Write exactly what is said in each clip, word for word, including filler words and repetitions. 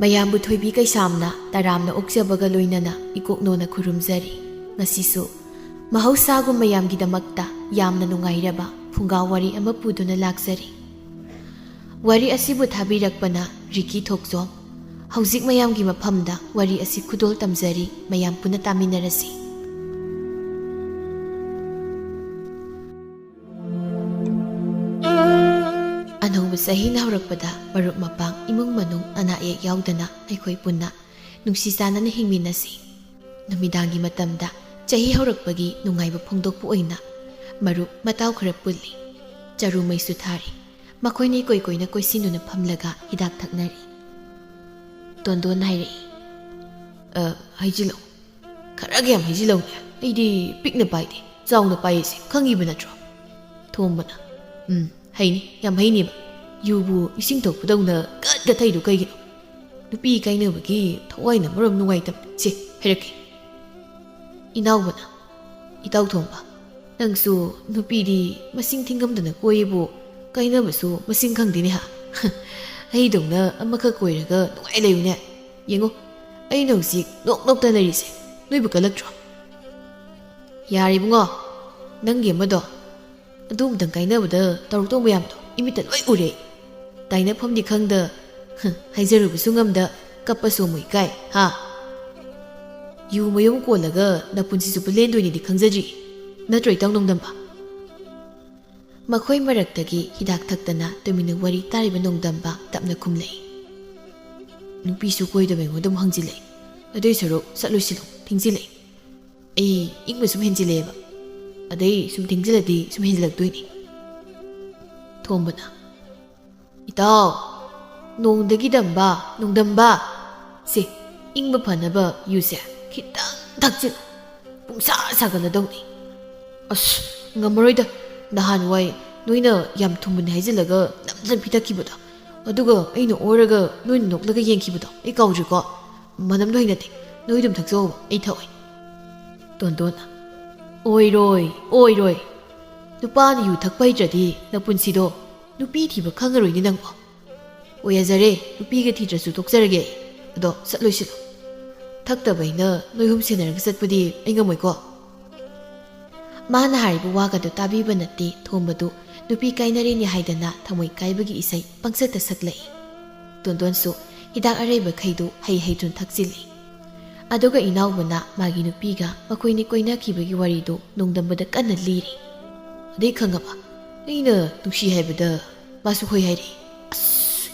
ꯃꯌꯥꯝꯕꯨ ꯊꯣꯏꯕꯤ ꯀꯩꯁꯥꯝꯅ ꯇꯔꯥꯝꯅ ꯑꯣꯛꯆꯕꯒ ꯂꯣꯏꯅꯅ ꯏꯀꯣꯛꯅꯣꯅ ꯈꯨꯔꯨꯝꯖꯔꯤ꯫ ꯉꯁꯤꯁꯨ ꯃꯍꯧꯁꯥꯒꯨꯝ ꯃꯌꯥꯝꯒꯤꯗꯃꯛꯇ ꯌꯥꯝꯅ ꯅꯨꯡꯉꯥꯏꯔꯕ ꯐꯨꯡꯒꯥ ꯋꯥꯔꯤ ꯑꯃ ꯄꯨꯗꯨꯅ ꯂꯥꯛꯆꯔꯤ꯫ ꯋꯥꯔꯤ ꯑꯁꯤꯕꯨ ꯊꯥꯕꯤꯔꯛꯄꯅ ꯔꯤꯀꯤ ꯊꯣꯛꯆꯣꯝ꯫ ꯍꯧꯖꯤꯛ ꯃꯌꯥꯝꯒꯤ ꯃꯐꯝꯗ ꯋꯥꯔꯤ ꯑꯁꯤ ꯈꯨꯗꯣꯜ ꯇꯝꯖꯔꯤ, ꯃꯌꯥꯝ ꯄꯨꯟꯅ ꯇꯥꯃꯤꯟꯅꯔꯁꯤ꯫ ꯑꯅꯧꯕ ꯆꯍꯤꯅ ꯍꯧꯔꯛꯄꯗ ꯃꯔꯨꯞ ꯃꯄꯥꯡ, ꯏꯃꯨꯡ ꯃꯅꯨꯡ ꯑꯅꯥ ꯑꯌꯦꯛ ꯌꯥꯎꯗꯅ ꯑꯩꯈꯣꯏ ꯄꯨꯟꯅ ꯅꯨꯡꯁꯤ ꯆꯥꯟꯅꯅ ꯍꯤꯡꯃꯤꯟꯅꯁꯤ꯫ ꯅꯨꯃꯤꯗꯥꯡꯒꯤ ꯃꯇꯝꯗ ꯆꯍꯤ ꯍꯧꯔꯛꯄꯒꯤ ꯅꯨꯡꯉꯥꯏꯕ ꯐꯣꯡꯗꯣꯛꯄ ꯑꯣꯏꯅ ꯃꯔꯨꯞ ꯃꯇꯥꯎ ꯈꯔ ꯄꯨꯜꯂꯤ꯫ ꯆꯔꯨ ꯃꯩꯁꯨ ꯊꯥꯔꯤ꯫ ꯃꯈꯣꯏꯅꯤ ꯀꯣꯏ ꯀꯣꯏꯅ ꯀꯣꯏꯁꯤꯟꯗꯨꯅ ꯐꯝꯂꯒ ꯍꯤꯗꯥꯛ ꯊꯛꯅꯔꯤ꯫ ꯇꯣꯟꯗꯣꯟ ꯍꯥꯏꯔꯛꯏ, "ꯑ, ꯍꯩꯖꯤꯜꯂꯨ꯫ ꯈꯔꯒ ꯌꯥꯝ ꯍꯩꯖꯤꯜꯂꯧꯅꯦ꯫ ꯑꯩꯗꯤ ꯄꯤꯛꯅ ꯄꯥꯏꯗꯦ, ꯆꯥꯎꯅ ꯄꯥꯏꯌꯦꯁꯦ ꯈꯪꯉꯤꯕ ꯅꯠꯇ꯭ꯔꯣ?" ꯊꯣꯝꯕꯅ, "ꯎꯝ, ꯍꯩꯅꯤ, ꯌꯥꯝ ꯍꯩꯅꯤꯕ꯫ ꯌꯨꯕꯨ ꯏꯁꯤꯡ ꯊꯣꯛꯄꯗꯧꯅ ꯒꯠ ꯒꯠ ꯊꯛꯏꯗꯨ ꯀꯩꯒꯤꯅꯣ? ꯅꯨꯄꯤ ꯀꯥꯏꯅꯕꯒꯤ ꯊꯋꯥꯏꯅ ꯃꯔꯣꯝ ꯅꯨꯡꯉꯥꯏꯇꯕꯅꯤ꯫ ꯁꯦ, ꯍꯥꯏꯔꯛꯀꯦ꯫" ꯏꯅꯥꯎꯕꯅ, "ꯏꯇꯥꯎ ꯊꯣꯝꯕ, ꯅꯪꯁꯨ ꯅꯨꯄꯤꯗꯤ ꯃꯁꯤꯡ ꯊꯤꯉꯝꯗꯅ ꯀꯣꯏꯌꯦꯕꯨ, ꯀꯥꯏꯅꯕꯁꯨ ꯃꯁꯤꯡ ꯈꯪꯗꯦꯅꯦ ꯍꯥ? ꯑꯩꯗꯧꯅ ꯑꯃꯈꯛ ꯀꯣꯏꯔꯒ ꯅꯨꯡꯉꯥꯏ ꯂꯩꯌꯨꯅꯦ꯫ ꯌꯦꯡꯉꯣ, ꯑꯩꯅ ꯍꯧꯖꯤꯛ ꯅꯣꯛ ꯅꯣꯛꯇ ꯂꯩꯔꯤꯁꯦ, ꯅꯣꯏꯕꯨ ꯀꯜꯂꯛꯇ꯭ꯔꯣ?" "ꯌꯥꯔꯦ ꯏꯕꯨꯡꯉꯣ, ꯅꯪꯒꯤ ꯑꯃꯗꯣ, ꯑꯗꯨ ꯑꯃꯨꯛꯇꯪ ꯀꯥꯏꯅꯕꯗ ꯇꯧꯔꯛꯇꯧ ꯃꯌꯥꯝꯗꯣ ꯏꯃꯤꯠꯇ ꯂꯣꯏ ꯎꯔꯦ꯫ ꯇꯥꯏꯅꯐꯝꯗꯤ ꯈꯪꯗ, ꯍꯥꯏꯖꯔꯨꯕꯁꯨ ꯉꯝꯗ, ꯀꯞꯄꯁꯨ ꯑꯃꯨꯛ ꯏꯀꯥꯏ, ꯍꯥ? ꯌꯨ ꯃꯌꯨꯝ ꯀꯣꯜꯂꯒ ꯅꯄꯨꯟꯁꯤ ꯆꯨꯞꯄ ꯂꯦꯟꯗꯣꯏꯅꯤꯗꯤ ꯈꯪꯖꯗ꯭ꯔꯤ, ꯅꯠꯇ꯭ꯔꯣ ꯏꯇꯥꯎ ꯅꯣꯡꯗꯝꯕ?" ꯃꯈꯣꯏ ꯃꯔꯛꯇꯒꯤ ꯍꯤꯗꯥꯛ ꯊꯛꯇꯅ ꯇꯨꯃꯤꯟꯅ ꯋꯥꯔꯤ ꯇꯥꯔꯤꯕ ꯅꯣꯡꯗꯝꯕ ꯇꯞꯅ ꯈꯨꯝꯂꯛꯏ, "ꯅꯨꯄꯤꯁꯨ ꯀꯣꯏꯗꯕ ꯑꯩꯉꯣꯟꯗ ꯑꯃꯨꯛ ꯍꯪꯖꯤꯜꯂꯛꯏ꯫ ꯑꯗꯨꯏ ꯁꯔꯨꯛ ꯆꯠꯂꯨꯁꯤꯂꯣ, ꯊꯦꯡꯖꯤꯜꯂꯛꯏ꯫ ꯑꯩ ꯏꯪꯕ ꯁꯨꯝ ꯍꯦꯟꯖꯤꯜꯂꯛꯑꯦꯕ꯫ ꯑꯗꯩ ꯁꯨꯝ ꯊꯦꯡꯖꯤꯜꯂꯗꯤ ꯁꯨꯝ ꯍꯦꯟꯖꯤꯜꯂꯛꯇꯣꯏꯅꯤ꯫" ꯊꯣꯝꯕꯅ, "ꯏꯇꯥꯎ, ꯅꯣꯡꯗꯒꯤ ꯗꯝꯕ, ꯅꯣꯡꯗꯝꯕ, ꯁꯦ, ꯏꯪꯕ ꯐꯅꯕ ꯌꯨꯁꯦ ꯈꯤꯇꯪ ꯊꯛꯆꯤꯜꯂꯨ꯫ ꯄꯨꯡꯁꯥ ꯁꯥꯒꯠꯂꯗꯧꯅꯤ꯫" "ꯑꯁ, ꯉꯝꯃꯔꯣꯏꯗ꯫ ꯅꯍꯥꯟꯋꯥꯏ ꯅꯣꯏꯅ ꯌꯥꯝ ꯊꯨꯝꯕꯅꯤ ꯍꯥꯏꯖꯤꯜꯂꯒ ꯅꯝꯗꯅ ꯄꯤꯊꯛꯈꯤꯕꯗꯣ, ꯑꯗꯨꯒ ꯑꯩꯅ ꯑꯣꯔꯒ ꯅꯣꯏꯅ ꯅꯣꯛꯂꯒ ꯌꯦꯡꯈꯤꯕꯗꯣ ꯑꯩ ꯀꯥꯎꯗ꯭ꯔꯤꯀꯣ꯫ ꯃꯅꯝꯗꯣ ꯍꯩꯅꯗꯦ꯫ ꯅꯣꯏ ꯑꯗꯨꯝ ꯊꯛꯆꯧꯕ, ꯑꯩ ꯊꯛꯑꯣꯏ꯫" ꯇꯣꯟꯗꯣꯟꯅ, "ꯑꯣꯏꯔꯣꯏ, ꯑꯣꯏꯔꯣꯏ꯫ ꯅꯨꯄꯥꯅ ꯌꯨ ꯊꯛꯄ ꯍꯩꯇ꯭ꯔꯗꯤ ꯅꯄꯨꯟꯁꯤꯗꯣ ꯅꯨꯄꯤ ꯊꯤꯕ ꯈꯪꯉꯔꯣꯏꯅꯦ ꯅꯪꯕꯣ꯫" ꯑꯣꯏꯖꯔꯦ, ꯅꯨꯄꯤꯒ ꯊꯤꯗ꯭ꯔꯁꯨ ꯇꯣꯛꯆꯔꯒꯦ꯫ ꯑꯗꯣ ꯁꯠ ꯂꯣꯏꯁꯤꯜꯂꯣ꯫ ꯊꯛꯇꯕ ꯑꯩꯅ ꯅꯣꯏ ꯑꯍꯨꯝ ꯁꯦꯟꯅꯔꯒ ꯆꯠꯄꯗꯤ ꯑꯩ ꯉꯝꯃꯣꯏꯀꯣ꯫ ꯃꯥꯅ ꯍꯥꯏꯔꯤꯕ ꯋꯥꯒꯗꯨ ꯇꯥꯕꯤꯕ ꯅꯠꯇꯦ ꯊꯣꯝꯕꯗꯨ꯫ ꯅꯨꯄꯤ ꯀꯥꯏꯅꯔꯦꯅꯦ ꯍꯥꯏꯗꯅ ꯊꯃꯣꯏ ꯀꯥꯏꯕꯒꯤ ꯏꯁꯩ ꯄꯪꯁꯛꯇ ꯁꯛꯂꯛꯏ꯫ ꯇꯣꯟꯗꯣꯟꯁꯨ ꯍꯤꯗꯥꯛ ꯑꯔꯩꯕꯈꯩꯗꯨ ꯍꯩ ꯍꯩꯗꯨꯅ ꯊꯛꯆꯤꯜꯂꯤ꯫ ꯑꯗꯨꯒ ꯏꯅꯥꯎꯕꯅ ꯃꯥꯒꯤ ꯅꯨꯄꯤꯒ ꯃꯈꯣꯏꯅꯤ ꯀꯣꯏꯅꯈꯤꯕꯒꯤ ꯋꯥꯔꯤꯗꯨ ꯅꯣꯡꯗꯝꯕꯗ ꯀꯟꯅ ꯂꯤꯔꯤ꯫ ꯑꯗꯩ ꯈꯪꯉꯕ? ꯑꯩꯅ ꯅꯨꯡꯁꯤ ꯍꯥꯏꯕꯗ ꯃꯥꯁꯨ ꯍꯣꯏ ꯍꯥꯏꯔꯛꯏ꯫ ꯑꯁ!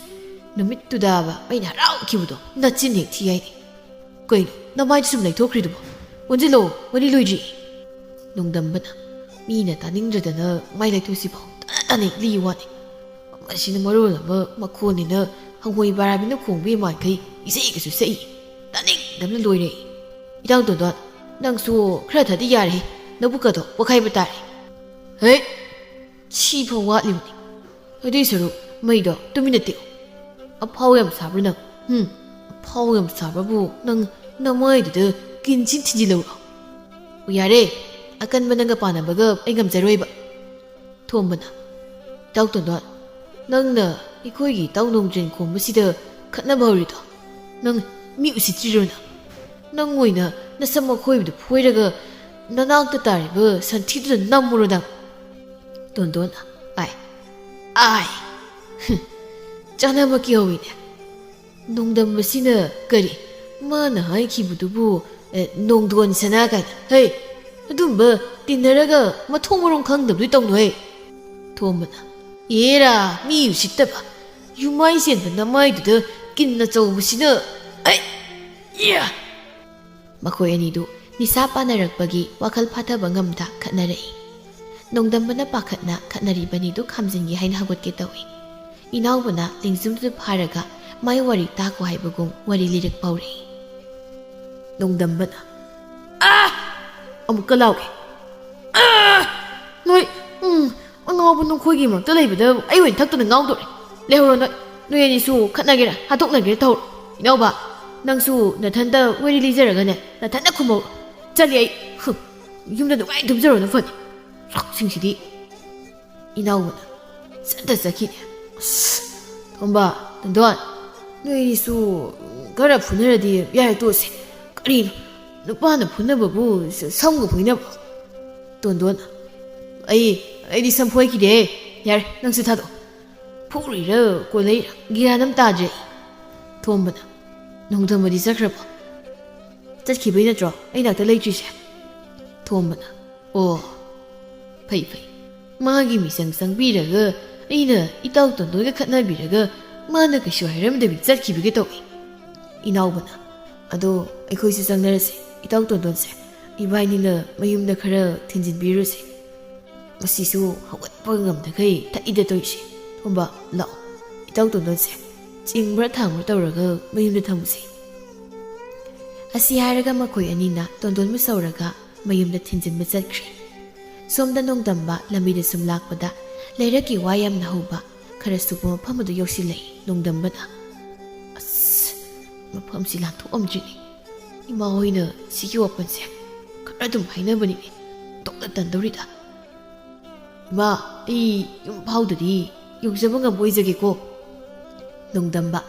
ꯅꯨꯃꯤꯠꯇꯨꯗꯕ ꯑꯩꯅ ꯍꯔꯥꯎꯈꯤꯕꯗꯣ ꯅꯆꯤꯟ ꯍꯦꯛ ꯊꯤ ꯍꯥꯏꯅꯤ꯫ ꯀꯩꯅꯣ ꯅꯃꯥꯏꯗ ꯁꯨꯝ ꯂꯩꯊꯣꯛꯈ꯭ꯔꯤꯗꯨꯕꯣ? ꯑꯣꯟꯁꯤꯜꯂꯣ, ꯋꯥꯔꯤ ꯂꯣꯏꯗ꯭ꯔꯤ꯫ ꯅꯣꯡꯗꯝꯕꯅ ꯃꯤꯅ ꯇꯥꯅꯤꯡꯗ꯭ꯔꯗꯅ ꯃꯥꯏ ꯂꯩꯊꯣꯛꯁꯤꯐꯥꯎ ꯇꯥꯅ ꯇꯥꯅ ꯂꯤꯌꯨ ꯋꯥꯅꯤ꯫ ꯃꯁꯤꯅ ꯃꯔꯣꯜ ꯑꯃ ꯃꯈꯣꯟꯅꯤꯅ ꯍꯪꯉꯣꯏ ꯕꯥꯔꯥꯕꯤꯅ ꯈꯣꯡꯕ ꯏꯃꯥꯟꯈꯩ ꯏꯁꯩꯒꯁꯨ ꯁꯛꯏ꯫ ꯇꯥꯅꯤꯡꯗꯕꯅ ꯂꯣꯏꯔꯦ꯫ ꯏꯇꯥꯎ ꯇꯣꯟꯗꯣꯟ, ꯅꯪꯁꯨ ꯈꯔ ꯊꯥꯗꯤ ꯌꯥꯔꯦꯍꯦ, ꯅꯕꯨꯛꯀꯗꯣ ꯄꯣꯛꯈꯥꯏꯕ ꯇꯥꯔꯦ꯫ ꯍꯦ! ꯁꯤꯐꯥꯎ ꯋꯥꯠꯂꯤꯕꯅꯤ꯫ ꯑꯗꯨꯏ ꯁꯔꯨꯛ ꯃꯩꯗꯣ ꯇꯨꯃꯤꯟꯅ ꯇꯦꯛꯎ꯫ ꯑꯐꯥꯎ ꯌꯥꯝ ꯁꯥꯕ꯭ꯔꯥ ꯅꯪ? ꯍꯨꯝ, ꯑꯐꯥꯎ ꯌꯥꯝ ꯁꯥꯕ꯭ꯔꯕꯨ ꯅꯪ ꯅꯃꯥꯏꯗꯨꯗ ꯀꯤꯟꯁꯤꯟ ꯊꯤꯟꯖꯤꯜꯂꯧꯔꯣ꯫ ꯑꯣ, ꯌꯥꯔꯦ, ꯑꯀꯟꯕ ꯅꯪꯒ ꯄꯥꯅꯕꯒ ꯑꯩ ꯉꯝꯖꯔꯣꯏꯕ꯫ ꯊꯣꯝꯕꯅ, ꯏꯇꯥꯎ ꯇꯣꯟꯗꯣꯟ, ꯅꯪꯅ ꯑꯩꯈꯣꯏꯒꯤ ꯏꯇꯥꯎ ꯅꯣꯡꯗ꯭ꯔꯦꯟ ꯈꯣꯝꯕꯁꯤꯗ ꯈꯠꯅꯕ ꯍꯧꯔꯤꯗꯣ ꯅꯪ ꯃꯤ ꯎꯁꯤꯠꯇ꯭ꯔꯤꯔꯣ ꯅꯪ? ꯅꯪ ꯑꯣꯏꯅ ꯅꯁꯝ ꯑꯈꯣꯏꯕꯗꯨ ꯐꯣꯏꯔꯒ ꯅꯅꯥꯛꯇ ꯇꯥꯔꯤꯕ ꯁꯟꯊꯤꯗꯨꯗ ꯅꯝꯃꯨꯔꯣ ꯅꯪ꯫ ꯇꯣꯟꯗꯣꯟ, ꯑꯥꯏ, ꯑꯥꯏ! ꯍꯨꯝ, ꯆꯥꯅꯕ ꯀꯤꯍꯧꯋꯤꯅꯦ꯫ ꯅꯣꯡꯗꯝꯕꯁꯤꯅ ꯀꯔꯤ? ꯃꯥꯅ ꯍꯥꯏꯈꯤꯕꯗꯨꯕꯨ, ꯑꯦ, ꯅꯣꯡꯗꯣꯟ ꯁꯅꯥ ꯀꯥꯏꯅ? ꯍꯩ, ꯑꯗꯨꯝꯕ ꯇꯤꯟꯅꯔꯒ ꯃꯊꯣꯡ ꯃꯔꯣꯡ ꯈꯪꯗꯕꯗꯨ ꯇꯧꯅꯨꯍꯦ꯫ ꯊꯣꯝꯕꯅ, ꯑꯦꯔꯥ, ꯃꯤ ꯎꯁꯤꯠꯇꯕ! ꯌꯨꯃꯥꯏ ꯆꯦꯟꯕ ꯅꯃꯥꯏꯗꯨꯗ ꯀꯤꯟ ꯑꯆꯧꯕꯁꯤꯅ, ꯑꯩ! ꯏꯌꯥ! ꯃꯈꯣꯏ ꯑꯅꯤꯗꯨ ꯅꯤꯁꯥ ꯄꯥꯟꯅꯔꯛꯄꯒꯤ ꯋꯥꯈꯜ ꯐꯥꯊꯕ ꯉꯝꯗ ꯈꯠꯅꯔꯛꯏ꯫ ꯅꯣꯡꯗꯝꯕꯅ ꯄꯥꯈꯠꯅ ꯈꯠꯅꯔꯤꯕ ꯑꯅꯤꯗꯨ ꯈꯥꯝꯖꯤꯟꯒꯦ ꯍꯥꯏꯅ ꯍꯧꯒꯠꯀꯦ ꯇꯧꯏ꯫ ꯏꯅꯥꯎꯕꯅ ꯂꯦꯡꯖꯨꯝꯗꯨ ꯐꯥꯔꯒ ꯃꯥꯏ ꯋꯥꯔꯤ ꯇꯥꯈꯣ ꯍꯥꯏꯕꯒꯨꯝ ꯋꯥꯔꯤ ꯂꯤꯔꯛꯄ ꯍꯧꯔꯛꯏ꯫ ꯅꯣꯡꯗꯝꯕꯅ, ꯑꯥ! ꯑꯃꯨꯛꯀ ꯂꯥꯎꯒꯦ꯫ ꯑꯥ! ꯅꯣꯏ, ꯎꯝ, ꯑꯉꯥꯎꯕ ꯅꯈꯣꯏꯒꯤ ꯃꯔꯛꯇ ꯂꯩꯕꯗ ꯑꯩ ꯑꯣꯏꯅ ꯊꯛꯇꯅ ꯉꯥꯎꯗꯣꯔꯦ꯫ ꯂꯩꯍꯧꯔꯣ ꯅꯣꯏ꯫ ꯅꯣꯏ ꯑꯅꯤꯁꯨ ꯈꯠꯅꯒꯦꯔꯥ, ꯍꯥꯠꯇꯣꯛꯅꯒꯦꯔꯥ ꯇꯧꯔꯣ꯫ ꯏꯅꯥꯎꯕ, ꯅꯪꯁꯨ ꯅꯊꯟꯇ ꯋꯥꯔꯤ ꯂꯤꯖꯔꯒꯅꯦ, ꯅꯊꯟꯇ ꯈꯨꯝꯍꯧꯔꯣ꯫ ꯆꯠꯂꯤ ꯑꯩ꯫ ꯍꯨꯝ, ꯌꯨꯝꯗ ꯅꯨꯡꯉꯥꯏꯅ ꯇꯨꯝꯖꯔꯣꯅ ꯐꯅꯤ꯫ ꯁꯛꯁꯤꯡꯁꯤꯗꯤ꯫ ꯏꯅꯥꯎꯕꯅ ꯆꯠꯇ ꯆꯠꯈꯤꯅꯦ꯫ ꯑꯁ, ꯇꯣꯝꯕ, ꯇꯣꯟꯗꯣꯟ, ꯅꯣꯏ ꯑꯅꯤꯁꯨ ꯈꯔ ꯐꯨꯅꯔꯗꯤ ꯌꯥꯔꯦ, ꯇꯣꯛꯑꯁꯦ꯫ ꯀꯔꯤꯅꯣ, ꯅꯨꯄꯥꯅ ꯐꯨꯅꯕꯕꯨ ꯁ-, ꯁꯝꯒ ꯐꯣꯏꯅꯕ꯭ꯔꯣ? ꯇꯣꯟꯗꯣꯟ, ꯑꯩ, ꯑꯩꯗꯤ ꯁꯝ ꯐꯣꯏꯈꯤꯗꯦ꯫ ꯌꯥꯔꯦ, ꯅꯪꯁꯨ ꯊꯥꯗꯣꯛꯑꯣ꯫ ꯐꯨꯔꯤꯔ ꯀꯣꯜꯂꯩꯔ ꯒ꯭ꯌꯥꯟ ꯑꯃ ꯇꯥꯗ꯭ꯔꯦ꯫ ꯊꯣꯝꯕꯅ, ꯅꯣꯡꯗꯝꯕꯗꯤ ꯆꯠꯈ꯭ꯔꯕꯣ? ꯆꯠꯈꯤꯕꯩ ꯅꯠꯇ꯭ꯔꯣ ꯑꯩ ꯅꯥꯛꯇ ꯂꯩꯇ꯭ꯔꯤꯁꯦ? ꯊꯣꯝꯕꯅ, ꯑꯣ, ꯐꯩ ꯐꯩ꯫ ꯃꯥꯒꯤ ꯃꯤꯆꯪ ꯆꯪꯕꯤꯔꯒ ꯑꯩꯅ ꯏꯇꯥꯎ ꯇꯣꯟꯗꯣꯟꯒ ꯈꯠꯅꯕꯤꯔꯒ ꯃꯥꯅ ꯀꯩꯁꯨ ꯍꯥꯏꯔꯝꯗꯕꯤ ꯆꯠꯈꯤꯕꯒ ꯇꯧꯏ꯫ ꯏꯅꯥꯎꯕꯅ, ꯑꯗꯣ ꯑꯩꯈꯣꯏꯁꯨ ꯆꯪꯅꯔꯁꯦ, ꯏꯇꯥꯎ ꯇꯣꯟꯗꯣꯟꯁꯦ꯫ ꯏꯕꯥꯏꯅꯤꯅ ꯃꯌꯨꯝꯗ ꯈꯔ ꯊꯤꯟꯖꯤꯟꯕꯤꯔꯨꯁꯦ꯫ ꯃꯁꯤꯁꯨ ꯍꯧꯒꯠꯄ ꯉꯝꯗꯈꯩ ꯊꯛꯏꯗ ꯇꯧꯔꯤꯁꯦ꯫ ꯊꯣꯝꯕ, ꯂꯥꯛꯑꯣ, ꯏꯇꯥꯎ ꯇꯣꯟꯗꯣꯟꯁꯦ ꯆꯤꯡꯕ꯭ꯔꯥ ꯊꯥꯡꯕ꯭ꯔꯥ ꯇꯧꯔꯒ ꯃꯌꯨꯝꯗ ꯊꯝꯃꯨꯁꯦ꯫ ꯑꯁꯤ ꯍꯥꯏꯔꯒ ꯃꯈꯣꯏ ꯑꯅꯤꯅ ꯇꯣꯟꯗꯣꯟꯕꯨ ꯁꯧꯔꯒ ꯃꯌꯨꯝꯗ ꯊꯤꯟꯖꯤꯟꯕ ꯆꯠꯈ꯭ꯔꯦ꯫ ꯁꯣꯝꯗ ꯅꯣꯡꯗꯝꯕ ꯂꯝꯕꯤꯗ ꯁꯨꯝ ꯂꯥꯛꯄꯗ ꯂꯩꯔꯛꯀꯤ ꯋꯥ ꯌꯥꯝꯅ ꯍꯧꯕ ꯈꯔ ꯁꯨꯕ ꯃꯐꯝ ꯑꯗꯨ ꯌꯧꯁꯤꯜꯂꯛꯏ꯫ ꯅꯣꯡꯗꯝꯕꯅ, ꯑꯁ, ꯃꯐꯝꯁꯤ ꯂꯥꯟꯊꯣꯛꯑꯝꯗ꯭ꯔꯤꯅꯦ꯫ ꯏꯃꯥ ꯍꯣꯏꯅ ꯁꯤꯒꯤ ꯋꯥꯄꯟꯁꯦ ꯈꯔ ꯑꯗꯨꯝ ꯍꯥꯏꯅꯕꯅꯤꯅꯦ꯫ ꯇꯣꯛꯅ ꯇꯟꯗꯧꯔꯤꯗ꯫ ꯏꯃꯥ, ꯑꯩ ꯌꯨꯝ ꯐꯥꯎꯗꯗꯤ ꯌꯧꯖꯕ ꯉꯝꯕ ꯑꯣꯏꯖꯒꯦꯀꯣ꯫ ꯅꯣꯡꯗꯝꯕ,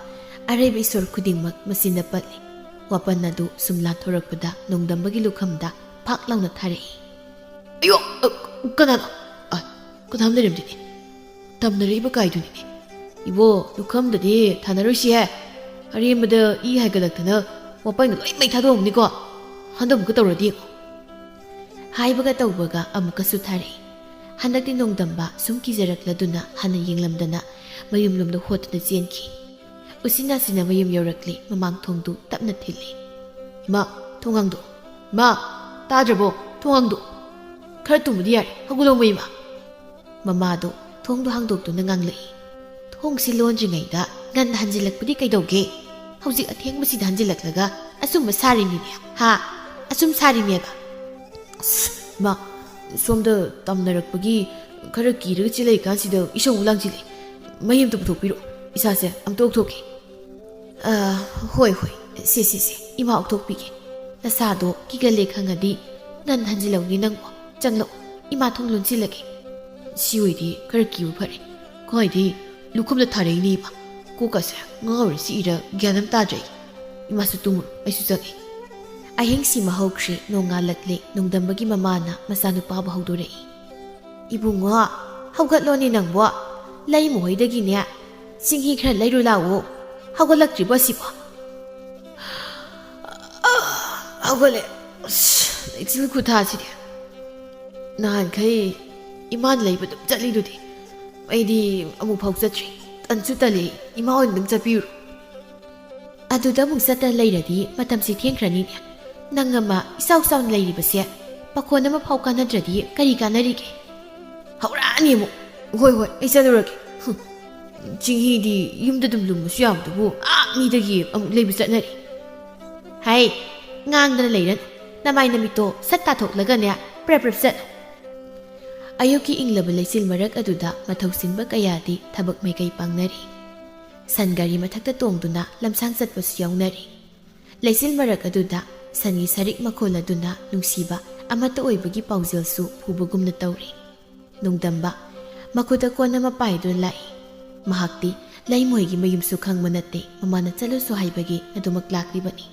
ꯑꯔꯩꯕ ꯏꯁꯣꯔ ꯈꯨꯗꯤꯡꯃꯛ ꯃꯆꯤꯟꯗ ꯄꯠꯂꯤ꯫ ꯋꯥꯄꯟ ꯑꯗꯨ ꯁꯨꯝ ꯂꯥꯟꯊꯣꯔꯛꯄꯗ ꯅꯣꯡꯗꯝꯕꯒꯤ ꯂꯨꯈꯝꯗ ꯐꯥꯛ ꯂꯥꯎꯅ ꯊꯥꯔꯛꯏ꯫ ꯑꯌꯣ! ꯑ, ꯀꯅꯥꯅꯣ? ꯑ, ꯀꯅꯥꯝ ꯂꯩꯔꯝꯗꯦꯅꯦ꯫ ꯇꯝꯅꯔꯛꯏꯕ ꯀꯥꯏꯗꯨꯅꯤꯅꯦ꯫ ꯏꯕꯣ, ꯂꯨꯈꯝꯗꯗꯤ ꯊꯥꯅꯔꯣꯏꯁꯤꯍꯦ꯫ ꯑꯔꯦꯝꯕꯗ ꯏ ꯍꯥꯏꯒꯠꯂꯛꯇꯅ ꯋꯥꯄꯟꯒ ꯂꯣꯏ ꯃꯩ ꯊꯥꯗꯣꯛꯑꯝꯅꯤꯀꯣ꯫ ꯍꯟꯗꯛ ꯑꯃꯨꯛꯀ ꯇꯧꯔꯗꯤ ꯌꯦꯡꯉꯣ꯫ ꯍꯥꯏꯕꯒ ꯇꯧꯕꯒ ꯑꯃꯨꯛꯀꯁꯨ ꯊꯥꯔꯛꯏ꯫ ꯍꯟꯗꯛꯇꯤ ꯅꯣꯡꯗꯝꯕ ꯁꯨꯝ ꯀꯤꯖꯔꯛꯂꯗꯨꯅ ꯍꯟꯅ ꯌꯦꯡꯂꯝꯗꯅ ꯃꯌꯨꯝꯂꯣꯝꯗ ꯍꯣꯠꯇꯨꯅ ꯆꯦꯟꯈꯤ꯫ ꯎꯆꯤꯟ ꯅꯥꯆꯤꯟꯅ ꯃꯌꯨꯝ ꯌꯧꯔꯛꯂꯤ, ꯃꯃꯥꯡ ꯊꯣꯡꯗꯨ ꯇꯞꯅ ꯊꯤꯜꯂꯤ꯫ "ꯏꯃꯥ, ꯊꯣꯡ ꯍꯥꯡꯗꯣꯛ꯫ ꯏꯃꯥ, ꯇꯥꯗ꯭ꯔꯕꯣ? ꯊꯣꯡ ꯍꯥꯡꯗꯣꯛ꯫ ꯈꯔ ꯇꯨꯝꯕꯗꯤ ꯌꯥꯔꯦ, ꯍꯧꯒꯠꯂꯣꯃꯦ ꯏꯃꯥ꯫" ꯃꯃꯥꯗꯣ ꯊꯣꯡꯗꯣ ꯍꯥꯡꯗꯣꯛꯇꯨꯅ ꯉꯥꯡꯂꯛꯏ꯫ "ꯊꯣꯡꯁꯤ ꯂꯣꯟꯗ꯭ꯔꯤꯉꯩꯗ ꯉꯟꯅ ꯍꯟꯖꯤꯜꯂꯛꯄꯗꯤ ꯀꯩꯗꯧꯒꯦ? ꯍꯧꯖꯤꯛ ꯑꯊꯦꯡꯕꯁꯤꯗ ꯍꯟꯖꯤꯜꯂꯛꯂꯒ ꯑꯆꯨꯝꯕ ꯁꯥꯔꯤꯅꯤꯅꯦ, ꯍꯥ? ꯑꯆꯨꯝ ꯁꯥꯔꯤꯅꯦꯕ?" "ꯑꯁ, ꯏꯃꯥ, ꯁꯣꯝꯗ ꯇꯝꯅꯔꯛꯄꯒꯤ ꯈꯔ ꯀꯤꯔꯒ ꯆꯦꯜꯂꯛꯏꯀꯥꯟꯁꯤꯗ ꯏꯁꯧ ꯑꯃꯨꯛ ꯂꯥꯡꯁꯤꯜꯂꯦ꯫ ꯃꯩ ꯑꯝꯇ ꯄꯨꯊꯣꯛꯄꯤꯔꯣ, ꯏꯁꯥꯁꯦ ꯑꯝꯇ ꯑꯣꯛꯊꯣꯛꯀꯦ꯫" "ꯑ, ꯍꯣꯏ, ꯍꯣꯏ, ꯁꯦ, ꯁꯦ, ꯁꯦ, ꯏꯃꯥ ꯑꯣꯛꯊꯣꯛꯄꯤꯒꯦ꯫ ꯅꯁꯥꯗꯣ ꯀꯤꯒꯜꯂꯦ ꯈꯪꯉꯗꯤ ꯉꯟꯅ ꯍꯟꯖꯤꯜꯂꯧꯅꯦ ꯅꯪꯕꯣ꯫ ꯆꯪꯂꯛꯑꯣ, ꯏꯃꯥ ꯊꯣꯡ ꯂꯣꯟꯁꯤꯜꯂꯒꯦ꯫" "ꯁꯤ ꯑꯣꯏꯗꯤ ꯈꯔ ꯀꯤꯕ ꯐꯔꯦ꯫ ꯀꯥꯏꯗꯤ ꯂꯨꯈꯝꯗ ꯊꯥꯔꯛꯏꯅꯦ ꯏꯃꯥ꯫ ꯀꯣꯛꯀꯁꯦ ꯉꯥꯎꯔꯤ ꯆꯤꯛꯏꯔ ꯒ꯭ꯌꯥꯟ ꯑꯃ ꯇꯥꯗ꯭ꯔꯦ꯫ ꯏꯃꯥꯁꯨ ꯇꯨꯝꯃꯨꯔꯣ, ꯑꯩꯁꯨ ꯆꯪꯉꯦ꯫ ꯑꯍꯤꯡꯁꯤꯃ ꯍꯧꯈ꯭ꯔꯦ, ꯅꯣꯡꯉꯥꯜꯂꯛꯂꯦ꯫ ꯅꯣꯡꯗꯝꯕꯒꯤ ꯃꯃꯥꯅ ꯃꯆꯥꯅꯨꯄꯥꯕꯨ ꯍꯧꯗꯣꯔꯛꯏ꯫ "ꯏꯕꯨꯡꯉꯣ, ꯍꯧꯒꯠꯂꯣꯅꯦ ꯅꯪꯕꯣ꯫ ꯂꯩꯃꯍꯣꯏꯗꯒꯤꯅꯦ ꯆꯤꯡꯍꯤ ꯈꯔ ꯂꯩꯔꯨ ꯂꯥꯛꯑꯣ꯫ ꯍꯧꯒꯠꯂꯛꯇ꯭ꯔꯤꯕꯣ ꯑꯁꯤꯕꯣ?" "ꯍꯧꯒꯠꯂꯦ꯫ ꯑꯁ, ꯂꯩꯆꯤꯜ ꯈꯨꯊꯥꯁꯤꯗꯤ꯫ ꯅꯍꯥꯟꯈꯩ ꯏꯃꯥꯅ ꯂꯩꯕ ꯑꯗꯨꯝ ꯆꯠꯂꯤꯗꯨꯗꯤ꯫ ꯑꯩꯗꯤ ꯑꯃꯨꯛ ꯐꯥꯎ ꯆꯠꯇ꯭ꯔꯤ꯫ ꯇꯟꯁꯨ ꯇꯜꯂꯤ, ꯏꯃꯥ ꯑꯣꯏꯅ ꯑꯗꯨꯝ ꯆꯠꯄꯤꯔꯨꯔꯣ꯫" "ꯑꯗꯨꯗ ꯑꯃꯨꯛ ꯆꯠꯇꯅ ꯂꯩꯔꯗꯤ ꯃꯇꯝꯁꯤ ꯊꯦꯡꯈ꯭ꯔꯅꯤꯅꯦ꯫ ꯅꯪ ꯑꯃ ꯏꯆꯥꯎ ꯆꯥꯎꯅ ꯂꯩꯔꯤꯕꯁꯦ ꯄꯥꯈꯣꯟ ꯑꯃ ꯐꯥꯎ ꯀꯥꯟꯅꯗ꯭ꯔꯗꯤ ꯀꯔꯤ ꯀꯥꯟꯅꯔꯤꯒꯦ?" "ꯍꯧꯔꯛꯑꯅꯤ ꯑꯃꯨꯛ꯫ ꯍꯣꯏ, ꯍꯣꯏ, ꯑꯩ ꯆꯠꯂꯨꯔꯒꯦ꯫ ꯍꯨꯝ, ꯆꯤꯡꯍꯤꯗꯤ ꯌꯨꯝꯗ ꯑꯗꯨꯝ ꯂꯨꯝꯕꯁꯨ ꯌꯥꯕꯗꯨꯕꯨ ꯑꯥ ꯃꯤꯗꯒꯤ ꯑꯃꯨꯛ ꯂꯩꯕ ꯆꯠꯅꯔꯤ꯫ ꯍꯩ, ꯉꯥꯡꯗꯅ ꯂꯩꯔꯅꯨ꯫ ꯅꯃꯥꯏ ꯅꯃꯤꯠꯇꯣ ꯁꯠ ꯇꯥꯊꯣꯛꯂꯒꯅꯦ ꯄ꯭ꯔꯞ ꯄ꯭ꯔꯞ ꯆꯠꯂꯨ꯫" ꯑꯌꯨꯛꯀꯤ ꯏꯪꯂꯕ ꯂꯩꯆꯤꯜ ꯃꯔꯛ ꯑꯗꯨꯗ ꯃꯊꯧ ꯆꯤꯟꯕ ꯀꯌꯥꯗꯤ ꯊꯕꯛ ꯃꯥꯏꯀꯩ ꯄꯥꯡꯅꯔꯤ꯫ ꯁꯟ ꯒꯥꯔꯤ ꯃꯊꯛꯇ ꯇꯣꯡꯗꯨꯅ ꯂꯝꯁꯥꯡ ꯆꯠꯄꯁꯨ ꯌꯥꯎꯅꯔꯤ꯫ ꯂꯩꯆꯤꯜ ꯃꯔꯛ ꯑꯗꯨꯗ ꯁꯟꯒꯤ ꯁꯔꯤꯛ ꯃꯈꯣꯜ ꯑꯗꯨꯅ ꯅꯨꯡꯁꯤꯕ ꯑꯃꯠꯇ ꯑꯣꯏꯕꯒꯤ ꯄꯥꯎꯖꯦꯜꯁꯨ ꯄꯨꯕꯒꯨꯝꯅ ꯇꯧꯔꯤ꯫ ꯅꯣꯡꯗꯝꯕ ꯃꯈꯨꯠꯇ ꯀꯣꯟ ꯑꯃ ꯄꯥꯏꯗꯨꯅ ꯂꯥꯛꯏ꯫ ꯃꯍꯥꯛꯇꯤ ꯂꯩꯃꯣꯏꯒꯤ ꯃꯌꯨꯝꯁꯨ ꯈꯪꯕ ꯅꯠꯇꯦ, ꯃꯃꯥꯅ ꯆꯠꯂꯨꯁꯨ ꯍꯥꯏꯕꯒꯤ ꯑꯗꯨꯃꯛ ꯂꯥꯛꯂꯤꯕꯅꯤ꯫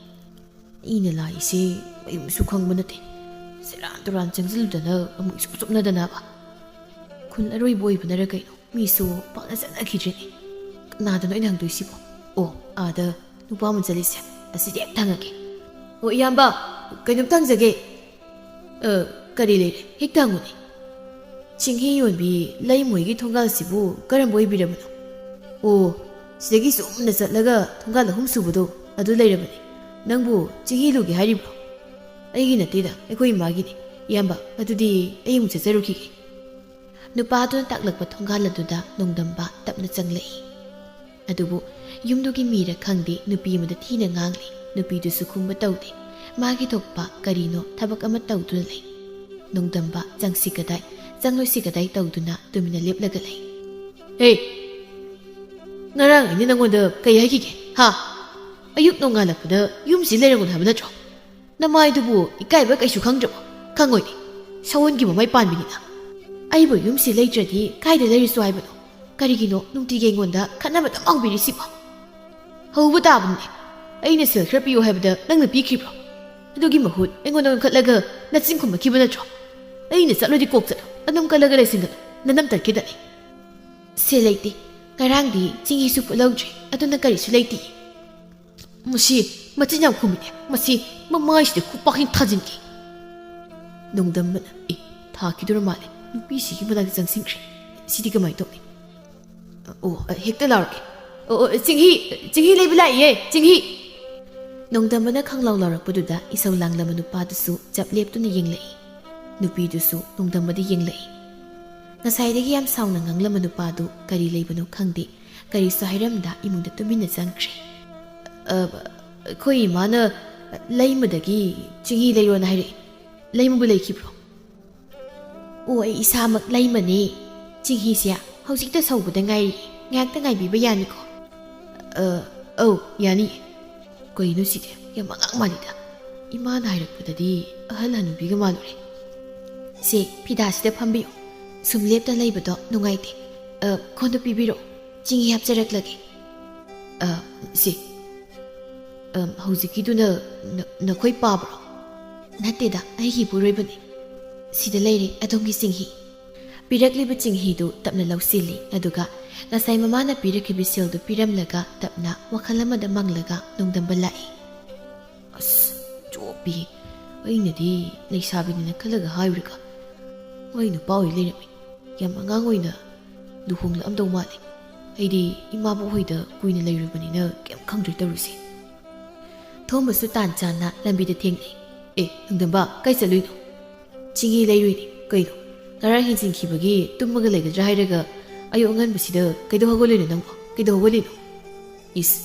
"ꯑꯩꯅ ꯂꯥꯛꯏꯁꯦ ꯃꯌꯨꯝꯁꯨ ꯈꯪꯕ ꯅꯠꯇꯦ꯫ ꯁꯦꯔꯥꯟ ꯇꯨꯔꯥꯟ ꯆꯪꯁꯤꯜꯂꯨꯗꯅ ꯑꯃꯨꯛ ꯏꯁꯣꯞ ꯆꯣꯞꯅꯗꯅꯕ꯫ ꯈꯨꯟ ꯑꯔꯣꯏꯕ ꯑꯣꯏꯕꯅꯔ ꯀꯩꯅꯣ, ꯃꯤꯁꯨ ꯄꯥꯛꯅ ꯆꯠꯅꯈꯤꯗ꯭ꯔꯦꯅꯦ꯫ ꯀꯅꯥꯗꯅꯣ ꯑꯩꯅ ꯍꯪꯗꯣꯏꯁꯤꯕꯣ? ꯑꯣ, ꯑꯥꯗ ꯅꯨꯄꯥ ꯑꯃ ꯆꯠꯂꯤꯁꯦ꯫ ꯑꯁꯤꯗꯤ ꯍꯦꯛ ꯊꯥꯡꯉꯒꯦ꯫ ꯑꯣ, ꯏꯌꯥꯝꯕ, ꯀꯩꯅꯣꯝꯇ ꯍꯪꯖꯒꯦ꯫" "ꯑ, ꯀꯔꯤ ꯂꯩꯔꯦ? ꯍꯦꯛꯇ ꯍꯪꯉꯨꯅꯦ꯫" "ꯆꯤꯡꯍꯤ ꯌꯣꯟꯕꯤ ꯂꯩꯃꯣꯏꯒꯤ ꯊꯣꯡꯒꯥꯜꯁꯤꯕꯨ ꯀꯔꯝꯕ ꯑꯣꯏꯕꯤꯔꯕꯅꯣ?" "ꯑꯣ, ꯁꯤꯗꯒꯤ ꯆꯨꯝꯅ ꯆꯠꯂꯒ ꯊꯣꯡꯒꯥꯜ ꯑꯍꯨꯝ ꯁꯨꯕꯗꯣ, ꯑꯗꯨ ꯂꯩꯔꯕꯅꯦ꯫ ꯅꯪꯕꯨ ꯆꯤꯡꯍꯤ ꯂꯨꯒꯦ ꯍꯥꯏꯔꯤꯕ꯭ꯔꯣ?" "ꯑꯩꯒꯤ ꯅꯠꯇꯦꯗ, ꯑꯩꯈꯣꯏ ꯏꯃꯥꯒꯤꯅꯦ꯫ ꯏꯌꯥꯝꯕ, ꯑꯗꯨꯗꯤ ꯑꯩ ꯑꯃꯨꯛ ꯆꯠꯆꯔꯨꯈꯤꯒꯦ꯫" ꯅꯨꯄꯥꯗꯨꯅ ꯇꯥꯛꯂꯛꯄ ꯊꯣꯡꯒꯥꯜ ꯑꯗꯨꯗ ꯅꯣꯡꯗꯝꯕ ꯇꯞꯅ ꯆꯪꯂꯛꯏ꯫ ꯑꯗꯨꯕꯨ ꯌꯨꯝꯗꯨꯒꯤ ꯃꯤꯔ ꯈꯪꯗꯦ, ꯅꯨꯄꯤ ꯑꯃꯗ ꯊꯤꯅ ꯉꯥꯡꯂꯤ꯫ ꯅꯨꯄꯤꯗꯨꯁꯨ ꯈꯨꯝꯕ ꯇꯧꯗꯦ꯫ ꯃꯥꯒꯤ ꯊꯣꯛꯄ ꯀꯔꯤꯅꯣ ꯊꯕꯛ ꯑꯃ ꯇꯧꯗꯨꯅ ꯂꯩ꯫ ꯅꯣꯡꯗꯝꯕ ꯆꯪꯁꯤ ꯀꯗꯥꯏ, ꯆꯪꯂꯣꯏꯁꯤ ꯀꯗꯥꯏ ꯇꯧꯗꯨꯅ ꯇꯨꯃꯤꯟꯅ ꯂꯦꯞꯂꯒ ꯂꯩ꯫ "ꯍꯦ, ꯉꯔꯥꯡ ꯑꯩꯅ ꯅꯪꯉꯣꯟꯗ ꯀꯩ ꯍꯥꯏꯈꯤꯒꯦ, ꯍꯥ? ꯑꯌꯨꯛ ꯅꯣꯡꯉꯥꯜꯂꯛꯄꯗ ꯌꯨꯝꯁꯤ ꯂꯩꯔꯝꯒꯅꯨ ꯍꯥꯏꯕ ꯅꯠꯇ꯭ꯔꯣ? ꯅꯃꯥꯏꯗꯨꯕꯨ ꯏꯀꯥꯏꯕ ꯀꯩꯁꯨ ꯈꯪꯗ꯭ꯔꯕꯣ? ꯈꯪꯉꯣꯏꯅꯦ, ꯁꯑꯣꯟꯒꯤ ꯃꯃꯥꯏ ꯄꯥꯟꯕꯤꯅꯤꯅ꯫ ꯑꯩꯕꯨ ꯌꯨꯝꯁꯤ ꯂꯩꯇ꯭ꯔꯗꯤ ꯀꯥꯏꯗ ꯂꯩꯔꯨꯁꯨ ꯍꯥꯏꯕꯅꯣ? ꯀꯔꯤꯒꯤꯅꯣ ꯅꯨꯡꯇꯤꯒꯤ ꯑꯩꯉꯣꯟꯗ ꯈꯠꯅꯕꯗ ꯉꯥꯎꯕꯤꯔꯤꯁꯤꯕꯣ? ꯍꯧꯕ ꯇꯥꯕꯅꯦ꯫ ꯑꯩꯅ ꯁꯦꯜ ꯈꯔ ꯄꯤꯌꯨ ꯍꯥꯏꯕꯗ ꯅꯪꯅ ꯄꯤꯈꯤꯕ꯭ꯔꯣ? ꯑꯗꯨꯒꯤ ꯃꯍꯨꯠ ꯑꯩꯉꯣꯟꯗ ꯑꯣꯟꯈꯠꯂꯒ ꯅꯆꯤꯟ ꯈꯨꯝꯃꯛꯈꯤꯕ ꯅꯠꯇ꯭ꯔꯣ? ꯑꯩꯅ ꯆꯠꯂꯨꯗꯤ ꯀꯣꯛ ꯆꯠꯂꯣ, ꯑꯗꯨꯝ ꯀꯜꯂꯒ ꯂꯩꯁꯤꯟꯒꯅꯨ, ꯅꯅꯝ ꯇꯠꯈꯤꯗꯅꯤ꯫ ꯁꯦꯜ ꯂꯩꯇꯦ꯫ ꯉꯔꯥꯡꯗꯤ ꯆꯤꯡꯍꯤꯁꯨ ꯐꯨꯠꯍꯧꯗ꯭ꯔꯦ, ꯑꯗꯨꯅ ꯀꯔꯤꯁꯨ ꯂꯩꯇꯦ꯫ ꯃꯁꯤ ꯃꯆꯤꯟ ꯌꯥꯝ ꯈꯨꯝꯃꯤꯅꯦ꯫ ꯃꯁꯤ ꯃꯃꯥꯏꯁꯤꯗ ꯈꯨꯄꯥꯛ ꯍꯦꯛ ꯊꯥꯖꯤꯟꯒꯦ꯫ ꯅꯣꯡꯗꯝꯕꯅ, "ꯑꯦ, ꯊꯥꯈꯤꯗꯣꯔ ꯃꯥꯜꯂꯦ꯫ ꯅꯨꯄꯤꯁꯤꯒꯤ ꯃꯅꯥꯛꯇ ꯆꯪꯁꯤꯟꯈ꯭ꯔꯦ꯫ ꯁꯤꯗꯤ ꯀꯃꯥꯏꯅ ꯇꯧꯅꯤ? ꯑꯣ, ꯍꯦꯛꯇ ꯂꯥꯎꯔꯒꯦ꯫ ꯑꯣ, ꯑꯣ, ꯆꯤꯡꯍꯤ, ꯆꯤꯡꯍꯤ ꯂꯩꯕ ꯂꯥꯛꯏꯌꯦ, ꯆꯤꯡꯍꯤ!" ꯅꯣꯡꯗꯝꯕꯅ ꯈꯪꯂꯥꯎ ꯂꯥꯎꯔꯛꯄꯗꯨꯗ ꯏꯁꯧ ꯂꯥꯡꯂꯕ ꯅꯨꯄꯥꯗꯨꯁꯨ ꯆꯞ ꯂꯦꯞꯇꯨꯅ ꯌꯦꯡꯂꯛꯏ꯫ ꯅꯨꯄꯤꯗꯨꯁꯨ ꯅꯣꯡꯗꯝꯕꯗ ꯌꯦꯡꯂꯛꯏ꯫ ꯉꯁꯥꯏꯗꯒꯤ ꯌꯥꯝ ꯁꯥꯎꯅ ꯉꯥꯡꯂꯝꯕ ꯅꯨꯄꯥꯗꯨ ꯀꯔꯤ ꯂꯩꯕꯅꯣ ꯈꯪꯗꯦ, ꯀꯔꯤꯁꯨ ꯍꯥꯏꯔꯝꯗ ꯏꯃꯨꯡꯗ ꯇꯨꯃꯤꯟꯅ ꯆꯪꯈ꯭ꯔꯦ꯫ "ꯑ, ꯑꯩꯈꯣꯏ ꯏꯃꯥꯅ ꯂꯩꯃꯗꯒꯤ ꯆꯤꯡꯍꯤ ꯂꯩꯔꯣꯅ ꯍꯥꯏꯔꯛꯏ꯫ ꯂꯩꯃꯕꯨ ꯂꯩꯈꯤꯕ꯭ꯔꯣ?" "ꯑꯣ, ꯑꯩ ꯏꯁꯥꯃꯛ ꯂꯩꯃꯅꯦ꯫ ꯆꯤꯡꯍꯤꯁꯦ ꯍꯧꯖꯤꯛꯇ ꯁꯧꯕꯗ ꯉꯥꯏꯔꯤ꯫ ꯉꯥꯏꯍꯥꯛꯇ ꯉꯥꯏꯕꯤꯕ ꯌꯥꯅꯤꯀꯣ?" "ꯑ, ꯑꯧ, ꯌꯥꯅꯤ꯫ ꯀꯩꯅꯣ ꯁꯤꯗꯤ? ꯌꯥꯝ ꯑꯉꯥꯡ ꯃꯥꯜꯂꯤꯗ꯫ ꯏꯃꯥꯅ ꯍꯥꯏꯔꯛꯄꯗꯗꯤ ꯑꯍꯜ ꯍꯅꯨꯕꯤꯒ ꯃꯥꯜꯂꯨꯔꯦ꯫ ꯁꯦ, ꯐꯤꯗꯥꯁꯤꯗ ꯐꯝꯕꯤꯌꯨ꯫ ꯁꯨꯝ ꯂꯦꯞꯇ ꯂꯩꯕꯗꯣ ꯅꯨꯡꯉꯥꯏꯇꯦ꯫ ꯑ, ꯀꯣꯟꯗꯣ ꯄꯤꯕꯤꯔꯛꯑꯣ꯫ ꯆꯤꯡꯍꯤ ꯍꯥꯞꯆꯔꯛꯂꯒꯦ꯫ ꯑ, ꯁꯤ, ꯑ, ꯍꯧꯖꯤꯛꯀꯤꯗꯨꯅ ꯅ-, ꯅꯈꯣꯏ ꯄꯥꯕ꯭ꯔꯣ?" "ꯅꯠꯇꯦꯗ, ꯑꯩꯒꯤ ꯏꯄꯨꯔꯣꯏꯕꯅꯤ꯫ ꯁꯤꯗ ꯂꯩꯔꯦ ꯑꯗꯣꯝꯒꯤ ꯆꯤꯡꯍꯤ꯫" ꯄꯤꯔꯛꯂꯤꯕ ꯆꯤꯡꯍꯤꯗꯨ ꯇꯞꯅ ꯂꯧꯁꯤꯜꯂꯤ, ꯑꯗꯨꯒ ꯉꯁꯥꯏ ꯃꯃꯥꯅ ꯄꯤꯔꯛꯈꯤꯕ ꯁꯦꯜꯗꯨ ꯄꯤꯔꯝꯂꯒ ꯇꯞꯅ ꯋꯥꯈꯜ ꯑꯃꯗ ꯃꯪꯂꯒ ꯅꯣꯡꯗꯝꯕ ꯂꯥꯛꯏ꯫ "ꯑꯁ, ꯆꯣꯞꯄꯤ꯫ ꯑꯩꯅꯗꯤ ꯂꯩꯁꯥꯕꯤꯅꯤꯅ ꯈꯜꯂꯒ ꯍꯥꯏꯔꯨꯔꯒ ꯃꯣꯏ ꯅꯨꯄꯥ ꯑꯣꯏ ꯂꯩꯔꯝꯃꯤ꯫ ꯌꯥꯝ ꯑꯉꯥꯡ ꯑꯣꯏꯅ ꯂꯨꯍꯣꯡꯂꯛꯑꯝꯗꯧ ꯃꯥꯜꯂꯤ꯫ ꯑꯩꯗꯤ ꯏꯃꯥꯕꯣꯛ ꯍꯣꯏꯗ ꯀꯨꯏꯅ ꯂꯩꯔꯨꯕꯅꯤꯅ ꯀꯩꯝ ꯈꯪꯗ꯭ꯔꯦ ꯇꯧꯔꯤꯁꯦ꯫" ꯊꯣꯝꯕꯁꯨ ꯇꯥꯟ ꯆꯥꯅ ꯂꯝꯕꯤꯗ ꯊꯦꯡꯅꯩ꯫ "ꯑꯦ, ꯅꯣꯡꯗꯝꯕ, ꯀꯥꯏ ꯆꯠꯂꯨꯏꯅꯣ?" "ꯆꯤꯡꯍꯤ ꯂꯩꯔꯨꯏꯅꯤ꯫ ꯀꯩꯅꯣ, ꯉꯔꯥꯡ ꯍꯦꯟꯖꯤꯟꯈꯤꯕꯒꯤ ꯇꯨꯝꯃꯒ ꯂꯩꯒꯗ꯭ꯔꯥ ꯍꯥꯏꯔꯒ ꯑꯌꯨꯛ ꯑꯉꯟꯕꯁꯤꯗ ꯀꯩꯗꯧ ꯍꯧꯒꯠꯂꯨꯏꯅꯣ ꯅꯪꯕꯣ? ꯀꯩꯗꯧ ꯍꯧꯒꯠꯂꯤꯅꯣ? ꯏꯁ,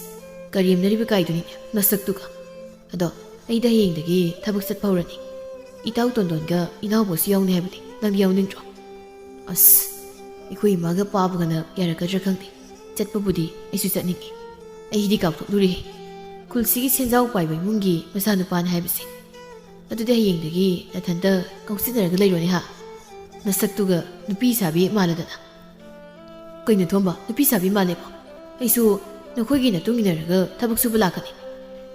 ꯀꯔꯦꯝꯅꯔꯤꯕ ꯀꯥꯏꯗꯨꯅꯤꯅꯦ ꯅꯁꯛꯇꯨꯒ꯫ ꯑꯗꯣ ꯑꯩꯗꯤ ꯍꯌꯦꯡꯗꯒꯤ ꯊꯕꯛ ꯆꯠꯄ ꯍꯧꯔꯅꯤ꯫ ꯏꯇꯥꯎ ꯇꯣꯟꯗꯣꯟꯒ ꯏꯅꯥꯎꯕꯣꯁꯨ ꯌꯥꯎꯅꯤ ꯍꯥꯏꯕꯅꯤ꯫ ꯅꯪꯗꯤ ꯌꯥꯎꯅꯤꯡꯗ꯭ꯔꯣ?" "ꯑꯁ, ꯑꯩꯈꯣꯏ ꯏꯃꯥꯒ ꯄꯥꯕꯒꯅ ꯌꯥꯔꯛꯀꯗ꯭ꯔꯥ ꯈꯪꯗꯦ꯫ ꯆꯠꯄꯕꯨꯗꯤ ꯑꯩꯁꯨ ꯆꯠꯅꯤꯡꯉꯤ꯫ ꯑꯩꯗꯤ ꯀꯥꯎꯊꯣꯛꯂꯨꯔꯦꯍꯦ꯫ ꯈꯨꯜꯁꯤꯒꯤ ꯁꯦꯟꯖꯥꯎ ꯄꯥꯏꯕ ꯏꯃꯨꯡꯒꯤ ꯃꯆꯥꯅꯨꯄꯥꯅꯤ ꯍꯥꯏꯕꯁꯦ꯫ ꯑꯗꯨꯗꯤ ꯍꯌꯦꯡꯗꯒꯤ ꯅꯊꯟꯇ ꯉꯥꯎꯁꯤꯟꯅꯔꯒ ꯂꯩꯔꯣꯅꯦ ꯍꯥ? ꯅꯁꯛꯇꯨꯒ ꯅꯨꯄꯤ ꯁꯥꯕꯤ ꯃꯥꯜꯂꯗꯅ꯫" ꯀꯩꯅꯣ ꯊꯣꯝꯕ, ꯅꯨꯄꯤ ꯁꯥꯕꯤ ꯃꯥꯜꯂꯦꯕꯣ? ꯑꯩꯁꯨ ꯅꯈꯣꯏꯒꯤ ꯅꯇꯨꯡ ꯏꯟꯅꯔꯒ ꯊꯕꯛ ꯁꯨꯕ ꯂꯥꯛꯀꯅꯤ꯫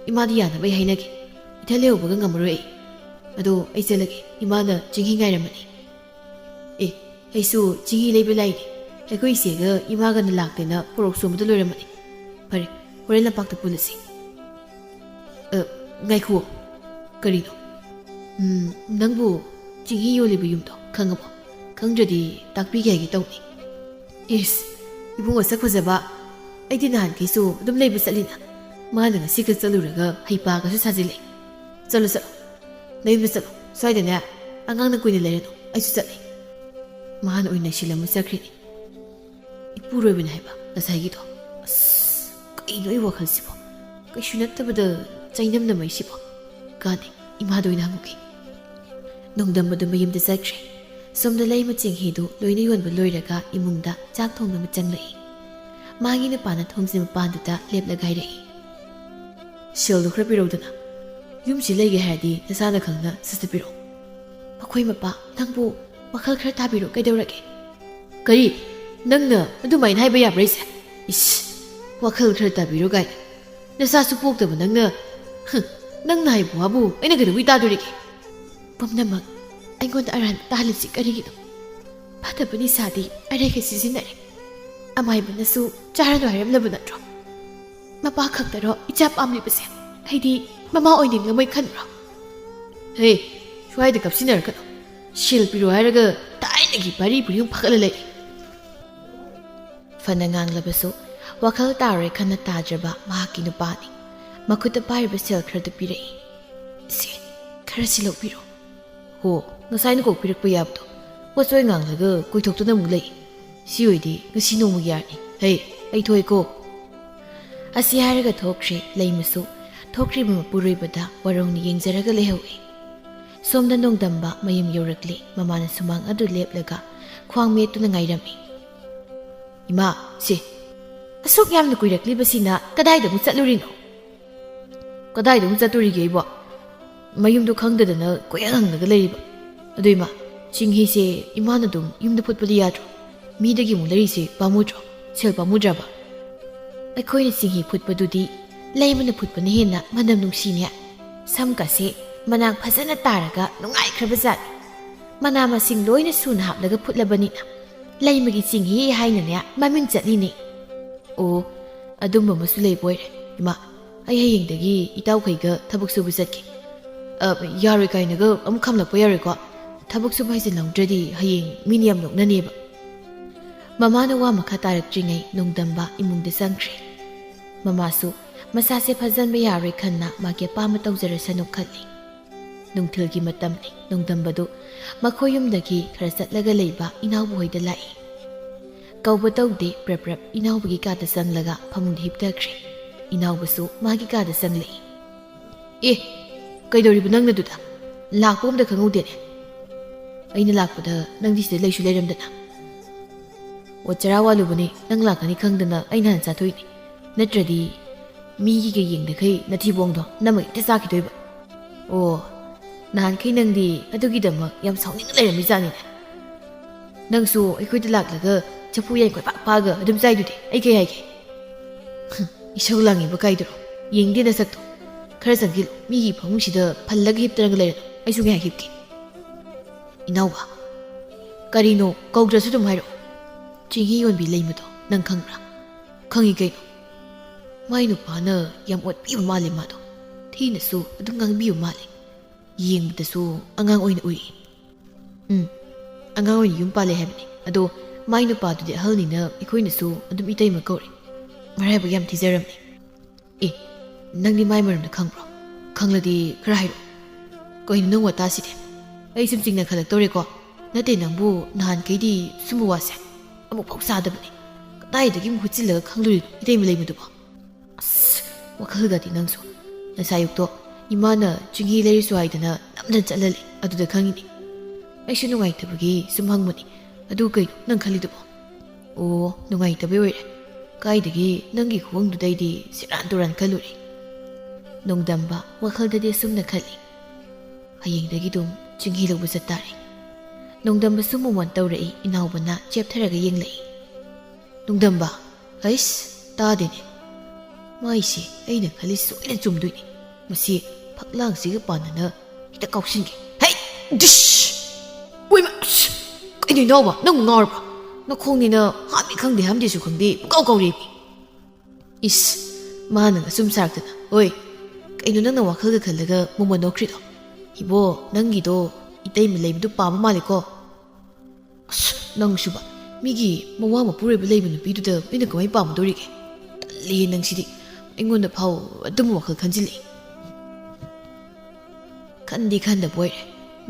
ꯏꯃꯥꯗꯤ ꯌꯥꯅꯕ ꯑꯩ ꯍꯥꯏꯅꯒꯦ꯫ ꯏꯊꯟ ꯂꯩꯍꯧꯕꯒ ꯉꯝꯃꯔꯣꯏ ꯑꯩ꯫ ꯑꯗꯣ ꯑꯩ ꯆꯠꯂꯒꯦ, ꯏꯃꯥꯅ ꯆꯦꯡꯍꯤ ꯉꯥꯏꯔꯝꯃꯅꯤ꯫ ꯑꯦ, ꯑꯩꯁꯨ ꯆꯦꯡꯍꯤ ꯂꯩꯕ ꯂꯥꯛꯏꯅꯦ꯫ ꯑꯩꯈꯣꯏ ꯏꯆꯦꯒ ꯏꯃꯥꯒꯅ ꯂꯥꯛꯇꯦꯅ ꯄꯣꯔꯣꯛ ꯁꯣꯝꯕꯗ ꯂꯣꯏꯔꯝꯃꯅꯤ꯫ ꯐꯔꯦ, ꯍꯣꯔꯦꯟ ꯂꯝꯄꯥꯛꯇ ꯄꯨꯜꯂꯁꯤ꯫ ꯑ, ꯉꯥꯏꯈꯨꯑꯣ꯫ ꯀꯔꯤꯅꯣ? ꯎꯝ, ꯅꯪꯕꯨ ꯆꯦꯡꯍꯤ ꯌꯣꯜꯂꯤꯕ ꯌꯨꯝꯗꯣ ꯈꯪꯉꯕꯣ? ꯈꯪꯗ꯭ꯔꯗꯤ ꯇꯥꯛꯄꯤꯒꯦ ꯍꯥꯏꯒꯦ ꯇꯧꯅꯤ꯫ ꯏꯁ, ꯏꯕꯨꯡꯉꯣ ꯁꯛ ꯐꯖꯕ, ꯑꯩꯗꯤ ꯅꯍꯥꯟꯈꯩꯁꯨ ꯑꯗꯨꯝ ꯂꯩꯕ ꯆꯠꯂꯤꯅ꯫ ꯃꯥꯅ ꯉꯁꯤ ꯈꯛ ꯆꯠꯂꯨꯔꯒ ꯍꯩꯄꯥꯒꯁꯨ ꯁꯥꯖꯤꯜꯂꯦ꯫ ꯆꯠꯂꯣ, ꯆꯠꯂꯣ, ꯅꯌꯨꯝꯗ ꯆꯠꯂꯣ꯫ ꯁ꯭ꯋꯥꯏꯗꯅꯦ ꯑꯉꯥꯡꯅ ꯀꯨꯏꯅ ꯂꯩꯔꯅꯨ, ꯑꯩꯁꯨ ꯆꯠꯂꯦ꯫ ꯃꯥꯅ ꯑꯣꯏꯅ ꯅꯩꯁꯤꯜꯂꯝꯃ ꯆꯠꯈ꯭ꯔꯤꯅꯦ꯫ ꯏꯄꯨꯔꯣꯏꯕꯅꯦ ꯍꯥꯏꯕ ꯉꯁꯥꯏꯒꯤꯗꯣ꯫ ꯑꯁ, ꯀꯩꯅꯣ ꯑꯩ ꯋꯥꯈꯜꯁꯤꯕꯣ? ꯀꯩꯁꯨ ꯅꯠꯇꯕꯗ ꯆꯩꯅꯝꯅꯃꯩꯁꯤꯕꯣ? ꯀꯥꯟꯅꯩ, ꯏꯃꯥꯗ ꯑꯣꯏꯅ ꯍꯪꯉꯨꯒꯦ꯫ ꯅꯣꯡꯗꯝꯕꯗꯨ ꯃꯌꯨꯝꯗ ꯆꯠꯈ꯭ꯔꯦ꯫ ꯁꯣꯝꯗ ꯂꯩꯃ ꯆꯦꯡꯍꯤꯗꯨ ꯂꯣꯏꯅ ꯌꯣꯟꯕ ꯂꯣꯏꯔꯒ ꯏꯃꯨꯡꯗ ꯆꯥꯛ ꯊꯣꯡꯅꯕ ꯆꯪꯂꯛꯏ꯫ ꯃꯥꯒꯤ ꯅꯨꯄꯥꯅ ꯊꯣꯡꯁꯤ ꯃꯄꯥꯟꯗꯨꯗ ꯂꯦꯞꯂꯒ ꯍꯥꯏꯔꯛꯏ, "ꯁꯦꯜꯗꯨ ꯈꯔ ꯄꯤꯔꯧꯗꯅ꯫ ꯌꯨꯝꯁꯤ ꯂꯩꯒꯦ ꯍꯥꯏꯔꯗꯤ ꯅꯁꯥꯅ ꯈꯪꯅ ꯁꯠ ꯁꯠ ꯄꯤꯔꯛꯑꯣ꯫ ꯃꯈꯣꯏ ꯃꯄꯥ, ꯅꯪꯕꯨ ꯋꯥꯈꯜ ꯈꯔ ꯇꯥꯕꯤꯔꯣ, ꯀꯩꯗꯧꯔꯒꯦ?" "ꯀꯔꯤ? ꯅꯪꯅ ꯑꯗꯨꯃꯥꯏꯅ ꯍꯥꯏꯕ ꯌꯥꯕ꯭ꯔꯥ ꯑꯩꯁꯦ? ꯏꯁ, ꯋꯥꯈꯜ ꯈꯔ ꯇꯥꯕꯤꯔꯣ ꯀꯥꯏꯅ꯫ ꯅꯁꯥꯁꯨ ꯄꯣꯛꯇꯕ ꯅꯪꯅ, ꯍ, ꯅꯪꯅ ꯍꯥꯏꯕ ꯋꯥꯕꯨ ꯑꯩꯅ ꯀꯩꯗꯧꯕꯩ ꯇꯥꯗꯣꯔꯤꯒꯦ?" "ꯄꯨꯝꯅꯃꯛ ꯑꯩꯉꯣꯟꯗ ꯑꯔꯥꯟꯕ ꯇꯥꯍꯜꯂꯤꯁꯤ ꯀꯔꯤꯒꯤꯅꯣ? ꯐꯠꯇꯕ ꯅꯤꯁꯥꯗꯤ ꯑꯔꯦꯈꯩ ꯁꯤꯖꯤꯟꯅꯔꯦ꯫ ꯑꯃꯥꯏꯕꯅꯁꯨ ꯆꯥꯔꯅꯨ ꯍꯥꯏꯔꯝꯂꯕ ꯅꯠꯇ꯭ꯔꯣ? ꯃꯄꯥ ꯈꯛꯇꯔꯣ ꯏꯆꯥ ꯄꯥꯝꯂꯤꯕꯁꯦ? ꯑꯩꯗꯤ ꯃꯃꯥ ꯑꯣꯏꯅꯤꯡꯉꯝꯃꯣꯏ ꯈꯟꯕ꯭ꯔꯣ?" "ꯍꯦ, ꯁ꯭ꯋꯥꯏꯗ ꯀꯞꯁꯤꯟꯅꯔꯛꯀꯅꯨ꯫ ꯁꯦꯜ ꯄꯤꯔꯣ ꯍꯥꯏꯔꯒ ꯊꯥꯏꯅꯒꯤ ꯄꯥꯔꯤ ꯄꯨꯔꯤ ꯑꯃ ꯐꯒꯠꯂ ꯂꯩꯔꯦ꯫" ꯐꯅ ꯉꯥꯡꯂꯕꯁꯨ ꯋꯥꯈꯜ ꯇꯥꯔꯣꯏ ꯈꯟꯅ ꯇꯥꯗ꯭ꯔꯕ ꯃꯍꯥꯛꯀꯤ ꯅꯨꯄꯥꯅꯤ꯫ ꯃꯈꯨꯠꯇ ꯄꯥꯏꯔꯤꯕ ꯁꯦꯜ ꯈꯔꯗꯨ ꯄꯤꯔꯛꯏ꯫ "ꯁꯦ, ꯈꯔꯁꯤ ꯂꯧꯕꯤꯔꯣ꯫" "ꯍꯣ, ꯉꯁꯥꯏꯅ ꯀꯣꯛ ꯄꯤꯔꯛꯄ ꯌꯥꯕꯗꯣ꯫ ꯋꯥꯆꯣꯏ ꯉꯥꯡꯂꯒ ꯀꯣꯏꯊꯣꯛꯇꯨꯅ ꯑꯃꯨꯛ ꯂꯩ꯫ ꯁꯤ ꯑꯣꯏꯗꯤ ꯉꯁꯤ ꯅꯣꯡꯃꯒꯤ ꯌꯥꯔꯅꯤ꯫ ꯍꯩ, ꯑꯩ ꯊꯣꯛꯑꯦꯀꯣ꯫" ꯑꯁꯤ ꯍꯥꯏꯔꯒ ꯊꯣꯛꯈ꯭ꯔꯦ ꯂꯩꯃꯁꯨ꯫ ꯊꯣꯛꯈ꯭ꯔꯤꯕ ꯃꯄꯨꯔꯣꯏꯕꯗ ꯋꯥꯔꯧꯅ ꯌꯦꯡꯖꯔꯒ ꯂꯩꯍꯧꯏ꯫ ꯁꯣꯝꯗ ꯅꯣꯡꯗꯝꯕ ꯃꯌꯨꯝ ꯌꯧꯔꯛꯂꯦ꯫ ꯃꯃꯥꯅ ꯁꯨꯃꯥꯡ ꯑꯗꯨ ꯂꯦꯞꯂꯒ ꯈ꯭ꯋꯥꯡ ꯃꯦꯠꯇꯨꯅ ꯉꯥꯏꯔꯝꯃꯤ꯫ "ꯏꯃꯥ, ꯁꯦ, ꯑꯁꯨꯛ ꯌꯥꯝꯅ ꯀꯨꯏꯔꯛꯂꯤꯕꯁꯤꯅ ꯀꯗꯥꯏꯗ ꯑꯃꯨꯛ ꯆꯠꯂꯨꯔꯤꯅꯣ?" "ꯀꯗꯥꯏꯗ ꯑꯃꯨꯛ ꯆꯠꯇꯣꯔꯤꯒꯦ ꯑꯩꯕꯣ? ꯃꯌꯨꯝꯗꯣ ꯈꯪꯗꯗꯅ ꯀꯣꯏꯍꯪ ꯍꯪꯂꯒ ꯂꯩꯔꯤꯕ꯫ ꯑꯗꯨ ꯏꯃꯥ, ꯆꯤꯡꯍꯤꯁꯦ ꯏꯃꯥꯅ ꯑꯗꯨꯝ ꯌꯨꯝꯗ ꯐꯨꯠꯄꯗꯤ ꯌꯥꯗ꯭ꯔꯣ? ꯃꯤꯗꯒꯤ ꯑꯃꯨꯛ ꯂꯩꯔꯤꯁꯦ ꯄꯥꯝꯃꯨꯗ꯭ꯔꯣ? ꯁꯦꯜ ꯄꯥꯝꯃꯨꯗ꯭ꯔꯕ? ꯑꯩꯈꯣꯏꯅ ꯆꯤꯡꯍꯤ ꯐꯨꯠꯄꯗꯨꯗꯤ ꯂꯩꯃꯅ ꯐꯨꯠꯄꯅ ꯍꯦꯟꯅ ꯃꯅꯝ ꯅꯨꯡꯁꯤꯅꯦ꯫ ꯁꯝꯒꯁꯦ ꯃꯅꯥꯛ ꯐꯖꯅ ꯇꯥꯔꯒ ꯅꯨꯡꯉꯥꯏꯈ꯭ꯔꯕꯖꯥꯠꯅꯤ꯫ ꯃꯅꯥ ꯃꯁꯤꯡ ꯂꯣꯏꯅ ꯁꯨꯅ ꯍꯥꯞꯂꯒ ꯐꯨꯠꯂꯕꯅꯤꯅ ꯂꯩꯃꯒꯤ ꯆꯤꯡꯍꯤ ꯍꯥꯏꯅꯅꯦ ꯃꯃꯤꯡ ꯆꯠꯂꯤꯅꯦ꯫ ꯑꯣ, ꯑꯗꯨꯝꯕ ꯑꯃꯁꯨ ꯂꯩꯕ ꯑꯣꯏꯔꯦ꯫ ꯏꯃꯥ, ꯑꯩ ꯍꯌꯦꯡꯗꯒꯤ ꯏꯇꯥꯎꯈꯩꯒ ꯊꯕꯛ ꯁꯨꯕ ꯆꯠꯀꯦ꯫ ꯑ, ꯌꯥꯔꯣꯏ ꯀꯥꯏꯅꯒ ꯑꯃꯨꯛ ꯈꯝꯂꯛꯄ ꯌꯥꯔꯣꯏꯀꯣ꯫ ꯊꯕꯛ ꯁꯨꯕ ꯍꯩꯖꯤꯜꯍꯧꯗ꯭ꯔꯗꯤ ꯍꯌꯦꯡ ꯃꯤꯅ ꯌꯥꯝ ꯅꯣꯛꯅꯅꯦꯕ꯫ ꯃꯃꯥꯅ ꯋꯥ ꯃꯈꯥ ꯇꯥꯔꯛꯇ꯭ꯔꯤꯉꯩ ꯅꯣꯡꯗꯝꯕ ꯏꯃꯨꯡꯗ ꯆꯪꯈ꯭ꯔꯦ꯫ ꯃꯃꯥꯁꯨ ꯃꯁꯥꯁꯦ ꯐꯖꯟꯕ ꯌꯥꯔꯣꯏ ꯈꯟꯅ ꯃꯥꯒꯤ ꯑꯄꯥꯝꯕ ꯇꯧꯖꯔꯁꯅꯨ ꯈꯜꯂꯤ꯫ ꯅꯨꯡꯊꯤꯜꯒꯤ ꯃꯇꯝꯅꯤ꯫ ꯅꯣꯡꯗꯝꯕꯗꯨ ꯃꯈꯣꯏ ꯌꯨꯝꯗꯒꯤ ꯈꯔ ꯆꯠꯂꯒ ꯂꯩꯕ ꯏꯅꯥꯎꯕ ꯍꯣꯏꯗ ꯂꯥꯛꯏ꯫ ꯀꯧꯕ ꯇꯧꯗꯦ, ꯄ꯭ꯔꯞ ꯄ꯭ꯔꯞ ꯏꯅꯥꯎꯕꯒꯤ ꯀꯥꯗ ꯆꯪꯂꯒ ꯐꯃꯨꯡꯗ ꯍꯤꯞꯊꯈ꯭ꯔꯦ꯫ ꯏꯅꯥꯎꯕꯁꯨ ꯃꯥꯒꯤ ꯀꯥꯗ ꯆꯪꯂꯛꯏ꯫ "ꯑꯦ, ꯀꯩꯗꯧꯔꯤꯕ ꯅꯪꯅ ꯑꯗꯨꯗ? ꯂꯥꯛꯄ ꯑꯝꯇ ꯈꯪꯍꯧꯗꯦꯅꯦ꯫ ꯑꯩꯅ ꯂꯥꯛꯄꯗ ꯅꯪꯗꯤ ꯁꯤꯗ ꯂꯩꯁꯨ ꯂꯩꯔꯝꯗꯅ꯫ ꯑꯣ, ꯆꯔꯥ ꯋꯥꯂꯨꯕꯅꯦ, ꯅꯪ ꯂꯥꯛꯀꯅꯤ ꯈꯪꯗꯅ ꯑꯩꯅ ꯍꯥꯟꯅ ꯆꯥꯊꯣꯛꯏꯅꯦ꯫ ꯅꯠꯇ꯭ꯔꯗꯤ ꯃꯤꯒꯤꯒ ꯌꯦꯡꯗꯈꯩ ꯅꯊꯤꯕꯣꯡꯗꯣ ꯅꯝꯃꯒ ꯍꯦꯛꯇ ꯆꯥꯈꯤꯗꯣꯏꯕ꯫ ꯑꯣ, ꯅꯍꯥꯟꯈꯩ ꯅꯪꯗꯤ ꯑꯗꯨꯒꯤꯗꯃꯛ ꯌꯥꯝ ꯁꯥꯎꯅꯤꯡꯅ ꯂꯩꯔꯝꯃꯤ ꯖꯥꯠꯅꯤꯅꯦ꯫ ꯅꯪꯁꯨ ꯑꯩꯈꯣꯏꯗ ꯂꯥꯛꯂꯒ ꯆꯐꯨ ꯌꯦꯟ ꯀꯣꯏꯄꯥꯛ ꯄꯥꯛꯑꯒ ꯑꯗꯨꯝ ꯆꯥꯏꯗꯨꯗꯤ, ꯑꯩ ꯀꯩ ꯍꯥꯏꯒꯦ?" "ꯏꯁꯧ ꯂꯥꯡꯉꯤꯕ ꯀꯥꯏꯗꯨꯔꯣ? ꯌꯦꯡꯗꯦ ꯅꯁꯛꯇꯣ꯫ ꯈꯔ ꯆꯪꯁꯤꯜꯂꯨ, ꯃꯤꯒꯤ ꯐꯃꯨꯡꯁꯤꯗ ꯐꯜꯂꯒ ꯍꯤꯞꯇꯅꯒ ꯂꯩꯔꯅꯨ, ꯑꯩꯁꯨ ꯉꯥꯏꯍꯥꯛ ꯍꯤꯞꯀꯦ꯫" "ꯏꯅꯥꯎꯕ, ꯀꯔꯤꯅꯣ? ꯀꯧꯗ꯭ꯔꯁꯨ ꯑꯗꯨꯝ ꯍꯥꯏꯔꯛꯑꯣ꯫ ꯆꯤꯡꯍꯤ ꯌꯣꯟꯕꯤ ꯂꯩꯃꯗꯣ ꯅꯪ ꯈꯪꯕ꯭ꯔꯥ?" "ꯈꯪꯉꯤ ꯀꯩꯅꯣ꯫ ꯃꯥꯏ ꯅꯨꯄꯥꯅ ꯌꯥꯝ ꯑꯣꯠꯄꯤꯕ ꯃꯥꯜꯂꯦ ꯃꯥꯗꯣ꯫ ꯊꯤꯅꯁꯨ ꯑꯗꯨꯝ ꯉꯥꯡꯕꯤꯕ ꯃꯥꯜꯂꯦ꯫ ꯌꯦꯡꯕꯗꯁꯨ ꯑꯉꯥꯡ ꯑꯣꯏꯅ ꯎꯏ꯫" "ꯎꯝ, ꯑꯉꯥꯡ ꯑꯣꯏꯅ ꯌꯨꯝ ꯄꯥꯜꯂꯦ ꯍꯥꯏꯕꯅꯤ꯫ ꯑꯗꯣ ꯃꯥꯏ ꯅꯨꯄꯥꯗꯨꯗꯤ ꯑꯍꯜꯅꯤꯅ ꯑꯩꯈꯣꯏꯅꯁꯨ ꯑꯗꯨꯝ ꯏꯇꯩꯃ ꯀꯧꯔꯦ꯫ ꯃꯔꯥꯏꯕꯛ ꯌꯥꯝ ꯊꯤꯖꯔꯝꯃꯦ꯫" "ꯑꯦ, ꯅꯪꯗꯤ ꯃꯥꯏ ꯃꯔꯝꯗ ꯈꯪꯕ꯭ꯔꯣ? ꯈꯪꯂꯗꯤ ꯈꯔ ꯍꯥꯏꯔꯛꯑꯣ꯫" "ꯀꯩꯅꯣ ꯅꯪ ꯋꯥꯇꯥꯁꯤꯗꯤ? ꯑꯩ ꯁꯨꯝ ꯆꯤꯡꯅ ꯈꯜꯂꯛꯇꯧꯔꯦꯀꯣ꯫ ꯅꯠꯇꯦ, ꯅꯪꯕꯨ ꯅꯍꯥꯟꯈꯩꯗꯤ ꯁꯨꯝꯕ ꯋꯥꯁꯦ ꯑꯃꯨꯛꯐꯥꯎ ꯆꯥꯗꯕꯅꯤ꯫ ꯀꯗꯥꯏꯗꯒꯤ ꯃꯍꯨꯠ ꯁꯤꯜꯂꯒ ꯈꯪꯂꯨꯔꯤꯅꯣ ꯏꯇꯩꯃ ꯂꯩꯃꯗꯨꯕꯣ?" "ꯑꯁ, ꯋꯥꯈꯜꯒꯗꯤ ꯅꯪꯁꯨ꯫ ꯉꯁꯥꯏ ꯑꯌꯨꯛꯇꯣ ꯏꯃꯥꯅ ꯆꯤꯡꯍꯤ ꯂꯩꯔꯨꯁꯨ ꯍꯥꯏꯗꯅ ꯅꯝꯗꯅ ꯆꯠꯍꯜꯂꯦ꯫ ꯑꯗꯨꯗ ꯈꯪꯉꯤꯅꯤ꯫ ꯑꯩꯁꯨ ꯅꯨꯡꯉꯥꯏꯇꯕꯒꯤ ꯁꯨꯝ ꯍꯪꯕꯅꯤ꯫ ꯑꯗꯨ ꯀꯩꯅꯣ ꯅꯪ ꯈꯜꯂꯤꯗꯨꯕꯣ?" "ꯑꯣ, ꯅꯨꯡꯉꯥꯏꯇꯕꯩ ꯑꯣꯏꯔꯦ꯫ ꯀꯥꯏꯗꯒꯤ ꯅꯪꯒꯤ ꯈꯨꯍꯪꯗꯨꯗꯩꯗꯤ ꯁꯦꯔꯥꯟ ꯇꯨꯔꯥꯟ ꯈꯜꯂꯨꯔꯦ꯫" ꯅꯣꯡꯗꯝꯕ ꯋꯥꯈꯜꯗꯗꯤ ꯑꯁꯨꯝꯅ ꯈꯜꯂꯤ, "ꯍꯌꯦꯡꯗꯒꯤ ꯑꯗꯨꯝ ꯆꯤꯡꯍꯤ ꯂꯧꯕ ꯆꯠꯇꯥꯔꯦ꯫" ꯅꯣꯡꯗꯝꯕꯁꯨ ꯃꯣꯃꯣꯟ ꯇꯧꯔꯛꯏ꯫ ꯏꯅꯥꯎꯕꯅ ꯆꯦꯞꯊꯔꯒ ꯌꯦꯡꯂꯛꯏ꯫ ꯅꯣꯡꯗꯝꯕ, ꯍꯩꯁ, ꯇꯥꯗꯦꯅꯦ꯫ ꯃꯥꯏꯁꯦ ꯑꯩꯅ ꯈꯜꯂꯤ ꯁꯣꯏꯅ ꯆꯨꯝꯗꯣꯏꯅꯤ꯫ ꯃꯁꯤ ꯐꯛꯂꯥꯡꯁꯤꯒ ꯄꯥꯟꯅꯅ ꯍꯦꯛꯇ ꯀꯥꯎꯁꯤꯟꯒꯦ꯫ ꯍꯩ! ꯗꯤꯁ! ꯎꯏꯃ! ꯑꯁ! ꯀꯩꯅꯣ ꯏꯅꯥꯎꯕ, ꯅꯪ ꯉꯥꯎꯔꯕ? ꯅꯈꯣꯡꯅꯤꯅ ꯍꯥꯝꯃꯤ ꯈꯪꯗꯦ, ꯍꯥꯝꯗꯦꯁꯨ ꯈꯪꯗꯦ, ꯄꯨꯡꯀꯥꯎ ꯀꯥꯎꯔꯦꯃꯤ꯫ ꯏꯁ! ꯃꯥꯅ ꯑꯁꯨꯝ ꯁꯥꯔꯛꯇꯅ꯫ ꯍꯣꯏ, ꯀꯩꯅꯣ ꯅꯪꯅ ꯋꯥꯈꯜꯒ ꯈꯜꯂꯒ ꯃꯣꯃꯣꯟ ꯅꯣꯛꯈ꯭ꯔꯤꯗꯣ? ꯏꯕꯣ, ꯅꯪꯒꯤꯗꯣ ꯏꯇꯩꯃ ꯂꯩꯕꯗꯨ ꯄꯥꯝꯕ ꯃꯥꯜꯂꯦꯀꯣ? ꯑꯁ, ꯅꯪꯁꯨꯕ, ꯃꯤꯒꯤ ꯃꯋꯥ ꯃꯄꯨꯔꯣꯏꯕ ꯂꯩꯕ ꯅꯨꯄꯤꯗꯨꯗ ꯑꯩꯅ ꯀꯃꯥꯏꯅ ꯄꯥꯝꯃꯗꯧꯔꯤꯒꯦ? ꯇꯜꯂꯦ ꯅꯪꯁꯤꯗꯤ꯫ ꯑꯩꯉꯣꯟꯗ ꯐꯥꯎ ꯑꯗꯨꯝꯕ ꯋꯥꯈꯜ ꯈꯟꯖꯤꯜꯂꯛꯏ꯫ ꯈꯟꯗꯤ ꯈꯟꯗꯕ ꯑꯣꯏꯔꯦ꯫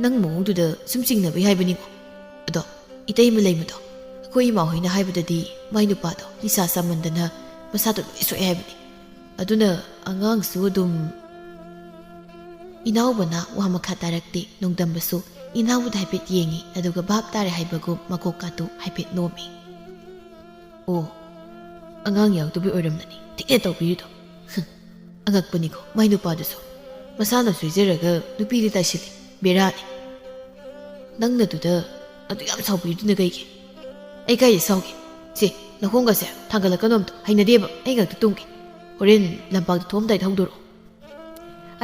ꯅꯪ ꯃꯑꯣꯡꯗꯨꯗ ꯁꯨꯝ ꯆꯤꯡꯅꯕꯩ ꯍꯥꯏꯕꯅꯤꯀꯣ꯫ ꯑꯗꯣ ꯏꯇꯩꯃ ꯂꯩꯃꯗꯣ, ꯑꯩꯈꯣꯏ ꯏꯃꯥ ꯍꯣꯏꯅ ꯍꯥꯏꯕꯗꯗꯤ ꯃꯥꯏ ꯅꯨꯄꯥꯗꯣ ꯅꯤꯁꯥ ꯆꯥꯃꯟꯗꯅ ꯃꯁꯥꯗꯣ ꯂꯣꯏ ꯁꯣꯛꯑꯦ ꯍꯥꯏꯕꯅꯤ꯫ ꯑꯗꯨꯅ ꯑꯉꯥꯡꯁꯨ ꯑꯗꯨꯝ꯫ ꯏꯅꯥꯎꯕꯅ ꯋꯥ ꯃꯈꯥ ꯇꯥꯔꯛꯇꯦ꯫ ꯅꯣꯡꯗꯝꯕꯁꯨ ꯏꯅꯥꯎꯕꯗ ꯍꯥꯏꯐꯦꯠ ꯌꯦꯡꯉꯤ, ꯑꯗꯨꯒ ꯚꯥꯞ ꯇꯥꯔꯦ ꯍꯥꯏꯕꯒꯨꯝ ꯃꯀꯣꯛꯀꯥꯇꯨ ꯍꯥꯏꯐꯦꯠ ꯅꯣꯝꯃꯤ꯫ ꯑꯣ, ꯑꯉꯥꯡ ꯌꯥꯎꯗꯕꯩ ꯑꯣꯏꯔꯝꯂꯅꯤ ꯊꯤꯅ ꯇꯧꯕꯤꯔꯤꯗꯣ꯫ ꯍꯨꯝ, ꯑꯉꯛꯄꯅꯤꯀꯣ ꯃꯥꯏ ꯅꯨꯄꯥꯗꯨꯁꯨ꯫ ꯃꯁꯥꯅ ꯁꯣꯏꯖꯔꯒ ꯅꯨꯄꯤꯗꯤ ꯇꯥꯏꯁꯤꯜꯂꯤ꯫ ꯕꯦꯔꯥꯅꯤ꯫ ꯅꯪꯅꯗꯨꯗ ꯑꯗꯨ ꯌꯥꯝ ꯁꯥꯎꯕꯤꯔꯤꯗꯨꯅ ꯀꯩꯒꯤ? ꯑꯩ ꯀꯥꯏꯗ ꯁꯥꯎꯒꯦ? ꯁꯦ, ꯅꯈꯣꯡꯒꯁꯦ ꯊꯥꯡꯒꯠꯂꯛꯀꯅꯣ ꯑꯝꯇ꯫ ꯍꯩꯅꯗꯦꯕ꯫ ꯑꯩ ꯉꯥꯛꯇ ꯇꯨꯝꯒꯦ꯫ ꯍꯣꯔꯦꯟ ꯂꯝꯄꯥꯛꯇ ꯊꯣꯛꯑꯝꯗꯥꯏꯗ ꯍꯧꯗꯣꯔꯛꯑꯣ꯫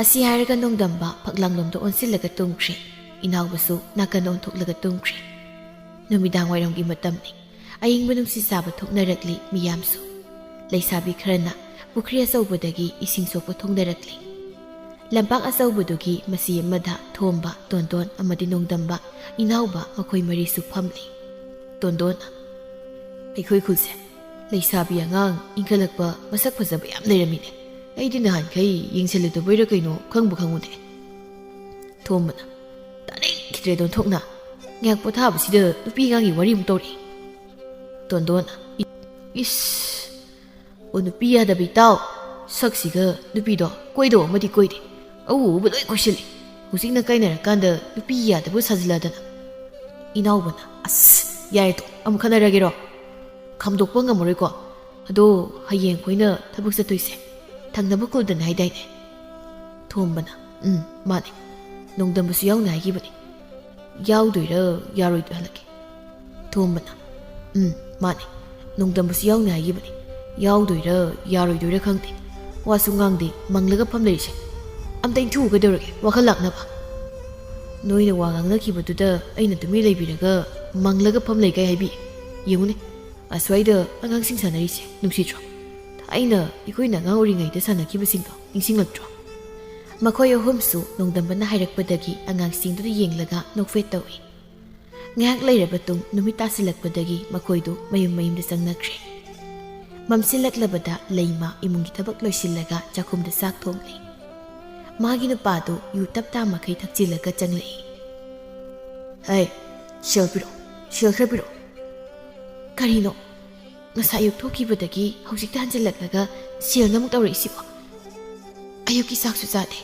ꯑꯁꯤ ꯍꯥꯏꯔꯒ ꯅꯣꯡꯗꯝꯕ ꯐꯛꯂꯥꯡꯂꯣꯝꯗ ꯑꯣꯟꯁꯤꯜꯂꯒ ꯇꯨꯝꯈ꯭ꯔꯦ꯫ ꯏꯅꯥꯎꯕꯁꯨ ꯅꯥꯀꯟ ꯑꯣꯟꯊꯣꯛꯂꯒ ꯇꯨꯝꯈ꯭ꯔꯦ꯫ ꯅꯨꯃꯤꯗꯥꯡ ꯋꯥꯏꯔꯝꯒꯤ ꯃꯇꯝꯅꯤ꯫ ꯑꯏꯪꯕ ꯅꯨꯡꯁꯤꯠ ꯆꯥꯕ ꯊꯣꯛꯅꯔꯛꯂꯤ ꯃꯤꯌꯥꯝꯁꯨ꯫ ꯂꯩꯁꯥꯕꯤ ꯈꯔꯅ ꯄꯨꯈ꯭ꯔꯤ ꯑꯆꯧꯕꯗꯒꯤ ꯏꯁꯤꯡ ꯁꯣꯛꯄ ꯊꯣꯛꯅꯔꯛꯂꯤ꯫ ꯂꯝꯄꯥꯛ ꯑꯆꯧꯕꯗꯨꯒꯤ ꯃꯆꯤ ꯑꯃꯗ ꯊꯣꯝꯕ, ꯇꯣꯟꯗꯣꯟ ꯑꯃꯗꯤ ꯅꯣꯡꯗꯝꯕ, ꯏꯅꯥꯎꯕ ꯃꯈꯣꯏ ꯃꯔꯤꯁꯨ ꯐꯝꯂꯤ꯫ ꯇꯣꯟꯗꯣꯟꯅ, "ꯑꯩꯈꯣꯏ ꯈꯨꯜꯁꯦ ꯂꯩꯁꯥꯕꯤ ꯑꯉꯥꯡ ꯏꯟꯈꯠꯂꯛꯄ ꯃꯁꯛ ꯐꯖꯕ ꯌꯥꯝ ꯂꯩꯔꯝꯃꯤꯅꯦ꯫ ꯑꯩꯗꯤ ꯅꯍꯥꯟꯈꯩ ꯌꯦꯡꯁꯤꯜꯂꯨꯗꯕꯩꯔꯥ ꯀꯩꯅꯣ ꯈꯪꯕꯨ ꯈꯪꯉꯨꯗꯦ꯫" ꯊꯣꯝꯕꯅ, "ꯇꯥꯅꯤꯡꯈꯤꯗ꯭ꯔꯦꯗ ꯑꯣꯟꯊꯣꯛꯅ꯫ ꯉꯥꯏꯍꯥꯛ ꯄꯣꯊꯥꯕꯁꯤꯗ ꯅꯨꯄꯤ ꯑꯉꯥꯡꯒꯤ ꯋꯥꯔꯤ ꯑꯃꯨꯛ ꯇꯧꯔꯛꯏ꯫" ꯇꯣꯟꯗꯣꯟꯅ, "ꯏ-, ꯏꯁ, ꯑꯣ ꯅꯨꯄꯤ ꯌꯥꯗꯕꯤ ꯇꯥꯎ꯫ ꯁꯛꯁꯤꯒ ꯅꯨꯄꯤꯗꯣ ꯀꯣꯏꯗꯧ ꯑꯃꯗꯤ ꯀꯣꯏꯗꯦ꯫ ꯑꯎ ꯑꯎꯕ ꯂꯣꯏ ꯀꯣꯏꯁꯤꯜꯂꯤ꯫ ꯍꯧꯖꯤꯛꯅ ꯀꯥꯏꯅꯔꯀꯥꯟꯗ ꯅꯨꯄꯤ ꯌꯥꯗꯕ ꯁꯥꯖꯤꯜꯂꯗꯅ꯫" ꯏꯅꯥꯎꯕꯅ, "ꯑꯁ, ꯌꯥꯔꯦ ꯇꯣ, ꯑꯃꯨꯛ ꯈꯠꯅꯔꯒꯦꯔꯣ? ꯈꯥꯝꯗꯣꯛꯄ ꯉꯝꯃꯔꯣꯏꯀꯣ꯫ ꯑꯗꯣ ꯍꯌꯦꯡ ꯑꯩꯈꯣꯏꯅ ꯊꯕꯛ ꯆꯠꯇꯣꯏꯁꯦ ꯊꯪꯅꯕ ꯈꯨꯜꯗꯅꯦ ꯍꯥꯏꯗꯥꯏꯅꯦ?" ꯊꯣꯝꯕꯅ, "ꯎꯝ, ꯃꯥꯅꯦ꯫ ꯅꯣꯡꯗꯝꯕꯁꯨ ꯌꯥꯎꯅꯤ ꯍꯥꯏꯈꯤꯕꯅꯦ꯫ "ꯌꯥꯎꯗꯣꯏꯔ ꯌꯥꯔꯣꯏꯗꯣꯏꯔ?" ꯍꯜꯂꯛꯀꯦ꯫ ꯊꯣꯝꯕꯅ, "ꯎꯝ, ꯃꯥꯅꯦ꯫ ꯅꯣꯡꯗꯝꯕꯁꯨ ꯌꯥꯎꯅꯤ ꯍꯥꯏꯈꯤꯕꯅꯦ꯫ ꯌꯥꯎꯗꯣꯏꯔ ꯌꯥꯔꯣꯏꯗꯣꯏꯔ ꯈꯪꯗꯦ꯫ ꯋꯥꯁꯨ ꯉꯥꯡꯗꯦ, ꯃꯪꯂꯒ ꯐꯝ ꯂꯩꯔꯤꯁꯦ꯫ ꯑꯝꯇ ꯏꯟꯊꯨꯎ, ꯀꯩꯗꯧꯔꯒꯦ? ꯋꯥꯈꯜ ꯂꯥꯛꯅꯕ꯫ ꯅꯣꯏꯅ ꯋꯥ ꯉꯥꯡꯅꯈꯤꯕꯗꯨꯗ ꯑꯩꯅ ꯇꯨꯃꯤꯟ ꯂꯩꯕꯤꯔꯒ ꯃꯪꯂꯒ ꯐꯝ ꯂꯩ ꯀꯥꯏ ꯍꯥꯏꯕꯤ? ꯌꯦꯡꯉꯨꯅꯦ, ꯑꯁ꯭ꯋꯥꯏꯗ ꯑꯉꯥꯡꯁꯤꯡ ꯁꯥꯟꯅꯔꯤꯁꯦ ꯅꯨꯡꯁꯤꯗ꯭ꯔꯣ? ꯊꯥꯏꯅ ꯑꯩꯈꯣꯏꯅ ꯑꯉꯥꯡ ꯑꯣꯏꯔꯤꯉꯩꯗ ꯁꯥꯟꯅꯈꯤꯕꯁꯤꯡꯗꯣ ꯅꯤꯡꯁꯤꯡꯂꯛꯇ꯭ꯔꯣ?" ꯃꯈꯣꯏ ꯑꯍꯨꯝꯁꯨ ꯅꯣꯡꯗꯝꯕꯅ ꯍꯥꯏꯔꯛꯄꯗꯒꯤ ꯑꯉꯥꯡꯁꯤꯡꯗꯨꯗ ꯌꯦꯡꯂꯒ ꯅꯣꯛꯐꯦꯠ ꯇꯧꯏ꯫ ꯉꯥꯏꯍꯥꯛ ꯂꯩꯔꯕ ꯇꯨꯡ ꯅꯨꯃꯤꯠ ꯇꯥꯁꯤꯜꯂꯛꯄꯗꯒꯤ ꯃꯈꯣꯏꯗꯨ ꯃꯌꯨꯝ ꯃꯌꯨꯝꯗ ꯆꯪꯅꯈ꯭ꯔꯦ꯫ ꯃꯝꯁꯤꯜꯂꯛꯂꯕꯗ ꯂꯩꯃ ꯏꯃꯨꯡꯒꯤ ꯊꯕꯛ ꯂꯣꯏꯁꯤꯜꯂꯒ ꯆꯥꯛꯈꯨꯝꯗ ꯆꯥꯛ ꯊꯣꯡꯂꯤ꯫ ꯃꯥꯒꯤ ꯅꯨꯄꯥꯗꯨ ꯌꯨ ꯇꯞ ꯇꯥ ꯃꯈꯩ ꯊꯛꯆꯤꯜꯂꯒ ꯆꯪꯂꯛꯏ꯫ "ꯍꯩ, ꯁꯦꯜ ꯄꯤꯔꯛꯑꯣ, ꯁꯦꯜ ꯈꯔ ꯄꯤꯔꯛꯑꯣ꯫" "ꯀꯔꯤꯅꯣ? ꯉꯁꯥꯏ ꯑꯌꯨꯛ ꯊꯣꯛꯈꯤꯕꯗꯒꯤ ꯍꯧꯖꯤꯛꯇ ꯍꯟꯖꯤꯜꯂꯛꯂꯒ ꯁꯦꯜꯅ ꯑꯃꯨꯛ ꯇꯧꯔꯛꯏꯁꯤꯕꯣ? ꯑꯌꯨꯛꯀꯤ ꯆꯥꯛꯁꯨ ꯆꯥꯗꯦ꯫"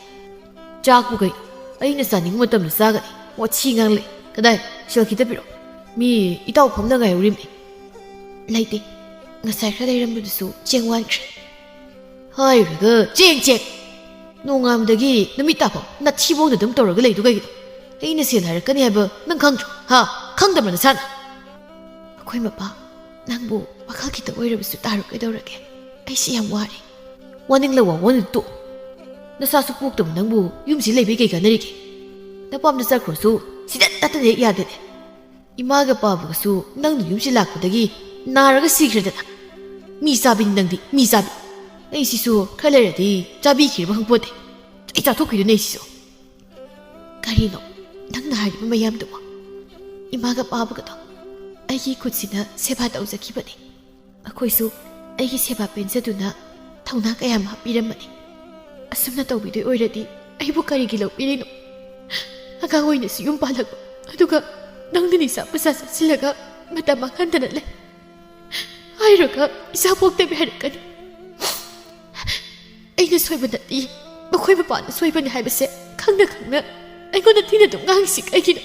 "ꯆꯥꯛꯄꯨ ꯀꯩꯅꯣ? ꯑꯩꯅ ꯆꯥꯅꯤꯡꯕ ꯃꯇꯝꯗ ꯆꯥꯒꯅꯤ꯫ ꯋꯥꯊꯤ ꯉꯥꯡꯂꯦ꯫ ꯀꯗꯥꯏ? ꯁꯦꯜ ꯈꯤꯇ ꯄꯤꯔꯛꯑꯣ꯫ ꯃꯤ ꯏꯇꯥꯎ ꯐꯝꯅ ꯉꯥꯏꯍꯧꯔꯤꯕꯅꯤ꯫" "ꯂꯩꯇꯦ꯫ ꯉꯁꯥꯏ ꯈꯔ ꯂꯩꯔꯝꯕꯗꯨꯁꯨ ꯆꯦꯡ ꯋꯥꯟꯈ꯭ꯔꯦ꯫" "ꯍꯥꯏꯔꯒ ꯆꯦꯡ, ꯆꯦꯡ! ꯅꯣꯡꯉꯥꯟꯕꯗꯒꯤ ꯅꯨꯃꯤꯠ ꯇꯥꯐꯥꯎ ꯅꯊꯤꯕꯣꯡꯗ ꯑꯗꯨꯝ ꯇꯧꯔꯒ ꯂꯩꯗꯨ ꯀꯩꯒꯤꯅꯣ? ꯑꯩꯅ ꯁꯦꯜ ꯍꯥꯏꯔꯛꯀꯅꯤ ꯍꯥꯏꯕ ꯅꯪ ꯈꯪꯗ꯭ꯔꯣ? ꯍꯥ? ꯈꯪꯗꯕ꯭ꯔꯥ ꯅꯁꯥꯅ?" "ꯑꯩꯈꯣꯏ ꯃꯄꯥ, ꯅꯪꯕꯨ ꯋꯥꯈꯜ ꯈꯤꯇ ꯑꯣꯏꯔꯕꯁꯨ ꯇꯥꯔꯣ, ꯀꯩꯗꯧꯔꯒꯦ? ꯑꯩꯁꯦ ꯌꯥꯝ ꯋꯥꯔꯦ꯫" "ꯋꯥꯅꯤꯡꯂ ꯋꯥ ꯋꯥꯅ ꯇꯣꯛ꯫ ꯅꯆꯥꯁꯨ ꯄꯣꯛꯇꯕ ꯅꯪꯕꯨ ꯌꯨꯝꯁꯤ ꯂꯩꯕꯩ ꯀꯩ ꯀꯥꯟꯅꯔꯤꯒꯦ? ꯅꯄꯥꯝꯗ ꯆꯠꯈ꯭ꯔꯁꯨ ꯁꯤꯗ ꯅꯠꯇꯅ ꯍꯦꯛ ꯌꯥꯗꯦꯅꯦ꯫ ꯏꯃꯥꯒ ꯄꯥꯕꯒꯁꯨ ꯅꯪꯅ ꯌꯨꯝꯁꯤ ꯂꯥꯛꯄꯗꯒꯤ ꯅꯥꯔꯒ ꯁꯤꯈ꯭ꯔꯦꯗꯅ꯫ ꯃꯤ ꯆꯥꯕꯤꯅꯤ ꯅꯪꯗꯤ, ꯃꯤ ꯆꯥꯕꯤ꯫ ꯑꯩꯁꯤꯁꯨ ꯈꯔ ꯂꯩꯔꯗꯤ ꯆꯥꯕꯤꯈꯤꯔꯕ ꯈꯪꯄꯣꯠꯇꯦ꯫ ꯑꯩ ꯆꯥꯊꯣꯛꯈꯤꯗꯣꯏꯅꯦ ꯑꯩꯁꯤꯁꯨ꯫" "ꯀꯔꯤꯅꯣ ꯅꯪꯅ ꯍꯥꯏꯔꯤꯕ ꯃꯌꯥꯝꯗꯨꯕꯣ? ꯏꯃꯥꯒ ꯄꯥꯕꯒꯗꯣ ꯑꯩꯒꯤ ꯈꯨꯠꯁꯤꯅ ꯁꯦꯕꯥ ꯇꯧꯖꯈꯤꯕꯅꯦ꯫ ꯃꯈꯣꯏꯁꯨ ꯑꯩꯒꯤ ꯁꯦꯕꯥ ꯄꯦꯟꯖꯗꯨꯅ ꯊꯧꯅꯥ ꯀꯌꯥꯝ ꯍꯥꯞꯄꯤꯔꯝꯕꯅꯤ꯫ ꯑꯁꯨꯝꯅ ꯇꯧꯕꯤꯗꯣꯏ ꯑꯣꯏꯔꯗꯤ ꯑꯩꯕꯨ ꯀꯔꯤꯒꯤ ꯂꯧꯕꯤꯔꯤꯅꯣ? ꯑꯉꯥꯡ ꯑꯣꯏꯅꯁꯨ ꯌꯨꯝ ꯄꯥꯜꯂꯛꯄ, ꯑꯗꯨꯒ ꯅꯪꯅ ꯅꯤꯁꯥ ꯄꯨꯁꯥ ꯆꯥꯁꯤꯜꯂꯒ ꯃꯇꯝ ꯃꯥꯡꯍꯟꯗꯅ ꯂꯩ꯫ ꯍꯥꯏꯔꯒ ꯏꯆꯥ ꯄꯣꯛꯇꯕꯤ ꯍꯥꯏꯔꯛꯀꯅꯤ꯫ ꯑꯩꯅ ꯁꯣꯏꯕ ꯅꯠꯇꯦ, ꯃꯈꯣꯏ ꯃꯄꯥꯅ ꯁꯣꯏꯕꯅꯤ ꯍꯥꯏꯕꯁꯦ ꯈꯪꯅ ꯈꯪꯅ ꯑꯩꯉꯣꯟꯗ ꯊꯤꯅ ꯑꯗꯨꯝ ꯉꯥꯡꯉꯤꯁꯤ ꯀꯩꯒꯤꯅꯣ?"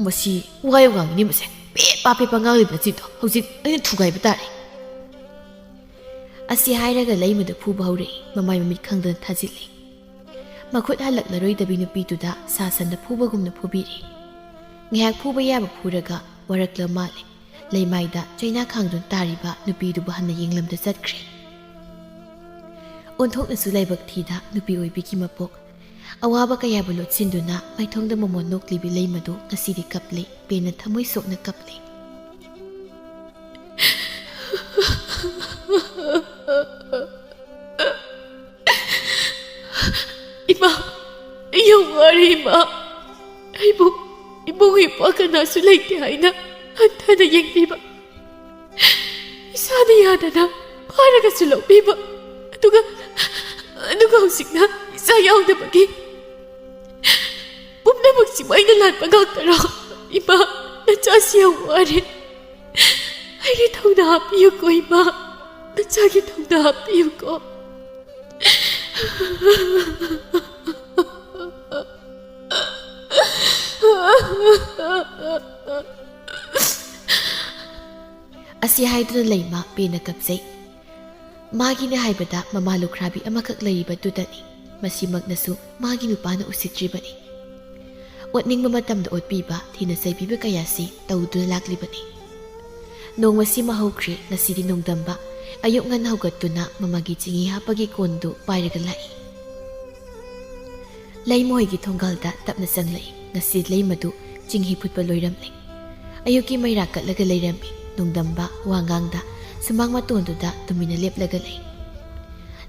"ꯃꯁꯤ ꯋꯥ ꯌꯥꯝ ꯉꯥꯡꯉꯤꯅꯦ ꯃꯁꯦ꯫ ꯄꯦꯄꯥ ꯄꯦꯄꯥ ꯉꯥꯡꯂꯤꯕ ꯅꯆꯤꯟꯗꯣ ꯍꯧꯖꯤꯛ ꯑꯩꯅ ꯊꯨꯒꯥꯏꯕ ꯇꯥꯔꯦ꯫" ꯑꯁꯤ ꯍꯥꯏꯔꯒ ꯂꯩꯃꯗ ꯐꯨꯕ ꯍꯧꯔꯛꯏ, ꯃꯃꯥꯏ ꯃꯃꯤꯠ ꯈꯪꯗꯅ ꯊꯥꯖꯤꯜꯂꯤ꯫ ꯃꯈꯨꯠ ꯍꯜꯂꯛꯂꯔꯣꯏꯗꯕꯤ ꯅꯨꯄꯤꯗꯨꯗ ꯁꯥ ꯁꯟꯅ ꯐꯨꯕꯒꯨꯝꯅ ꯐꯨꯕꯤꯔꯤ꯫ ꯉꯥꯏꯍꯥꯛ ꯐꯨꯕ ꯌꯥꯕ ꯐꯨꯔꯒ ꯋꯥꯔꯛꯂ ꯃꯥꯜꯂꯦ꯫ ꯂꯩꯃꯥꯏꯗ ꯆꯩꯅꯥ ꯈꯥꯡꯗꯨꯅ ꯇꯥꯔꯤꯕ ꯅꯨꯄꯤꯗꯨꯕꯨ ꯍꯟꯅ ꯌꯦꯡꯂꯝꯗ ꯆꯠꯈ꯭ꯔꯦ꯫ ꯑꯣꯟꯊꯣꯛꯅꯁꯨ ꯂꯥꯏꯕꯛ ꯊꯤꯗ ꯅꯨꯄꯤ ꯑꯣꯏꯕꯤꯒꯤ ꯃꯄꯣꯛ꯫ ꯑꯋꯥꯕ ꯀꯌꯥꯕꯨ ꯂꯣꯠꯁꯤꯟꯗꯨꯅ ꯃꯥꯏꯊꯣꯡꯗ ꯃꯃꯣꯟ ꯅꯣꯛꯂꯤꯕꯤ ꯂꯩꯃꯗꯨ ꯉꯁꯤꯗꯤ ꯀꯞꯂꯦ, ꯄꯦꯟꯅ ꯊꯃꯣꯏ ꯁꯣꯛꯅ ꯀꯞꯂꯦ꯫ ꯏꯃꯥ, ꯑꯩ ꯌꯥꯝ ꯋꯥꯔꯦ ꯏꯃꯥ꯫ ꯑꯩꯕꯨ ꯏꯕꯨꯡ ꯏꯄ꯭ꯋꯥ ꯀꯅꯥꯁꯨ ꯂꯩꯇꯦ ꯍꯥꯏꯅ ꯍꯟꯊꯅ ꯌꯦꯡꯕꯤꯕ, ꯏꯁꯥꯅ ꯌꯥꯗꯅ ꯐꯥꯔꯒꯁꯨ ꯂꯧꯕꯤꯕ, ꯑꯗꯨꯒ ꯑꯗꯨꯒ ꯍꯧꯖꯤꯛꯅ ꯏꯆꯥ ꯌꯥꯎꯗꯕꯒꯤ ꯄꯨꯝꯅꯃꯛꯁꯤꯕꯨ ꯑꯩꯅ ꯂꯥꯟꯕ ꯉꯥꯛꯇꯔꯣ? ꯏꯃꯥ, ꯅꯆꯥꯁꯤ ꯌꯥꯝ ꯋꯥꯔꯦ꯫ ꯑꯩꯒꯤ ꯊꯧꯅꯥ ꯍꯥꯞꯄꯤꯌꯨꯀꯣ ꯏꯃꯥ, ꯅꯆꯥꯒꯤ ꯊꯧꯅꯥ ꯍꯥꯞꯄꯤꯌꯨꯀꯣ꯫ ꯑꯁꯤ ꯍꯥꯏꯗꯨꯅ ꯂꯩꯃ ꯄꯦꯟꯅ ꯀꯞꯆꯩ꯫ ꯃꯥꯒꯤꯅꯦ ꯍꯥꯏꯕꯗ ꯃꯃꯥ ꯂꯨꯈ꯭ꯔꯥꯕꯤ ꯑꯃꯈꯛ ꯂꯩꯔꯤꯕꯗꯨꯗꯅꯤ꯫ ꯃꯁꯤꯃꯛꯅꯁꯨ ꯃꯥꯒꯤ ꯅꯨꯄꯥꯅ ꯎꯁꯤꯠꯇ꯭ꯔꯤꯕꯅꯤ꯫ ꯑꯣꯠꯅꯤꯡꯕ ꯃꯇꯝꯗ ꯑꯣꯠꯄꯤꯕ, ꯊꯤꯅ ꯆꯩꯕꯤꯕ ꯀꯌꯥꯁꯤ ꯇꯧꯗꯨꯅ ꯂꯥꯛꯂꯤꯕꯅꯤ꯫ ꯅꯣꯡꯃꯁꯤꯃ ꯍꯧꯈ꯭ꯔꯦ꯫ ꯉꯁꯤꯗꯤ ꯅꯣꯡꯗꯝꯕ ꯑꯌꯨꯛ ꯉꯟꯅ ꯍꯧꯒꯠꯇꯨꯅ ꯃꯃꯥꯒꯤ ꯆꯤꯡꯍꯤ ꯍꯥꯞꯄꯒꯤ ꯀꯣꯟꯗꯨ ꯄꯥꯏꯔꯒ ꯂꯥꯛꯏ꯫ ꯂꯩꯃ ꯍꯣꯏꯒꯤ ꯊꯣꯡꯒꯥꯜꯗ ꯇꯞꯅ ꯆꯪꯂꯛꯏ꯫ ꯉꯁꯤ ꯂꯩꯃꯗꯨ ꯆꯤꯡꯍꯤ ꯐꯨꯠꯄ ꯂꯣꯏꯔꯝꯂꯦ꯫ ꯑꯌꯨꯛꯀꯤ ꯃꯩꯔꯥ ꯀꯠꯂꯒ ꯂꯩꯔꯝꯃꯤ꯫ ꯅꯣꯡꯗꯝꯕ ꯋꯥ ꯉꯥꯡꯗ ꯁꯨꯃꯥꯡ ꯃꯇꯣꯟꯗꯨꯗ ꯇꯨꯃꯤꯟꯅ ꯂꯦꯞꯂꯒ ꯂꯩ꯫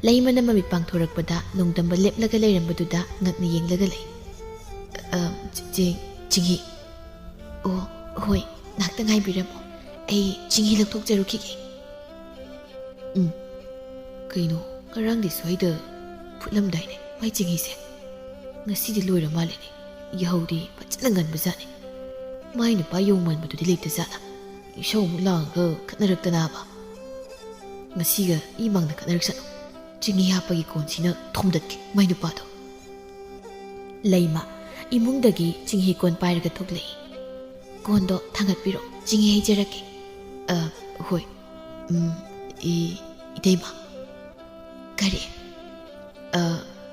ꯂꯩꯃꯅ ꯃꯃꯤꯠ ꯄꯥꯡꯊꯣꯔꯛꯄꯗ ꯅꯣꯡꯗꯝꯕ ꯂꯦꯞꯂꯒ ꯂꯩꯔꯝꯕꯗꯨꯗ ꯉꯛꯅ ꯌꯦꯡꯂꯒ ꯂꯩ꯫ "ꯑ, ꯆꯤ-, ꯆꯤ-, ꯆꯤꯡꯍꯤ꯫ ꯑꯣ, ꯍꯣꯏ, ꯉꯥꯏꯍꯥꯛꯇ ꯉꯥꯏꯕꯤꯔꯝꯃꯣ꯫ ꯑꯩ ꯆꯤꯡꯍꯤ ꯂꯧꯊꯣꯛꯆꯔꯨꯈꯤꯒꯦ꯫" "ꯎꯝ, ꯀꯩꯅꯣ, ꯉꯔꯥꯡꯗꯤ ꯁ꯭ꯋꯥꯏꯗ ꯐꯨꯠꯂꯝꯗꯥꯏꯅꯦ ꯃꯥꯏ ꯆꯤꯡꯍꯤꯁꯦ? ꯉꯁꯤꯗꯤ ꯂꯣꯏꯔ ꯃꯥꯜꯂꯦꯅꯦ꯫ ꯌꯥꯍꯧꯗꯤ ꯐꯖꯅ ꯉꯟꯕꯖꯥꯠꯅꯤ꯫ ꯃꯥꯏ ꯅꯨꯄꯥ ꯌꯣꯡ ꯃꯥꯟꯕꯗꯨꯗꯤ ꯂꯩꯇꯖꯥꯠꯂꯥ? ꯏꯁꯧ ꯑꯃꯨꯛ ꯂꯥꯡꯉꯒ ꯈꯠꯅꯔꯛꯇꯅꯕ꯫ ꯉꯁꯤꯒ ꯏ ꯃꯥꯡꯗ ꯈꯠꯅꯔꯛꯁꯅꯨ꯫ ꯆꯤꯡꯍꯤ ꯍꯥꯞꯄꯒꯤ ꯀꯣꯟꯁꯤꯅ ꯊꯣꯝꯗꯠꯀꯦ ꯃꯥꯏ ꯅꯨꯄꯥꯗꯣ꯫" ꯂꯩꯃ ꯏꯃꯨꯡꯗꯒꯤ ꯆꯤꯡꯍꯤ ꯀꯣꯟ ꯄꯥꯏꯔꯒ ꯊꯣꯛꯂꯛꯏ꯫ "ꯀꯣꯟꯗꯣ ꯊꯥꯡꯒꯠꯄꯤꯔꯣ, ꯆꯤꯡꯍꯤ ꯍꯩꯖꯔꯛꯀꯦ꯫" "ꯑ, ꯍꯣꯏ꯫ ꯎꯝ, ꯏ-, ꯏꯇꯩꯃ꯫" "ꯀꯔꯤ?" "ꯑ,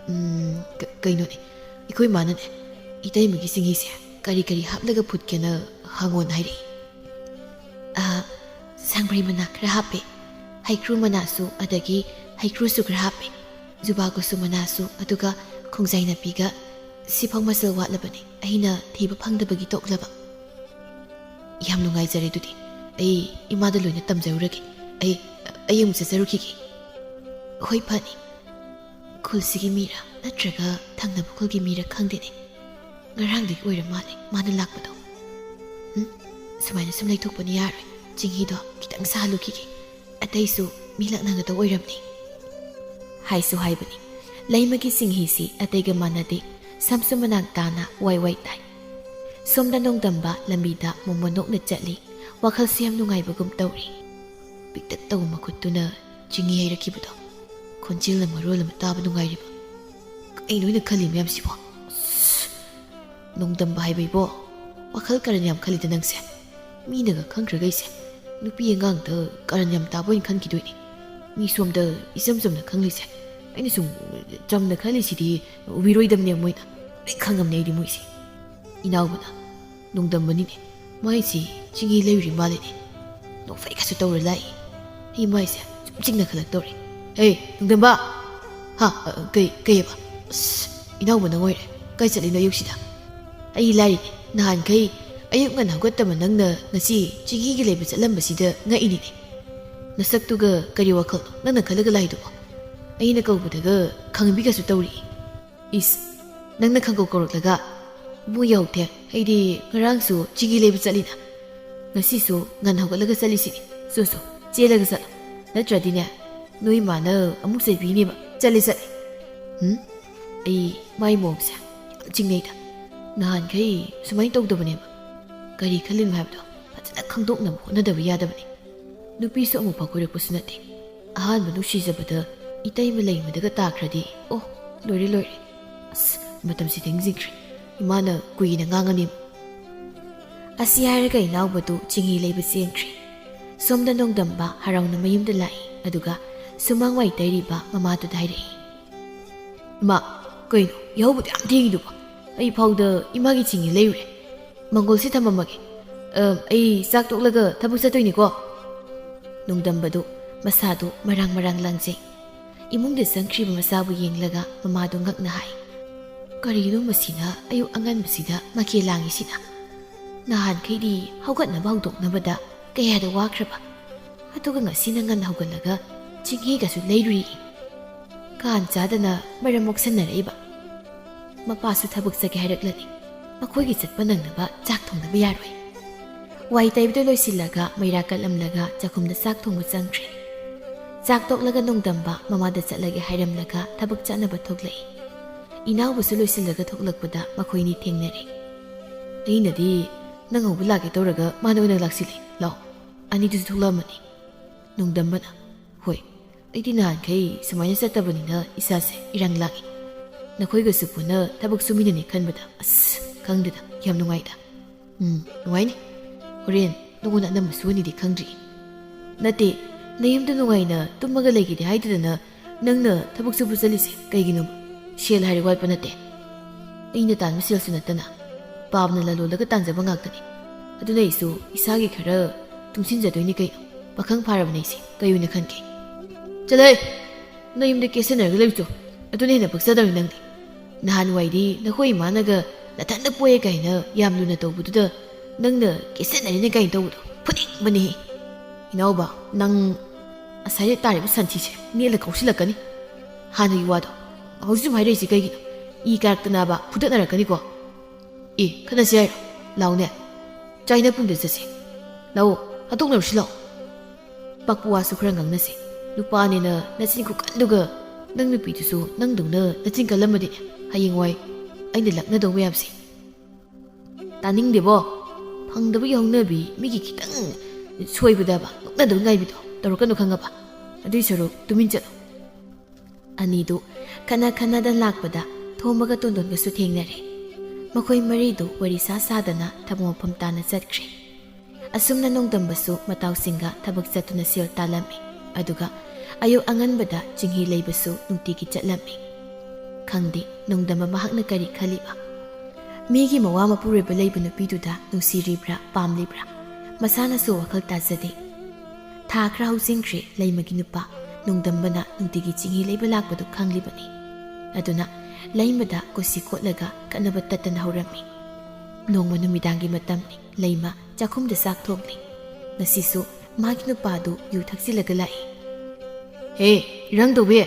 "ꯎꯝ, ꯀ-, ꯀꯩꯅꯣꯅꯦ, ꯑꯩꯈꯣꯏ ꯃꯥꯅꯅꯦ, ꯏꯇꯩꯃꯒꯤ ꯆꯤꯡꯍꯤꯁꯦ ꯀꯔꯤ ꯀꯔꯤ ꯍꯥꯞꯂꯒ ꯐꯨꯠꯀꯦꯅ ꯍꯪꯉꯣꯅ ꯍꯥꯏꯔꯛꯏ꯫ ꯑꯥ, ꯁꯪꯕ꯭ꯔꯩ ꯃꯅꯥ ꯈꯔ ꯍꯥꯞꯄꯦ, ꯍꯩꯀ꯭ꯔꯨ ꯃꯅꯥꯁꯨ, ꯑꯗꯒꯤ ꯍꯩꯀ꯭ꯔꯨꯁꯨ ꯈꯔ ꯍꯥꯞꯄꯦ, ꯖꯨꯕꯥ ꯀꯨꯁꯨꯝ ꯃꯅꯥꯁꯨ, ꯑꯗꯨꯒ ꯈꯣꯡꯖꯥꯏ ꯅꯥꯄꯤꯒ꯫ ꯁꯤꯐꯥꯎ ꯃꯆꯜ ꯋꯥꯠꯂꯕꯅꯦ, ꯑꯩꯅ ꯊꯤꯕ ꯐꯪꯗꯕꯒꯤ ꯇꯣꯛꯂꯕ꯫ ꯌꯥꯝ ꯅꯨꯡꯉꯥꯏꯖꯔꯦ꯫ ꯑꯗꯨꯗꯤ ꯑꯩ ꯏꯃꯥꯗ ꯂꯣꯏꯅ ꯇꯝꯖꯔꯨꯔꯒꯦ꯫ ꯑꯩ, ꯑꯩ ꯑꯃꯨꯛ ꯆꯠꯆꯔꯨꯈꯤꯒꯦ꯫" "ꯍꯣꯏ, ꯐꯅꯤ꯫ ꯈꯨꯜꯁꯤꯒꯤ ꯃꯤꯔꯥ ꯅꯠꯇ꯭ꯔꯒ ꯊꯪꯅꯕ ꯈꯨꯜꯒꯤ ꯃꯤꯔꯥ ꯈꯪꯗꯦꯅꯦ꯫ ꯉꯔꯥꯡꯗꯒꯤ ꯑꯣꯏꯔ ꯃꯥꯜꯂꯦ ꯃꯥꯅ ꯂꯥꯛꯄꯗꯣ꯫ ꯎꯝ, ꯁꯨꯃꯥꯏꯅ ꯁꯨꯝ ꯂꯩꯊꯣꯛꯄꯅ ꯌꯥꯔꯣꯏ꯫ ꯆꯤꯡꯍꯤꯗꯣ ꯈꯤꯇꯪ ꯁꯥꯍꯜꯂꯨꯈꯤꯒꯦ꯫ ꯑꯇꯩꯁꯨ ꯃꯤ ꯂꯥꯛꯅꯒꯗꯧ ꯑꯣꯏꯔꯝꯅꯤ꯫" ꯍꯥꯏꯁꯨ ꯍꯥꯏꯕꯅꯤ, ꯂꯩꯃꯒꯤ ꯆꯤꯡꯍꯤꯁꯤ ꯑꯇꯩꯒ ꯃꯥꯟꯅꯗꯦ꯫ ꯁꯝꯁꯨ ꯃꯅꯥꯛ ꯇꯥꯅ ꯋꯥꯏ ꯋꯥꯏ ꯇꯥꯏ꯫ ꯁꯣꯝꯗ ꯅꯣꯡꯗꯝꯕ ꯂꯝꯕꯤꯗ ꯃꯣꯃꯣꯟ ꯅꯣꯛꯅ ꯆꯠꯂꯤ꯫ ꯋꯥꯈꯜꯁꯨ ꯌꯥꯝ ꯅꯨꯡꯉꯥꯏꯕꯒꯨꯝ ꯇꯧꯔꯤ꯫ ꯄꯤꯛꯇꯛ ꯇꯧꯕ ꯃꯈꯨꯠꯇꯨꯅ ꯆꯤꯡꯍꯤ ꯍꯩꯔꯛꯈꯤꯕꯗꯣ꯫ ꯈꯣꯟꯖꯦꯜꯅ ꯃꯔꯣꯜ ꯑꯃ ꯇꯥꯕ ꯅꯨꯡꯉꯥꯏꯔꯤꯕ꯫ "ꯀꯩꯅꯣ ꯑꯩꯅ ꯈꯜꯂꯤ ꯃꯌꯥꯝꯁꯤꯕꯣ? ꯑꯁ, ꯅꯣꯡꯗꯝꯕ ꯍꯥꯏꯕ ꯏꯕꯣ, ꯋꯥꯈꯜ ꯀꯔꯟ ꯌꯥꯝ ꯈꯜꯂꯤꯗ ꯅꯪꯁꯦ꯫ ꯃꯤꯅꯒ ꯈꯪꯈ꯭ꯔꯒ ꯑꯩꯁꯦ ꯅꯨꯄꯤ ꯑꯉꯥꯡꯗ ꯀꯔꯟ ꯌꯥꯝ ꯇꯥꯕ ꯑꯣꯏꯅ ꯈꯟꯈꯤꯗꯣꯏꯅꯦ꯫ ꯃꯤ ꯁꯣꯝꯗ ꯏꯆꯝ ꯆꯝꯅ ꯈꯪꯂꯤꯁꯦ꯫ ꯑꯩꯅ ꯁꯨꯝ ꯆꯝꯅ ꯈꯜꯂꯤꯁꯤꯗꯤ ꯎꯕꯤꯔꯣꯏꯗꯕꯅꯦ ꯃꯣꯏꯅ꯫ ꯂꯣꯏ ꯈꯪꯉꯝꯅꯦ ꯑꯩꯗꯤ ꯃꯣꯏꯁꯦ꯫" ꯏꯅꯥꯎꯕꯅ, "ꯅꯣꯡꯗꯝꯕꯅꯤꯅꯦ꯫ ꯃꯥꯏꯁꯤ ꯆꯤꯡꯍꯤ ꯂꯩꯔꯨꯔꯤ ꯃꯥꯜꯂꯤꯅꯦ꯫ ꯅꯣꯛꯐꯦꯠꯀꯁꯨ ꯇꯧꯔ ꯂꯥꯛꯏ꯫ ꯑꯩ ꯃꯥꯏꯁꯦ ꯁꯨꯝ ꯆꯤꯡꯅꯈꯠꯂꯛꯇꯧꯔꯦ꯫ ꯍꯦ, ꯅꯣꯡꯗꯝꯕ!" "ꯍꯥ, ꯑ, ꯀꯩ, ꯀꯩꯑꯕ? ꯑꯁ, ꯏꯅꯥꯎꯕ ꯅꯪ ꯑꯣꯏꯔꯦ꯫ ꯀꯥꯏ ꯆꯠꯂꯤꯅꯣ ꯑꯌꯨꯛꯁꯤꯗ?" "ꯑꯩ ꯂꯥꯏꯔꯤꯅꯦ꯫ ꯅꯍꯥꯟꯈꯩ ꯑꯌꯨꯛ ꯉꯟꯅ ꯍꯧꯒꯠꯇꯕ ꯅꯪꯅ ꯉꯁꯤ ꯆꯤꯡꯍꯤꯒꯤ ꯂꯩꯕ ꯆꯠꯂꯝꯕꯁꯤꯗ ꯉꯛꯏꯅꯤꯅꯦ꯫ ꯅꯁꯛꯇꯨꯒ ꯀꯔꯤ ꯋꯥꯈꯜꯅꯣ ꯅꯪꯅ ꯈꯜꯂꯒ ꯂꯥꯛꯏꯗꯨꯕꯣ? ꯑꯩꯅ ꯀꯧꯕꯗꯒ ꯈꯪꯕꯤꯒꯁꯨ ꯇꯧꯔꯛꯏ꯫" "ꯏꯁ, ꯅꯪꯅ ꯈꯪꯀꯧ ꯀꯧꯔꯛꯂꯒ? ꯏꯕꯨꯡ ꯌꯥꯍꯧꯊꯦꯡ꯫ ꯑꯩꯗꯤ ꯉꯔꯥꯡꯁꯨ ꯆꯤꯡꯍꯤ ꯂꯩꯕ ꯆꯠꯂꯤꯅ꯫ ꯉꯁꯤꯁꯨ ꯉꯟꯅ ꯍꯧꯒꯠꯂꯒ ꯆꯠꯂꯤꯁꯤꯗꯤ꯫ ꯁꯣ, ꯁꯣ, ꯆꯦꯜꯂꯒ ꯆꯠꯂꯣ꯫ ꯅꯠꯇ꯭ꯔꯗꯤꯅꯦ, ꯅꯣꯏ ꯃꯥꯅ ꯑꯃꯨꯛ ꯆꯩꯕꯤꯅꯦꯕ꯫ ꯆꯠꯂꯦ, ꯆꯠꯂꯦ꯫" ꯎꯝ? ꯑꯩ ꯃꯥꯏ ꯃꯑꯣꯡꯁꯦ ꯌꯥꯝ ꯆꯤꯡꯅꯩꯗ꯫ ꯅꯍꯥꯟꯈꯩ ꯁꯨꯃꯥꯏꯅ ꯇꯧꯗꯕꯅꯦꯕ꯫ ꯀꯔꯤ ꯈꯜꯂꯤꯅꯣ ꯍꯥꯏꯕꯗꯣ ꯐꯖꯅ ꯈꯪꯗꯣꯛꯅꯕ ꯍꯣꯠꯅꯗꯕ ꯌꯥꯗꯕꯅꯦ꯫ ꯅꯨꯄꯤꯁꯨ ꯑꯃꯨꯛꯐꯥꯎ ꯀꯣꯏꯔꯛꯄꯁꯨ ꯅꯠꯇꯦ꯫ ꯑꯍꯥꯟꯕ ꯅꯨꯡꯁꯤꯖꯕꯗ ꯏꯇꯩꯃ ꯂꯩꯃꯗꯒ ꯇꯥꯈ꯭ꯔꯗꯤ, ꯑꯣ, ꯂꯣꯏꯔꯦ, ꯂꯣꯏꯔꯦ꯫ ꯑꯁ, ꯃꯇꯝꯁꯤ ꯊꯦꯡꯖꯤꯟꯈ꯭ꯔꯦ꯫ ꯏꯃꯥꯅ ꯀꯨꯏꯅ ꯉꯥꯡꯉꯅꯤ꯫ ꯑꯁꯤ ꯍꯥꯏꯔꯒ ꯏꯅꯥꯎꯕꯗꯨ ꯆꯤꯡꯍꯤ ꯂꯩꯕ ꯆꯦꯟꯈ꯭ꯔꯦ꯫ ꯁꯣꯝꯗ ꯅꯣꯡꯗꯝꯕ ꯍꯔꯥꯎꯅ ꯃꯌꯨꯝꯗ ꯂꯥꯛꯏ, ꯑꯗꯨꯒ ꯁꯨꯃꯥꯡ ꯋꯥꯏ ꯇꯩꯔꯤꯕ ꯃꯃꯥꯗꯨꯗ ꯍꯥꯏꯔꯛꯏ꯫ ꯏꯃꯥ, ꯀꯩꯅꯣ ꯌꯥꯍꯧꯕꯗ ꯌꯥꯝ ꯊꯦꯡꯉꯤꯗꯨꯕꯣ? ꯑꯩ ꯐꯥꯎꯗ ꯏꯃꯥꯒꯤ ꯆꯤꯡꯉꯤ ꯂꯩꯔꯨꯔꯦ꯫ ꯃꯪꯒꯣꯜꯁꯦ ꯊꯝꯃꯝꯃꯒꯦ꯫ ꯑ, ꯑꯩ ꯆꯥꯛ ꯇꯣꯛꯂꯒ ꯊꯕꯛ ꯆꯠꯇꯣꯏꯅꯤꯀꯣ꯫ ꯅꯣꯡꯗꯝꯕꯗꯨ ꯃꯁꯥꯗꯨ ꯃꯔꯥꯡ ꯃꯔꯥꯡ ꯂꯥꯡꯖꯩ꯫ ꯏꯃꯨꯡꯗ ꯆꯪꯈ꯭ꯔꯤꯕ ꯃꯆꯥꯕꯨ ꯌꯦꯡꯂꯒ ꯃꯃꯥꯗꯨ ꯉꯛꯅ ꯍꯥꯏ, "ꯀꯔꯤꯅꯣ ꯃꯁꯤꯅ ꯑꯌꯨꯛ ꯑꯉꯟꯕꯁꯤꯗ ꯃꯈꯦꯜ ꯂꯥꯡꯉꯤꯁꯤꯅ? ꯅꯍꯥꯟꯈꯩꯗꯤ ꯍꯧꯒꯠꯅꯕ ꯍꯧꯗꯣꯛꯅꯕꯗ ꯀꯌꯥꯗ ꯋꯥꯈ꯭ꯔꯕ, ꯑꯗꯨꯒ ꯉꯁꯤꯅ ꯉꯟꯅ ꯍꯧꯒꯠꯂꯒ ꯆꯤꯡꯍꯤꯒꯁꯨ ꯂꯩꯔꯨꯔꯤ꯫ ꯀꯥꯟ ꯆꯥꯗꯅ ꯃꯔꯝ ꯃꯣꯛꯁꯟꯅꯔꯛꯏꯕ꯫ ꯃꯄꯥꯁꯨ ꯊꯕꯛ ꯆꯠꯀꯦ ꯍꯥꯏꯔꯛꯂꯅꯤ꯫ ꯃꯈꯣꯏꯒꯤ ꯆꯠꯄ ꯅꯪꯅꯕ ꯆꯥꯛ ꯊꯣꯡꯗꯕ ꯌꯥꯔꯣꯏ꯫" ꯋꯥꯏ ꯇꯩꯕꯗ ꯂꯣꯏꯁꯤꯜꯂꯒ ꯃꯩꯔꯥ ꯀꯠꯂꯝꯂꯒ ꯆꯥꯛꯈꯨꯝꯗ ꯆꯥꯛ ꯊꯣꯡꯕ ꯆꯪꯈ꯭ꯔꯦ꯫ ꯆꯥꯛ ꯇꯣꯛꯂꯒ ꯅꯣꯡꯗꯝꯕ ꯃꯃꯥꯗ ꯆꯠꯂꯒꯦ ꯍꯥꯏꯔꯝꯂꯒ ꯊꯕꯛ ꯆꯠꯅꯕ ꯊꯣꯛꯂꯛꯏ꯫ ꯏꯅꯥꯎꯕꯁꯨ ꯂꯣꯏꯁꯤꯜꯂꯒ ꯊꯣꯛꯂꯛꯄꯗ ꯃꯈꯣꯏꯅꯤ ꯊꯦꯡꯅꯔꯦ꯫ "ꯑꯩꯅꯗꯤ ꯅꯪ ꯍꯧꯕ ꯂꯥꯛꯀꯦ ꯇꯧꯔꯒ ꯃꯥꯅ ꯑꯣꯏꯅ ꯂꯥꯛꯁꯤꯜꯂꯦ꯫ ꯂꯥꯛꯑꯣ, ꯑꯅꯤꯗꯨꯁꯨ ꯊꯣꯛꯂꯛꯑꯝꯃꯅꯤ꯫" ꯅꯣꯡꯗꯝꯕꯅ, "ꯍꯣꯏ, ꯑꯩꯗꯤ ꯅꯍꯥꯟꯈꯩ ꯁꯨꯃꯥꯏꯅ ꯆꯠꯇꯕꯅꯤꯅ ꯏꯁꯥꯁꯦ ꯏꯔꯥꯡ ꯂꯥꯡꯉꯤ꯫ ꯅꯈꯣꯏꯒꯁꯨ ꯄꯨꯟꯅ ꯊꯕꯛ ꯁꯨꯃꯤꯟꯅꯅꯤ ꯈꯟꯕꯗ, ꯑꯁ, ꯈꯪꯗꯦꯗ, ꯌꯥꯝ ꯅꯨꯡꯉꯥꯏꯗ꯫" "ꯎꯝ, ꯅꯨꯡꯉꯥꯏꯅꯤ꯫ ꯍꯣꯔꯦꯟ ꯅꯉꯣꯟꯗ ꯑꯅꯝꯕ ꯁꯨꯍꯟꯅꯤꯗꯤ ꯈꯪꯗ꯭ꯔꯤ꯫" "ꯅꯠꯇꯦ, ꯅꯌꯨꯝꯗ ꯅꯨꯡꯉꯥꯏꯅ ꯇꯨꯝꯃꯒ ꯂꯩꯒꯦꯗꯤ ꯍꯥꯏꯗꯗꯅ ꯅꯪꯅ ꯊꯕꯛ ꯁꯨꯕ ꯆꯠꯂꯤꯁꯦ ꯀꯩꯒꯤꯅꯣ? ꯁꯦꯜ ꯍꯥꯏꯔꯦ ꯋꯥꯠꯄ ꯅꯠꯇꯦ꯫ ꯑꯩꯅ ꯇꯥꯟꯕ ꯁꯦꯜꯁꯨ ꯅꯠꯇꯅ ꯄꯥꯞꯅ ꯂꯂꯣꯜꯂꯒ ꯇꯥꯟꯖꯕ ꯉꯥꯛꯇꯅꯤ꯫ ꯑꯗꯨꯅ ꯑꯩꯁꯨ ꯏꯁꯥꯒꯤ ꯈꯔ ꯇꯨꯡꯁꯤꯟꯖꯗꯣꯏꯅꯤ ꯀꯩꯅꯣ꯫ ꯄꯥꯈꯪ ꯐꯥꯔꯕꯅꯦ ꯑꯩꯁꯦ꯫ ꯀꯩ ꯑꯣꯏꯅ ꯈꯟꯒꯦ?" "ꯆꯠꯂꯍꯦ! ꯅꯌꯨꯝꯗ ꯀꯦꯁꯟꯅꯔꯒ ꯂꯩꯕꯗꯣ, ꯑꯗꯨꯅ ꯍꯦꯟꯅ ꯄꯛꯆꯗꯕꯅꯤ ꯅꯪꯗꯤ꯫ ꯅꯍꯥꯟꯋꯥꯏꯗꯤ ꯅꯈꯣꯏ ꯏꯃꯥꯅꯒ ꯅꯊꯟꯗ ꯄꯣꯛꯑꯦ ꯀꯥꯏꯅ ꯌꯥꯝ ꯂꯨꯅ ꯇꯧꯕꯗꯨꯗ ꯅꯪꯅ ꯀꯦꯁꯟꯅꯔꯤꯅꯦ ꯀꯥꯏꯅ ꯇꯧꯕꯗꯣ ꯐꯨꯅꯤꯡꯕꯅꯦꯍꯦ꯫" "ꯏꯅꯥꯎꯕ, ꯅꯪ ꯉꯁꯥꯏꯗ ꯇꯥꯔꯤꯕ ꯁꯟꯊꯤꯁꯦ ꯅꯦꯠꯂ ꯀꯥꯎꯁꯤꯜꯂꯛꯀꯅꯤ꯫ ꯍꯥꯟꯅꯒꯤ ꯋꯥꯗꯣ ꯍꯧꯖꯤꯛ ꯁꯨꯝ ꯍꯥꯏꯔꯛꯏꯁꯦ ꯀꯩꯒꯤꯅꯣ? ꯏ ꯀꯥꯔꯛꯇꯅꯕ ꯐꯨꯗꯠꯅꯔꯛꯀꯅꯤꯀꯣ꯫ ꯑꯦ, ꯈꯠꯅꯁꯤ ꯍꯥꯏꯔꯣ? ꯂꯥꯎꯅꯦ꯫ ꯆꯥꯏꯅꯥ ꯄꯨꯡꯗ ꯆꯠꯁꯦ꯫ ꯂꯥꯛꯑꯣ, ꯍꯥꯠꯇꯣꯛꯅꯔꯨꯁꯤ ꯂꯥꯛꯑꯣ꯫ ꯄꯥꯛꯄ ꯋꯥꯁꯨ ꯈꯔ ꯉꯥꯡꯅꯁꯦ꯫ ꯅꯨꯄꯥꯅꯦꯅ ꯅꯆꯤꯟ ꯈꯨꯀꯟꯗꯨꯒ ꯅꯪ ꯅꯨꯄꯤꯗꯨꯁꯨ ꯅꯪꯗꯧꯅ ꯅꯆꯤꯟ ꯀꯜꯂꯝꯃꯗꯤꯅꯦ, ꯍꯌꯦꯡꯋꯥꯏ ꯑꯩꯅ ꯂꯛꯅꯗꯧ ꯃꯌꯥꯝꯁꯦ꯫" "ꯇꯥꯅꯤꯡꯗꯦꯕꯣ꯫ ꯐꯪꯗꯕꯒꯤ ꯍꯧꯅꯕꯤ, ꯃꯤꯒꯤ ꯈꯤꯇꯪ ꯁꯣꯏꯕꯗꯕ ꯅꯣꯛꯅꯗꯧ ꯉꯥꯏꯕꯤꯗꯣ ꯇꯧꯔꯛꯀꯅꯨ, ꯈꯪꯉꯕ? ꯑꯗꯨꯏ ꯁꯔꯨꯛ ꯇꯨꯃꯤꯟ ꯆꯠꯂꯣ꯫" ꯑꯅꯤꯗꯨ ꯈꯠꯅ ꯈꯠꯅꯗ ꯂꯥꯛꯄꯗ ꯊꯣꯝꯕꯒ ꯇꯣꯟꯗꯣꯟꯒꯁꯨ ꯊꯦꯡꯅꯔꯦ꯫ ꯃꯈꯣꯏ ꯃꯔꯤꯗꯨ ꯋꯥꯔꯤ ꯁꯥ ꯁꯥꯗꯅ ꯊꯕꯛ ꯃꯐꯝ ꯇꯥꯅ ꯆꯠꯈ꯭ꯔꯦ꯫ ꯑꯁꯨꯝꯅ ꯅꯣꯡꯗꯝꯕꯁꯨ ꯃꯇꯥꯎꯁꯤꯡꯒ ꯊꯕꯛ ꯆꯠꯇꯨꯅ ꯁꯦꯜ ꯇꯥꯜꯂꯝꯃꯤ꯫ ꯑꯗꯨꯒ ꯑꯌꯨꯛ ꯑꯉꯟꯕꯗ ꯆꯤꯡꯍꯤ ꯂꯩꯕꯁꯨ ꯅꯨꯡꯇꯤꯒꯤ ꯆꯠꯂꯝꯃꯤ꯫ ꯈꯪꯗꯦ, ꯅꯣꯡꯗꯝꯕ ꯃꯍꯥꯛꯅ ꯀꯔꯤ ꯈꯜꯂꯤꯕ? ꯃꯤꯒꯤ ꯃꯋꯥ ꯃꯄꯨꯔꯣꯏꯕ ꯂꯩꯕ ꯅꯨꯄꯤꯗꯨꯗ ꯅꯨꯡꯁꯤꯔꯤꯕ꯭ꯔꯥ, ꯄꯥꯝꯂꯤꯕ꯭ꯔꯥ? ꯃꯁꯥꯅꯁꯨ ꯋꯥꯈꯜ ꯇꯥꯖꯗꯦ꯫ ꯊꯥ ꯈꯔ ꯍꯧꯖꯤꯟꯈ꯭ꯔꯦ, ꯂꯩꯃꯒꯤ ꯅꯨꯄꯥ ꯅꯣꯡꯗꯝꯕꯅ ꯅꯨꯡꯇꯤꯒꯤ ꯆꯤꯡꯍꯤ ꯂꯩꯕ ꯂꯥꯛꯄꯗꯨ ꯈꯪꯂꯤꯕꯅꯤ꯫ ꯑꯗꯨꯅ ꯂꯩꯃꯗ ꯀꯣꯏꯁꯤ ꯀꯣꯠꯂꯒ ꯈꯠꯅꯕ ꯇꯠꯇꯅ ꯍꯧꯔꯝꯃꯤ꯫ ꯅꯣꯡꯃ ꯅꯨꯃꯤꯗꯥꯡꯒꯤ ꯃꯇꯝꯅꯤ, ꯂꯩꯃ ꯆꯥꯛꯈꯨꯝꯗ ꯆꯥꯛ ꯊꯣꯡꯂꯤ꯫ ꯉꯁꯤꯁꯨ ꯃꯥꯒꯤ ꯅꯨꯄꯥꯗꯨ ꯌꯨ ꯊꯛꯆꯤꯜꯂꯒ ꯂꯥꯛꯏ꯫ "ꯍꯦ, ꯏꯔꯪ ꯇꯧꯕꯤ,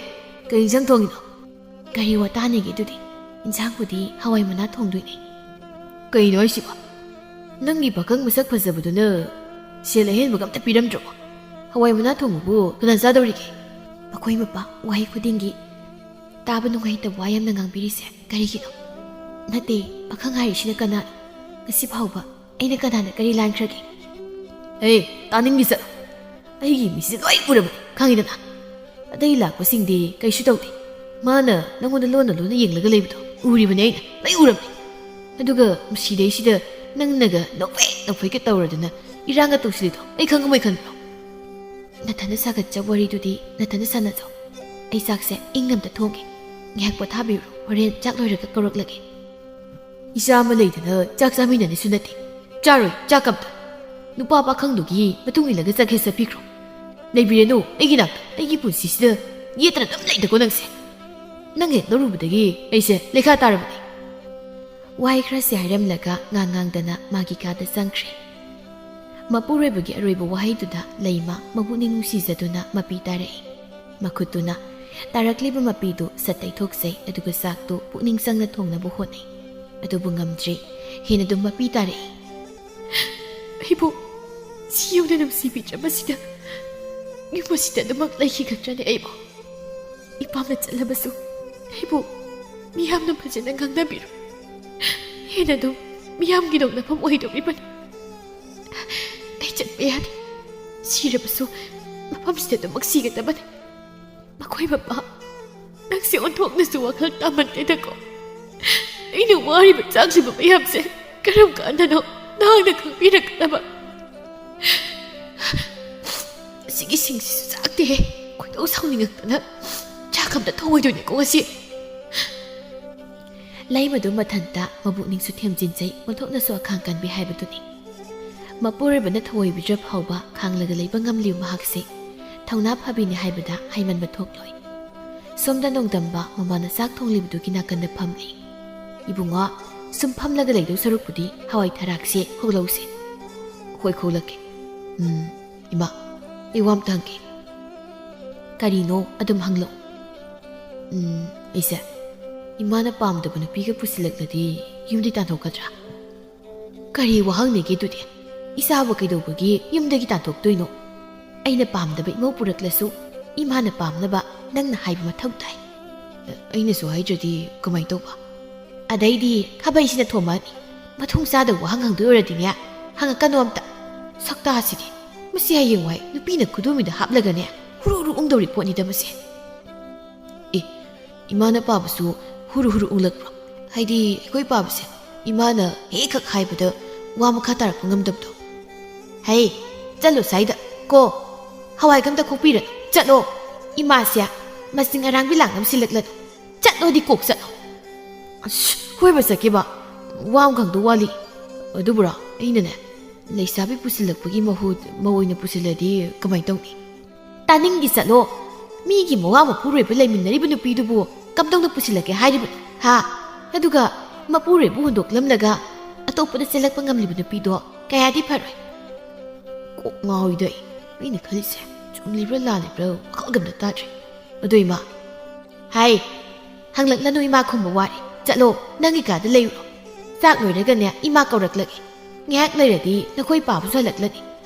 ꯀꯩ ꯏꯟꯁꯥꯡ ꯊꯣꯡꯉꯤꯅꯣ?" "ꯀꯔꯤ ꯋꯥꯇꯥꯅꯤꯒꯦ ꯑꯗꯨꯗꯤ? ꯏꯟꯁꯥꯡꯕꯨꯗꯤ ꯍꯋꯥꯏ ꯃꯅꯥ ꯊꯣꯡꯗꯣꯏꯅꯦ꯫" "ꯀꯩꯅꯣ ꯍꯥꯏꯁꯤꯕꯣ? ꯅꯪꯒꯤ ꯄꯥꯈꯪ ꯃꯁꯛ ꯐꯖꯕꯗꯨꯅ ꯁꯦꯜ ꯑꯍꯦꯟꯕꯒ ꯑꯝꯇ ꯄꯤꯔꯝꯗ꯭ꯔꯕꯣ? ꯍꯋꯥꯏ ꯃꯅꯥ ꯊꯣꯡꯕꯕꯨ ꯀꯅꯥ ꯆꯥꯗꯧꯔꯤꯒꯦ?" ꯃꯈꯣꯏ ꯃꯄꯥ ꯋꯥꯍꯩ ꯈꯨꯗꯤꯡꯒꯤ ꯇꯥꯕ ꯅꯨꯡꯉꯥꯏꯇꯕ ꯋꯥ ꯌꯥꯝꯅ ꯉꯥꯡꯕꯤꯔꯤꯁꯦ ꯀꯔꯤꯒꯤꯅꯣ? ꯅꯠꯇꯦ, ꯄꯥꯈꯪ ꯍꯥꯏꯔꯤꯁꯤꯅ ꯀꯅꯥꯅꯣ? ꯉꯁꯤ ꯐꯥꯎꯕ ꯑꯩꯅ ꯀꯅꯥꯅ ꯀꯔꯤ ꯂꯥꯟꯈ꯭ꯔꯒꯦ? "ꯑꯦ, ꯇꯥꯅꯤꯡꯗꯦ, ꯆꯠꯂꯣ꯫ ꯑꯩꯒꯤ ꯃꯤꯠꯁꯦ ꯂꯣꯏ ꯎꯔꯕꯅꯤ, ꯈꯪꯉꯤꯗꯅ꯫ ꯑꯇꯩ ꯂꯥꯛꯄꯁꯤꯡꯗꯤ ꯀꯩꯁꯨ ꯇꯧꯗꯦ꯫ ꯃꯥꯅ ꯅꯪꯉꯣꯟꯗ ꯂꯣꯟꯅ ꯂꯣꯟꯅ ꯌꯦꯡꯂꯒ ꯂꯩꯕꯗꯣ ꯎꯔꯤꯕꯅꯤ ꯑꯩꯅ, ꯂꯣꯏ ꯎꯔꯕꯅꯤ꯫ ꯑꯗꯨꯒ ꯃꯁꯤꯗꯩꯁꯤꯗ ꯅꯪꯅꯒ ꯅꯣꯛꯐꯦꯠ ꯅꯣꯛꯐꯦꯠꯀ ꯇꯧꯔꯗꯅ ꯏꯔꯥꯡꯒ ꯇꯧꯁꯤꯜꯂꯤꯗꯣ ꯑꯩ ꯈꯪꯉꯝꯃꯣꯏ ꯈꯟꯕ꯭ꯔꯣ?" "ꯅꯊꯟꯗ ꯁꯥꯒꯠꯆꯕ ꯋꯥꯔꯤꯗꯨꯗꯤ ꯅꯊꯟꯗ ꯁꯥꯟꯅꯖꯧ꯫ ꯑꯩ ꯆꯥꯛꯁꯦ ꯏꯪꯅ ꯑꯝꯇ ꯊꯣꯡꯒꯦ꯫ ꯉꯥꯏꯍꯥꯛ ꯄꯣꯊꯥꯕꯤꯔꯣ, ꯍꯣꯔꯦꯟ ꯆꯥꯛ ꯂꯣꯏꯔꯒ ꯀꯧꯔꯛꯂꯒꯦ꯫" "ꯏꯆꯥ ꯑꯃ ꯂꯩꯗꯅ ꯆꯥꯛ ꯆꯥꯃꯤꯟꯅꯅꯤꯁꯨ ꯅꯠꯇꯦ꯫ ꯆꯥꯔꯣꯏ ꯆꯥꯛ ꯑꯝꯇ꯫ ꯅꯨꯄꯥ ꯄꯥꯈꯪꯗꯨꯒꯤ ꯃꯇꯨꯡ ꯏꯜꯂꯒ ꯆꯠꯀꯦ ꯆꯠꯄꯤꯈ꯭ꯔꯣ꯫ ꯂꯩꯕꯤꯔꯅꯨ ꯑꯩꯒꯤ ꯅꯥꯛꯇ, ꯑꯩꯒꯤ ꯄꯨꯟꯁꯤꯁꯤꯗ ꯌꯦꯠꯇꯅ ꯑꯗꯨꯝ ꯂꯩꯗꯀꯣ ꯅꯪꯁꯦ꯫ ꯅꯪ ꯍꯦꯛ ꯂꯧꯔꯨꯕꯗꯒꯤ ꯑꯩꯁꯦ ꯂꯩꯈꯥ ꯇꯥꯔꯕꯅꯤ꯫" ꯋꯥꯍꯩ ꯈꯔꯁꯦ ꯍꯥꯏꯔꯝꯂꯒ ꯉꯥꯡ ꯉꯥꯡꯗꯅ ꯃꯥꯒꯤ ꯀꯥꯗ ꯆꯪꯈ꯭ꯔꯦ꯫ ꯃꯄꯨꯔꯣꯏꯕꯒꯤ ꯑꯔꯣꯏꯕ ꯋꯥꯍꯩꯗꯨꯗ ꯂꯩꯃ ꯃꯄꯨꯛꯅꯤꯡ ꯅꯨꯡꯁꯤꯖꯗꯨꯅ ꯃꯄꯤ ꯇꯥꯔꯛꯏ꯫ ꯃꯈꯨꯠꯇꯨꯅ ꯇꯥꯔꯛꯂꯤꯕ ꯃꯄꯤꯗꯨ ꯁꯠ ꯇꯩꯊꯣꯛꯆꯩ, ꯑꯗꯨꯒ ꯆꯥꯛꯇꯨ ꯄꯨꯛꯅꯤꯡ ꯆꯪꯅ ꯊꯣꯡꯅꯕ ꯍꯣꯠꯅꯩ꯫ ꯑꯗꯨꯕꯨ ꯉꯝꯗ꯭ꯔꯦ, ꯍꯦꯟꯅ ꯑꯗꯨꯝ ꯃꯄꯤ ꯇꯥꯔꯛꯏ꯫ "ꯑꯩꯕꯨ ꯁꯤ ꯌꯧꯅ ꯅꯨꯡꯁꯤꯕꯤꯗ꯭ꯔꯕꯁꯤꯗ ꯌꯨꯝ ꯑꯁꯤꯗ ꯑꯗꯨꯃꯛ ꯂꯩꯈꯤꯒꯗ꯭ꯔꯅꯦ ꯑꯩꯕꯨ? ꯏꯄꯥꯝꯅ ꯆꯠꯂꯕꯁꯨ ꯑꯩꯕꯨ ꯃꯤꯌꯥꯝꯅ ꯐꯖꯅ ꯉꯥꯡꯅꯕꯤꯔꯣꯏ꯫ ꯍꯦꯟꯅ ꯑꯗꯨꯝ ꯃꯤꯌꯥꯝꯒꯤ ꯅꯣꯛꯅꯐꯝ ꯑꯣꯏꯗꯧꯔꯤꯕꯅꯤ꯫ ꯑꯩ ꯆꯠꯄ ꯌꯥꯗꯦ꯫ ꯁꯤꯔꯕꯁꯨ ꯃꯐꯝꯁꯤꯗ ꯑꯗꯨꯃꯛ ꯁꯤꯒꯗꯕꯅꯤ꯫" "ꯃꯈꯣꯏ ꯃꯄꯥ, ꯅꯪꯁꯦ ꯑꯣꯟꯊꯣꯛꯅꯁꯨ ꯋꯥꯈꯜ ꯇꯥꯃꯟꯗꯦꯗꯀꯣ꯫ ꯑꯩꯅ ꯋꯥꯔꯤꯕ ꯆꯥꯛꯂꯤꯕ ꯃꯌꯥꯝꯁꯦ ꯀꯔꯝ ꯀꯥꯟꯗꯅꯣ ꯅꯍꯥꯛꯅ ꯈꯪꯕꯤꯔꯛꯀꯗꯕ? ꯑꯁꯤꯒꯤ ꯁꯤꯡꯁꯤꯁꯨ ꯆꯥꯛꯇꯦꯍꯦ꯫ ꯈꯣꯏꯗꯧ ꯁꯥꯎꯅꯤꯡꯉꯛꯇꯅ ꯆꯥꯛ ꯑꯝꯇ ꯊꯣꯡꯉꯣꯏꯗꯣꯏꯅꯦꯀꯣ ꯉꯁꯤ꯫ ꯂꯩꯃꯗꯨ ꯃꯊꯟꯇ ꯃꯕꯨꯛꯅꯤꯡꯁꯨ ꯊꯦꯝꯖꯤꯟꯖꯩ, ꯑꯣꯟꯊꯣꯛꯅꯁꯨ ꯑꯈꯥꯡ ꯀꯟꯕꯤ ꯍꯥꯏꯕꯗꯨꯅꯤ꯫ ꯃꯄꯨꯔꯣꯏꯕꯅ ꯊꯧꯑꯣꯏꯕꯤꯗ꯭ꯔ ꯐꯥꯎꯕ ꯈꯥꯡꯂꯒ ꯂꯩꯕ ꯉꯝꯂꯤꯕ ꯃꯍꯥꯛꯁꯦ ꯊꯧꯅꯥ ꯐꯕꯤꯅꯤ ꯍꯥꯏꯕꯗ ꯍꯥꯏꯃꯟꯕ ꯊꯣꯛꯂꯣꯏ꯫ ꯁꯣꯝꯗ ꯅꯣꯡꯗꯝꯕ ꯃꯃꯥꯅ ꯆꯥꯛ ꯊꯣꯡꯂꯤꯕꯗꯨꯒꯤ ꯅꯥꯀꯟꯗ ꯐꯝꯂꯤ꯫ "ꯏꯕꯨꯡꯉꯣ, ꯁꯨꯝ ꯐꯝꯂꯒ ꯂꯩꯗꯧ ꯁꯔꯨꯛꯄꯨꯗꯤ ꯍꯋꯥꯏ ꯊꯔꯥꯛꯁꯦ ꯍꯨꯛꯂꯧꯁꯦ꯫" "ꯍꯣꯏ, ꯈꯨꯛꯂꯛꯀꯦ꯫ ꯎꯝ, ꯏꯃꯥ, ꯑꯩ ꯋꯥ ꯑꯝꯇ ꯍꯪꯒꯦ꯫" "ꯀꯔꯤꯅꯣ? ꯑꯗꯨꯝ ꯍꯪꯂꯛꯎ꯫" "ꯎꯝ, ꯑꯩꯁꯦ ꯏꯃꯥꯅ ꯄꯥꯝꯗꯕ ꯅꯨꯄꯤꯒ ꯄꯨꯁꯤꯜꯂꯛꯂꯗꯤ ꯌꯨꯝꯗꯤ ꯇꯥꯟꯊꯣꯛꯀꯗ꯭ꯔꯥ?" "ꯀꯔꯤ ꯋꯥꯍꯪꯅꯤꯒꯦ ꯑꯗꯨꯗꯤ? ꯏꯆꯥꯕꯨ ꯀꯩꯗꯧꯕꯒꯤ ꯌꯨꯝꯗꯒꯤ ꯇꯥꯟꯊꯣꯛꯇꯣꯏꯅꯣ? ꯑꯩꯅ ꯄꯥꯝꯗꯕ ꯏꯃꯧ ꯄꯨꯔꯛꯂꯁꯨ ꯏꯃꯥꯅ ꯄꯥꯝꯅꯕ ꯅꯪꯅ ꯍꯥꯏꯕ ꯃꯊꯧ ꯇꯥꯏ꯫" "ꯑꯩꯅꯁꯨ ꯍꯥꯏꯗ꯭ꯔꯗꯤ ꯀꯃꯥꯏ ꯇꯧꯕ?" "ꯑꯗꯩꯗꯤ ꯈꯥꯕꯩꯁꯤꯅ ꯊꯣꯝꯃꯛꯑꯅꯤ꯫ ꯃꯊꯣꯡ ꯆꯥꯗꯕ ꯋꯥꯍꯪ ꯍꯪꯗꯣꯏ ꯑꯣꯏꯔꯗꯤꯅꯦ, ꯍꯪꯉꯛꯀꯅꯣ ꯑꯝꯇ꯫ ꯁꯛꯇꯥꯁꯤꯗꯤ꯫ ꯃꯁꯤ ꯍꯌꯦꯡꯋꯥꯏ ꯅꯨꯄꯤꯅ ꯈꯨꯗꯣꯝꯕꯤꯗ ꯍꯥꯞꯂꯒꯅꯦ, ꯍꯨꯔꯨ ꯍꯨꯔꯨ ꯎꯪꯗꯧꯔꯤ ꯄꯣꯠꯅꯤꯗ ꯃꯁꯦ꯫" "ꯑꯦ, ꯏꯃꯥꯅ ꯄꯥꯕꯁꯨ ꯍꯨꯔꯨ ꯍꯨꯔꯨ ꯎꯪꯂꯛꯄ꯭ꯔꯣ? ꯍꯥꯏꯗꯤ ꯑꯩꯈꯣꯏ ꯄꯥꯕꯁꯦ ꯏꯃꯥꯅ ꯍꯦꯛ ꯈꯛ ꯍꯥꯏꯕꯗ ꯋꯥ ꯃꯈꯥ ꯇꯥꯔꯛꯄ ꯉꯝꯗꯕꯗꯣ?" "ꯍꯩ, ꯆꯠꯂꯣ ꯁ꯭ꯋꯥꯏꯗ ꯀꯣ꯫ ꯍꯋꯥꯏꯒ ꯑꯝꯇ ꯈꯣꯛꯄꯤꯔꯅꯨ꯫ ꯆꯠꯂꯣ꯫ ꯏꯃꯥꯁꯦ ꯃꯁꯤꯡ ꯑꯔꯥꯡꯕꯤ ꯂꯥꯡ ꯑꯃ ꯁꯤꯜꯂꯛꯂꯅꯨ꯫ ꯆꯠꯂꯣꯗꯤ ꯀꯣꯛ ꯆꯠꯂꯣ꯫" "ꯑꯁ, ꯀꯣꯏꯕ ꯆꯠꯀꯦꯕ? ꯋꯥ ꯑꯃ ꯈꯪꯗꯧ ꯋꯥꯠꯂꯤ꯫" "ꯑꯗꯨꯕꯨꯔꯣ, ꯑꯩꯅꯅꯦ, ꯂꯩꯁꯥꯕꯤ ꯄꯨꯁꯤꯜꯂꯛꯄꯒꯤ ꯃꯍꯨꯠ ꯃꯧ ꯑꯣꯏꯅ ꯄꯨꯁꯤꯜꯂꯗꯤ ꯀꯃꯥꯏ ꯇꯧꯅꯤ?" "ꯇꯥꯅꯤꯡꯗꯤ ꯆꯠꯂꯣ꯫ ꯃꯤꯒꯤ ꯃꯋꯥ ꯃꯄꯨꯔꯣꯏꯕ ꯂꯩꯃꯤꯟꯅꯔꯤꯕ ꯅꯨꯄꯤꯗꯨꯕꯨ ꯀꯝꯗꯧꯅ ꯄꯨꯁꯤꯜꯂꯛꯀꯦ ꯍꯥꯏꯔꯤꯕꯅꯣ, ꯍꯥ? ꯑꯗꯨꯒ ꯃꯄꯨꯔꯣꯏꯕ ꯍꯨꯟꯗꯣꯛꯂꯝꯂꯒ ꯑꯇꯣꯞꯄꯗ ꯆꯦꯜꯂꯛꯄ ꯉꯝꯂꯤꯕ ꯅꯨꯄꯤꯗꯣ ꯀꯌꯥꯗꯤ ꯐꯔꯣꯏ꯫" ꯀꯣꯛ ꯉꯥꯎꯏꯗ ꯑꯩ꯫ ꯑꯩꯅ ꯈꯜꯂꯤꯁꯦ ꯆꯨꯝꯂꯤꯕ꯭ꯔꯥ ꯂꯥꯜꯂꯤꯕ꯭ꯔꯥ ꯋꯥꯈꯜꯒ ꯑꯝꯇ ꯇꯥꯗ꯭ꯔꯦ꯫ ꯑꯗꯣ ꯏꯃꯥ꯫ "ꯍꯥꯏ, ꯍꯪꯂꯛꯂꯅꯨ, ꯏꯃꯥ ꯈꯨꯝꯕ ꯋꯥꯔꯦ꯫ ꯆꯠꯂꯣ, ꯅꯪꯒꯤ ꯀꯥꯗ ꯂꯩꯔꯨꯔꯣ꯫ ꯆꯥꯛ ꯂꯣꯏꯔꯒꯅꯦ ꯏꯃꯥ ꯀꯧꯔꯛꯂꯒꯦ꯫ ꯉꯥꯏꯍꯥꯛ ꯂꯩꯔꯗꯤ ꯅꯈꯣꯏ ꯄꯥꯕꯨꯁꯨ ꯍꯜꯂꯛꯂꯅꯤ꯫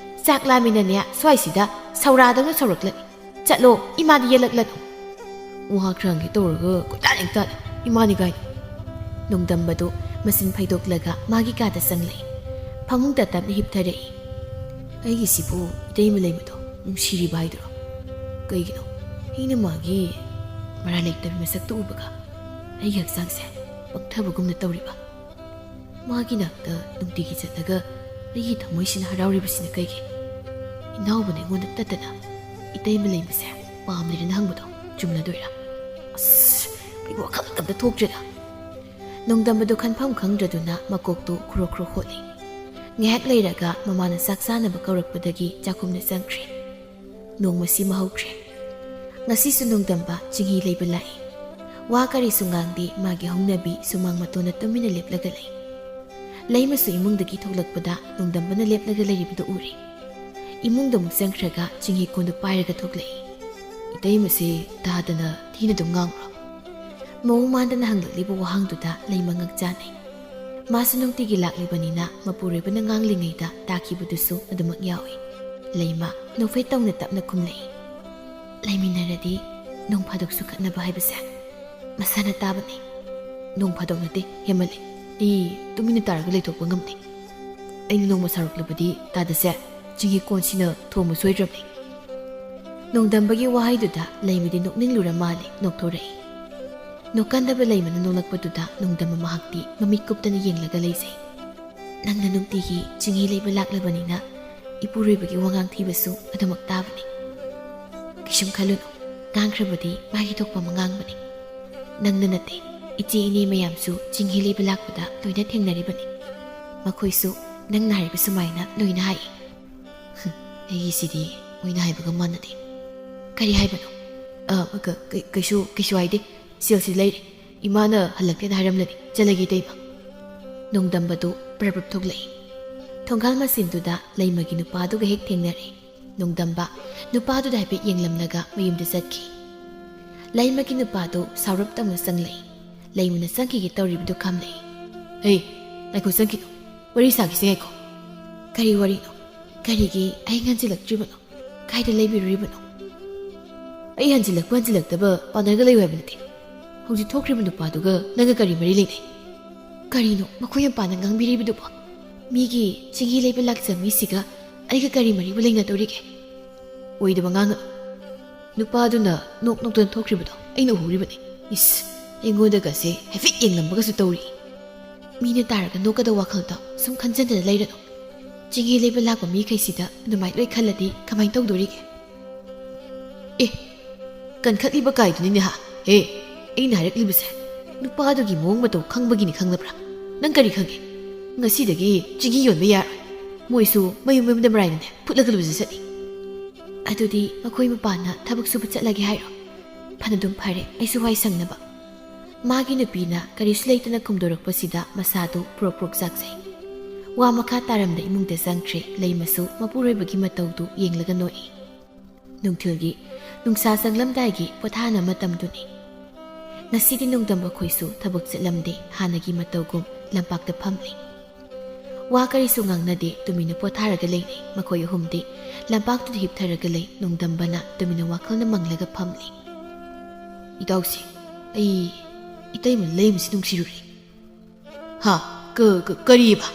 ꯆꯥꯛ ꯂꯥꯝꯃꯤꯅꯅꯦ ꯁ꯭ꯋꯥꯏꯁꯤꯗ ꯁꯧꯔꯥꯗꯧꯅ ꯁꯧꯔꯛꯂꯅꯤ꯫ ꯆꯠꯂꯣ, ꯏꯃꯥꯗꯤ ꯌꯦꯜꯂꯛꯂꯅꯨ꯫" ꯋꯥ ꯈꯔ ꯍꯪꯒꯦ ꯇꯧꯔꯒ ꯀꯣꯏꯇꯥꯟ ꯍꯦꯛ ꯇꯥꯜꯂꯦ꯫ ꯏꯃꯥꯅꯤ ꯀꯥꯏꯅ꯫ ꯅꯣꯡꯗꯝꯕꯗꯨ ꯃꯆꯤꯟ ꯐꯩꯗꯣꯛꯂꯒ ꯃꯥꯒꯤ ꯀꯥꯗ ꯆꯪꯂꯛꯏ꯫ ꯐꯃꯨꯡꯗ ꯇꯞꯅ ꯍꯤꯞꯊꯔꯛꯏ꯫ ꯑꯩꯒꯤꯁꯤꯕꯨ ꯏꯇꯩꯃ ꯂꯩꯕꯗꯣ ꯅꯨꯡꯁꯤꯔꯤꯕ ꯍꯥꯏꯗꯨꯔꯣ? ꯀꯩꯒꯤꯅꯣ ꯑꯩꯅ ꯃꯥꯒꯤ ꯃꯔꯥꯜ ꯂꯩꯇꯕꯤ ꯃꯁꯛꯇꯨ ꯎꯕꯒ ꯑꯩꯒꯤ ꯍꯛꯆꯥꯡꯁꯦ ꯄꯪꯊꯕꯒꯨꯝꯅ ꯇꯧꯔꯤꯕ? ꯃꯥꯒꯤ ꯅꯥꯛꯇ ꯅꯨꯡꯇꯤꯒꯤ ꯆꯠꯂꯒ ꯑꯩꯒꯤ ꯊꯃꯣꯏꯁꯤꯅ ꯍꯔꯥꯎꯔꯤꯕꯁꯤꯅ ꯀꯩꯒꯤ? ꯏꯅꯥꯎꯕꯅ ꯑꯩꯉꯣꯟꯗ ꯇꯠꯇꯅ ꯏꯇꯩꯃ ꯂꯩꯕꯁꯦ ꯄꯥꯝꯗ꯭ꯔꯦꯅ ꯍꯪꯕꯗꯣ ꯆꯨꯝꯂꯗꯣꯏꯔꯥ? ꯑꯁ, ꯑꯩ ꯋꯥꯈꯜ ꯑꯝꯇ ꯊꯣꯛꯇ꯭ꯔꯦꯗ꯫ ꯅꯣꯡꯗꯝꯕꯗꯨ ꯈꯟꯐꯝ ꯈꯪꯗ꯭ꯔꯗꯨꯅ ꯃꯀꯣꯛꯇꯨ ꯈꯨꯔꯣ ꯈꯨꯔꯣ ꯍꯣꯠꯂꯤ꯫ ꯉꯥꯏꯍꯥꯛ ꯂꯩꯔꯒ ꯃꯃꯥꯅ ꯆꯥꯛ ꯆꯥꯅꯕ ꯀꯧꯔꯛꯄꯗꯒꯤ ꯆꯥꯛꯈꯨꯝꯗ ꯆꯪꯈ꯭ꯔꯦ꯫ ꯅꯣꯡꯃꯁꯤꯃ ꯍꯧꯈ꯭ꯔꯦ꯫ ꯉꯁꯤꯁꯨ ꯅꯣꯡꯗꯝꯕ ꯆꯤꯡꯍꯤ ꯂꯩꯕ ꯂꯥꯛꯏ꯫ ꯋꯥ ꯀꯔꯤꯁꯨ ꯉꯥꯡꯗꯦ, ꯃꯥꯒꯤ ꯍꯧꯅꯕꯤ ꯁꯨꯃꯥꯡ ꯃꯇꯣꯟꯗ ꯇꯨꯃꯤꯟꯅ ꯂꯦꯞꯂꯒ ꯂꯩ꯫ ꯂꯩꯃꯁꯨ ꯏꯃꯨꯡꯗꯒꯤ ꯊꯣꯛꯂꯛꯄꯗ ꯅꯣꯡꯗꯝꯕꯅ ꯂꯦꯞꯂꯒ ꯂꯩꯔꯤꯕꯗꯨ ꯎꯔꯦ꯫ ꯏꯃꯨꯡꯗ ꯑꯃꯨꯛ ꯆꯪꯈ꯭ꯔꯒ ꯆꯤꯡꯍꯤ ꯀꯣꯟꯗꯨ ꯄꯥꯏꯔꯒ ꯊꯣꯛꯂꯛꯏ꯫ "ꯏꯇꯩꯃꯁꯤ ꯇꯥꯗꯅ ꯊꯤꯅ ꯑꯗꯨꯝ ꯉꯥꯡꯕ꯭ꯔꯣ?" ꯃꯑꯣꯡ ꯃꯥꯟꯗꯅ ꯍꯪꯂꯛꯂꯤꯕ ꯋꯥꯍꯪꯗꯨꯗ ꯂꯩꯃ ꯉꯛ ꯆꯥꯟꯅꯩ꯫ ꯃꯥꯁꯨ ꯅꯨꯡꯇꯤꯒꯤ ꯂꯥꯛꯂꯤꯕꯅꯤꯅ ꯃꯄꯨꯔꯣꯏꯕꯅ ꯉꯥꯡꯂꯤꯉꯩꯗ ꯇꯥꯈꯤꯕꯗꯨꯁꯨ ꯑꯗꯨꯃꯛ ꯌꯥꯎꯏ꯫ ꯂꯩꯃ ꯅꯣꯛꯐꯦꯠ ꯇꯧꯅ ꯇꯞꯅ ꯈꯨꯝꯂꯛꯏ꯫ "ꯂꯩꯃꯤꯟꯅꯔꯗꯤ ꯅꯣꯡ ꯐꯥꯗꯣꯛꯁꯨ ꯈꯠꯅꯕ ꯍꯥꯏꯕꯁꯦ ꯃꯁꯥꯅ ꯇꯥꯕꯅꯤ꯫" "ꯅꯣꯡ ꯐꯥꯗꯣꯛ ꯅꯠꯇꯦ, ꯍꯦꯃꯜꯂꯦ꯫ ꯑꯩ ꯇꯨꯃꯤꯟꯅ ꯇꯥꯔꯒ ꯂꯩꯊꯣꯛꯄ ꯉꯝꯗꯦ꯫ ꯑꯩꯅ ꯅꯣꯡꯃ ꯁꯥꯎꯔꯛꯂꯕꯗꯤ ꯇꯥꯗꯁꯦ, ꯆꯤꯡꯍꯤ ꯀꯣꯟꯁꯤꯅ ꯊꯣꯡꯕ ꯁꯣꯏꯗ꯭ꯔꯕꯅꯤ꯫" ꯅꯣꯡꯗꯝꯕꯒꯤ ꯋꯥꯍꯩꯗꯨꯗ ꯂꯩꯃꯗꯤ ꯅꯣꯛꯅꯤꯡꯂꯨꯔ ꯃꯥꯜꯂꯦ, ꯅꯣꯛꯊꯣꯔꯛꯏ꯫ ꯅꯣꯛꯀꯟꯗꯕ ꯂꯩꯃꯅ ꯅꯣꯛꯂꯛꯄꯗꯨꯗ ꯅꯣꯡꯗꯝꯕ ꯃꯍꯥꯛꯇꯤ ꯃꯃꯤꯠ ꯀꯨꯞꯇꯅ ꯌꯦꯡꯂꯒ ꯂꯩꯖꯩ꯫ "ꯅꯪꯅ ꯅꯨꯡꯇꯤꯒꯤ ꯆꯤꯡꯍꯤ ꯂꯩꯕ ꯂꯥꯛꯂꯕꯅꯤꯅ ꯏꯄꯨꯔꯣꯏꯕꯒꯤ ꯋꯥꯉꯥꯡ ꯊꯤꯕꯁꯨ ꯑꯗꯨꯃꯛ ꯇꯥꯕꯅꯤ꯫ ꯀꯩꯁꯨꯝ ꯈꯜꯂꯨꯅꯨ, ꯉꯥꯡꯈ꯭ꯔꯕꯗꯤ ꯃꯥꯒꯤ ꯊꯣꯛꯄ ꯑꯃ ꯉꯥꯡꯕꯅꯤ꯫ ꯅꯪꯅ ꯅꯠꯇꯦ, ꯏꯆꯦ ꯏꯅꯦ ꯃꯌꯥꯝꯁꯨ ꯆꯤꯡꯍꯤ ꯂꯩꯕ ꯂꯥꯛꯄꯗ ꯂꯣꯏꯅ ꯊꯦꯡꯅꯔꯤꯕꯅꯤ꯫ ꯃꯈꯣꯏꯁꯨ ꯅꯪꯅ ꯍꯥꯏꯔꯤꯕ ꯁꯨꯃꯥꯏꯅ ꯂꯣꯏꯅ ꯍꯥꯏ꯫" "ꯑꯩꯒꯤꯁꯤꯗꯤ ꯃꯣꯏꯅ ꯍꯥꯏꯕꯒ ꯃꯥꯟꯅꯗꯦ꯫ ꯀꯔꯤ ꯍꯥꯏꯕꯅꯣ?" "ꯑ, ꯀ-, ꯀ-, ꯀꯩꯁꯨ, ꯀꯩꯁꯨ ꯍꯥꯏꯗꯦ꯫ ꯁꯦꯜꯁꯤ ꯂꯩꯔꯦ꯫ ꯏꯃꯥꯅ ꯍꯜꯂꯛꯇꯦꯅ ꯍꯥꯏꯔꯝꯂꯅꯤ꯫ ꯆꯠꯂꯒꯦ, ꯏꯇꯩꯃ꯫" ꯅꯣꯡꯗꯝꯕꯗꯨ ꯄ꯭ꯔꯞ ꯄ꯭ꯔꯞ ꯊꯣꯛꯂꯛꯏ꯫ ꯊꯣꯡꯒꯥꯜ ꯃꯆꯤꯟꯗꯨꯗ ꯂꯩꯃꯒꯤ ꯅꯨꯄꯥꯗꯨꯒ ꯍꯦꯛ ꯊꯦꯡꯅꯔꯦ꯫ ꯅꯣꯡꯗꯝꯕ ꯅꯨꯄꯥꯗꯨꯗ ꯍꯥꯏꯐꯦꯠ ꯌꯦꯡꯂꯝꯂꯒ ꯃꯌꯨꯝꯗ ꯆꯠꯈꯤ꯫ ꯂꯩꯃꯒꯤ ꯅꯨꯄꯥꯗꯨ ꯁꯥꯎꯔꯞ ꯇꯧꯅ ꯆꯪꯂꯛꯏ꯫ ꯂꯩꯃꯅ ꯆꯪꯈꯤꯒꯦ ꯇꯧꯔꯤꯕꯗꯨ ꯈꯥꯝꯂꯛꯏ꯫ "ꯍꯦ, ꯉꯥꯏꯈꯣ, ꯆꯪꯈꯤꯅꯨ꯫ ꯋꯥꯔꯤ ꯁꯥꯈꯤꯁꯦ, ꯉꯥꯏꯈꯣ꯫" "ꯀꯔꯤ ꯋꯥꯔꯤꯅꯣ? ꯀꯔꯤꯒꯤ ꯑꯩ ꯍꯟꯖꯤꯜꯂꯛꯇ꯭ꯔꯤꯕꯅꯣ? ꯀꯥꯏꯗ ꯂꯩꯕꯤꯔꯨꯔꯤꯕꯅꯣ?" "ꯑꯩ ꯍꯟꯖꯤꯜꯂꯛꯄ ꯍꯟꯖꯤꯜꯂꯛꯇꯕ ꯄꯥꯟꯅꯔꯒ ꯂꯩꯌꯨ ꯍꯥꯏꯕ ꯅꯠꯇꯦ꯫ ꯍꯧꯖꯤꯛ ꯊꯣꯛꯈ꯭ꯔꯤꯕ ꯅꯨꯄꯥꯗꯨꯒ ꯅꯪꯒ ꯀꯔꯤ ꯃꯔꯤ ꯂꯩꯅꯩ?" "ꯀꯔꯤꯅꯣ ꯃꯈꯣꯏ ꯃꯄꯥꯟꯗ ꯉꯥꯡꯕꯤꯔꯤꯕꯗꯨꯕꯣ? ꯃꯤꯒꯤ ꯆꯤꯡꯍꯤ ꯂꯩꯕ ꯂꯥꯛꯆꯕ ꯃꯤꯁꯤꯒ ꯑꯩꯒ ꯀꯔꯤ ꯃꯔꯤꯕꯨ ꯂꯩꯅꯗꯧꯔꯤꯒꯦ?" "ꯑꯣꯏꯗꯕ ꯉꯥꯡꯒꯅꯨ꯫ ꯅꯨꯄꯥꯗꯨꯅ ꯅꯣꯛ ꯅꯣꯛꯇꯅ ꯊꯣꯛꯈ꯭ꯔꯤꯕꯗꯣ ꯑꯩꯅ ꯎꯍꯧꯔꯤꯕꯅꯤ꯫ ꯏꯁ, ꯑꯩꯉꯣꯟꯗꯒꯁꯦ ꯍꯥꯏꯐꯦꯠ ꯌꯦꯡꯂꯝꯕꯒꯁꯨ ꯇꯧꯔꯤ꯫ ꯃꯤꯅ ꯇꯥꯔꯒ ꯅꯣꯛꯀꯗꯧꯕ ꯋꯥꯈꯜꯗꯣ ꯁꯨꯝ ꯈꯟꯖꯟꯗꯅ ꯂꯩꯔꯅꯨ꯫ ꯆꯤꯡꯍꯤ ꯂꯩꯕ ꯂꯥꯛꯄ ꯃꯤꯈꯩꯁꯤꯗ ꯑꯗꯨꯃꯥꯏꯅ ꯂꯣꯏ ꯈꯜꯂꯗꯤ ꯀꯃꯥꯏꯅ ꯇꯧꯗꯣꯔꯤꯒꯦ?" "ꯑꯦ, ꯀꯟꯈꯠꯂꯤꯕ ꯀꯥꯏꯗꯨꯅꯤꯅꯦ ꯍꯥ? ꯍꯦ, ꯑꯩꯅ ꯍꯥꯏꯔꯛꯂꯤꯕꯁꯦ꯫ ꯅꯨꯄꯥꯗꯨꯒꯤ ꯃꯑꯣꯡ ꯃꯇꯧ ꯈꯪꯕꯒꯤꯅꯤ ꯈꯪꯂꯕ꯭ꯔꯥ? ꯅꯪ ꯀꯔꯤ ꯈꯪꯒꯦ? ꯉꯁꯤꯗꯒꯤ ꯆꯤꯒꯤ ꯌꯣꯟꯕ ꯌꯥꯔꯣꯏ꯫ ꯃꯣꯏꯁꯨ ꯃꯌꯨꯝ ꯃꯌꯨꯝꯗ ꯃꯔꯥꯏꯅꯅꯦ ꯐꯨꯠꯂꯒ ꯂꯨꯖ ꯆꯠꯂꯤ꯫ ꯑꯗꯨꯗꯤ ꯃꯈꯣꯏ ꯃꯄꯥꯅ ꯊꯕꯛ ꯁꯨꯕ ꯆꯠꯂꯒꯦ ꯍꯥꯏꯔꯣ? ꯐꯅꯗꯨꯝ ꯐꯔꯦ, ꯑꯩꯁꯨ ꯋꯥꯏ ꯁꯪꯅꯕ꯫ ꯃꯥꯒꯤ ꯅꯨꯄꯤꯅ ꯀꯔꯤꯁꯨ ꯂꯩꯇꯅ ꯈꯨꯝꯗꯣꯔꯛꯄꯁꯤꯗ ꯃꯁꯥꯗꯨ ꯄ꯭ꯔꯣꯛ ꯄ꯭ꯔꯣꯛ ꯆꯥꯛꯆꯩ꯫ ꯋꯥ ꯃꯈꯥ ꯇꯥꯔꯝꯗ ꯏꯃꯨꯡꯗ ꯆꯪꯈ꯭ꯔꯦ꯫ ꯂꯩꯃꯁꯨ ꯃꯄꯨꯔꯣꯏꯕꯒꯤ ꯃꯇꯧꯗꯨ ꯌꯦꯡꯂꯒ ꯅꯣꯛꯏ꯫ ꯅꯨꯡꯊꯤꯜꯒꯤ ꯅꯨꯡꯁꯥ ꯆꯪꯂꯝꯗꯥꯏꯒꯤ ꯄꯣꯊꯥꯅ ꯃꯇꯝꯗꯨꯅꯤ꯫ ꯉꯁꯤꯗꯤ ꯅꯣꯡꯗꯝꯕ ꯈꯣꯏꯁꯨ ꯊꯕꯛ ꯆꯠꯂꯝꯗꯦ, ꯍꯥꯟꯅꯒꯤ ꯃꯇꯧꯒꯨꯝ ꯂꯝꯄꯥꯛꯇ ꯐꯝꯂꯤ꯫ ꯋꯥ ꯀꯔꯤꯁꯨ ꯉꯥꯡꯅꯗꯦ, ꯇꯨꯃꯤꯟꯅ ꯄꯣꯊꯥꯔꯒ ꯂꯩꯅꯩ꯫ ꯃꯈꯣꯏ ꯑꯍꯨꯝꯗꯤ ꯂꯝꯄꯥꯛꯇꯨꯗ ꯍꯤꯞꯊꯔꯒ ꯂꯩ꯫ ꯅꯣꯡꯗꯝꯕꯅ ꯇꯨꯃꯤꯟꯅ ꯋꯥꯈꯜꯅ ꯃꯪꯂꯒ ꯐꯝꯂꯤ꯫ "ꯏꯇꯥꯎꯁꯤ, ꯑꯩ ꯏꯇꯩꯃ ꯂꯩꯃꯁꯤ ꯅꯨꯡꯁꯤꯔꯨꯔꯦ꯫" "ꯍꯥ? ꯀ-, ꯀ-, ꯀꯔꯤꯕ?"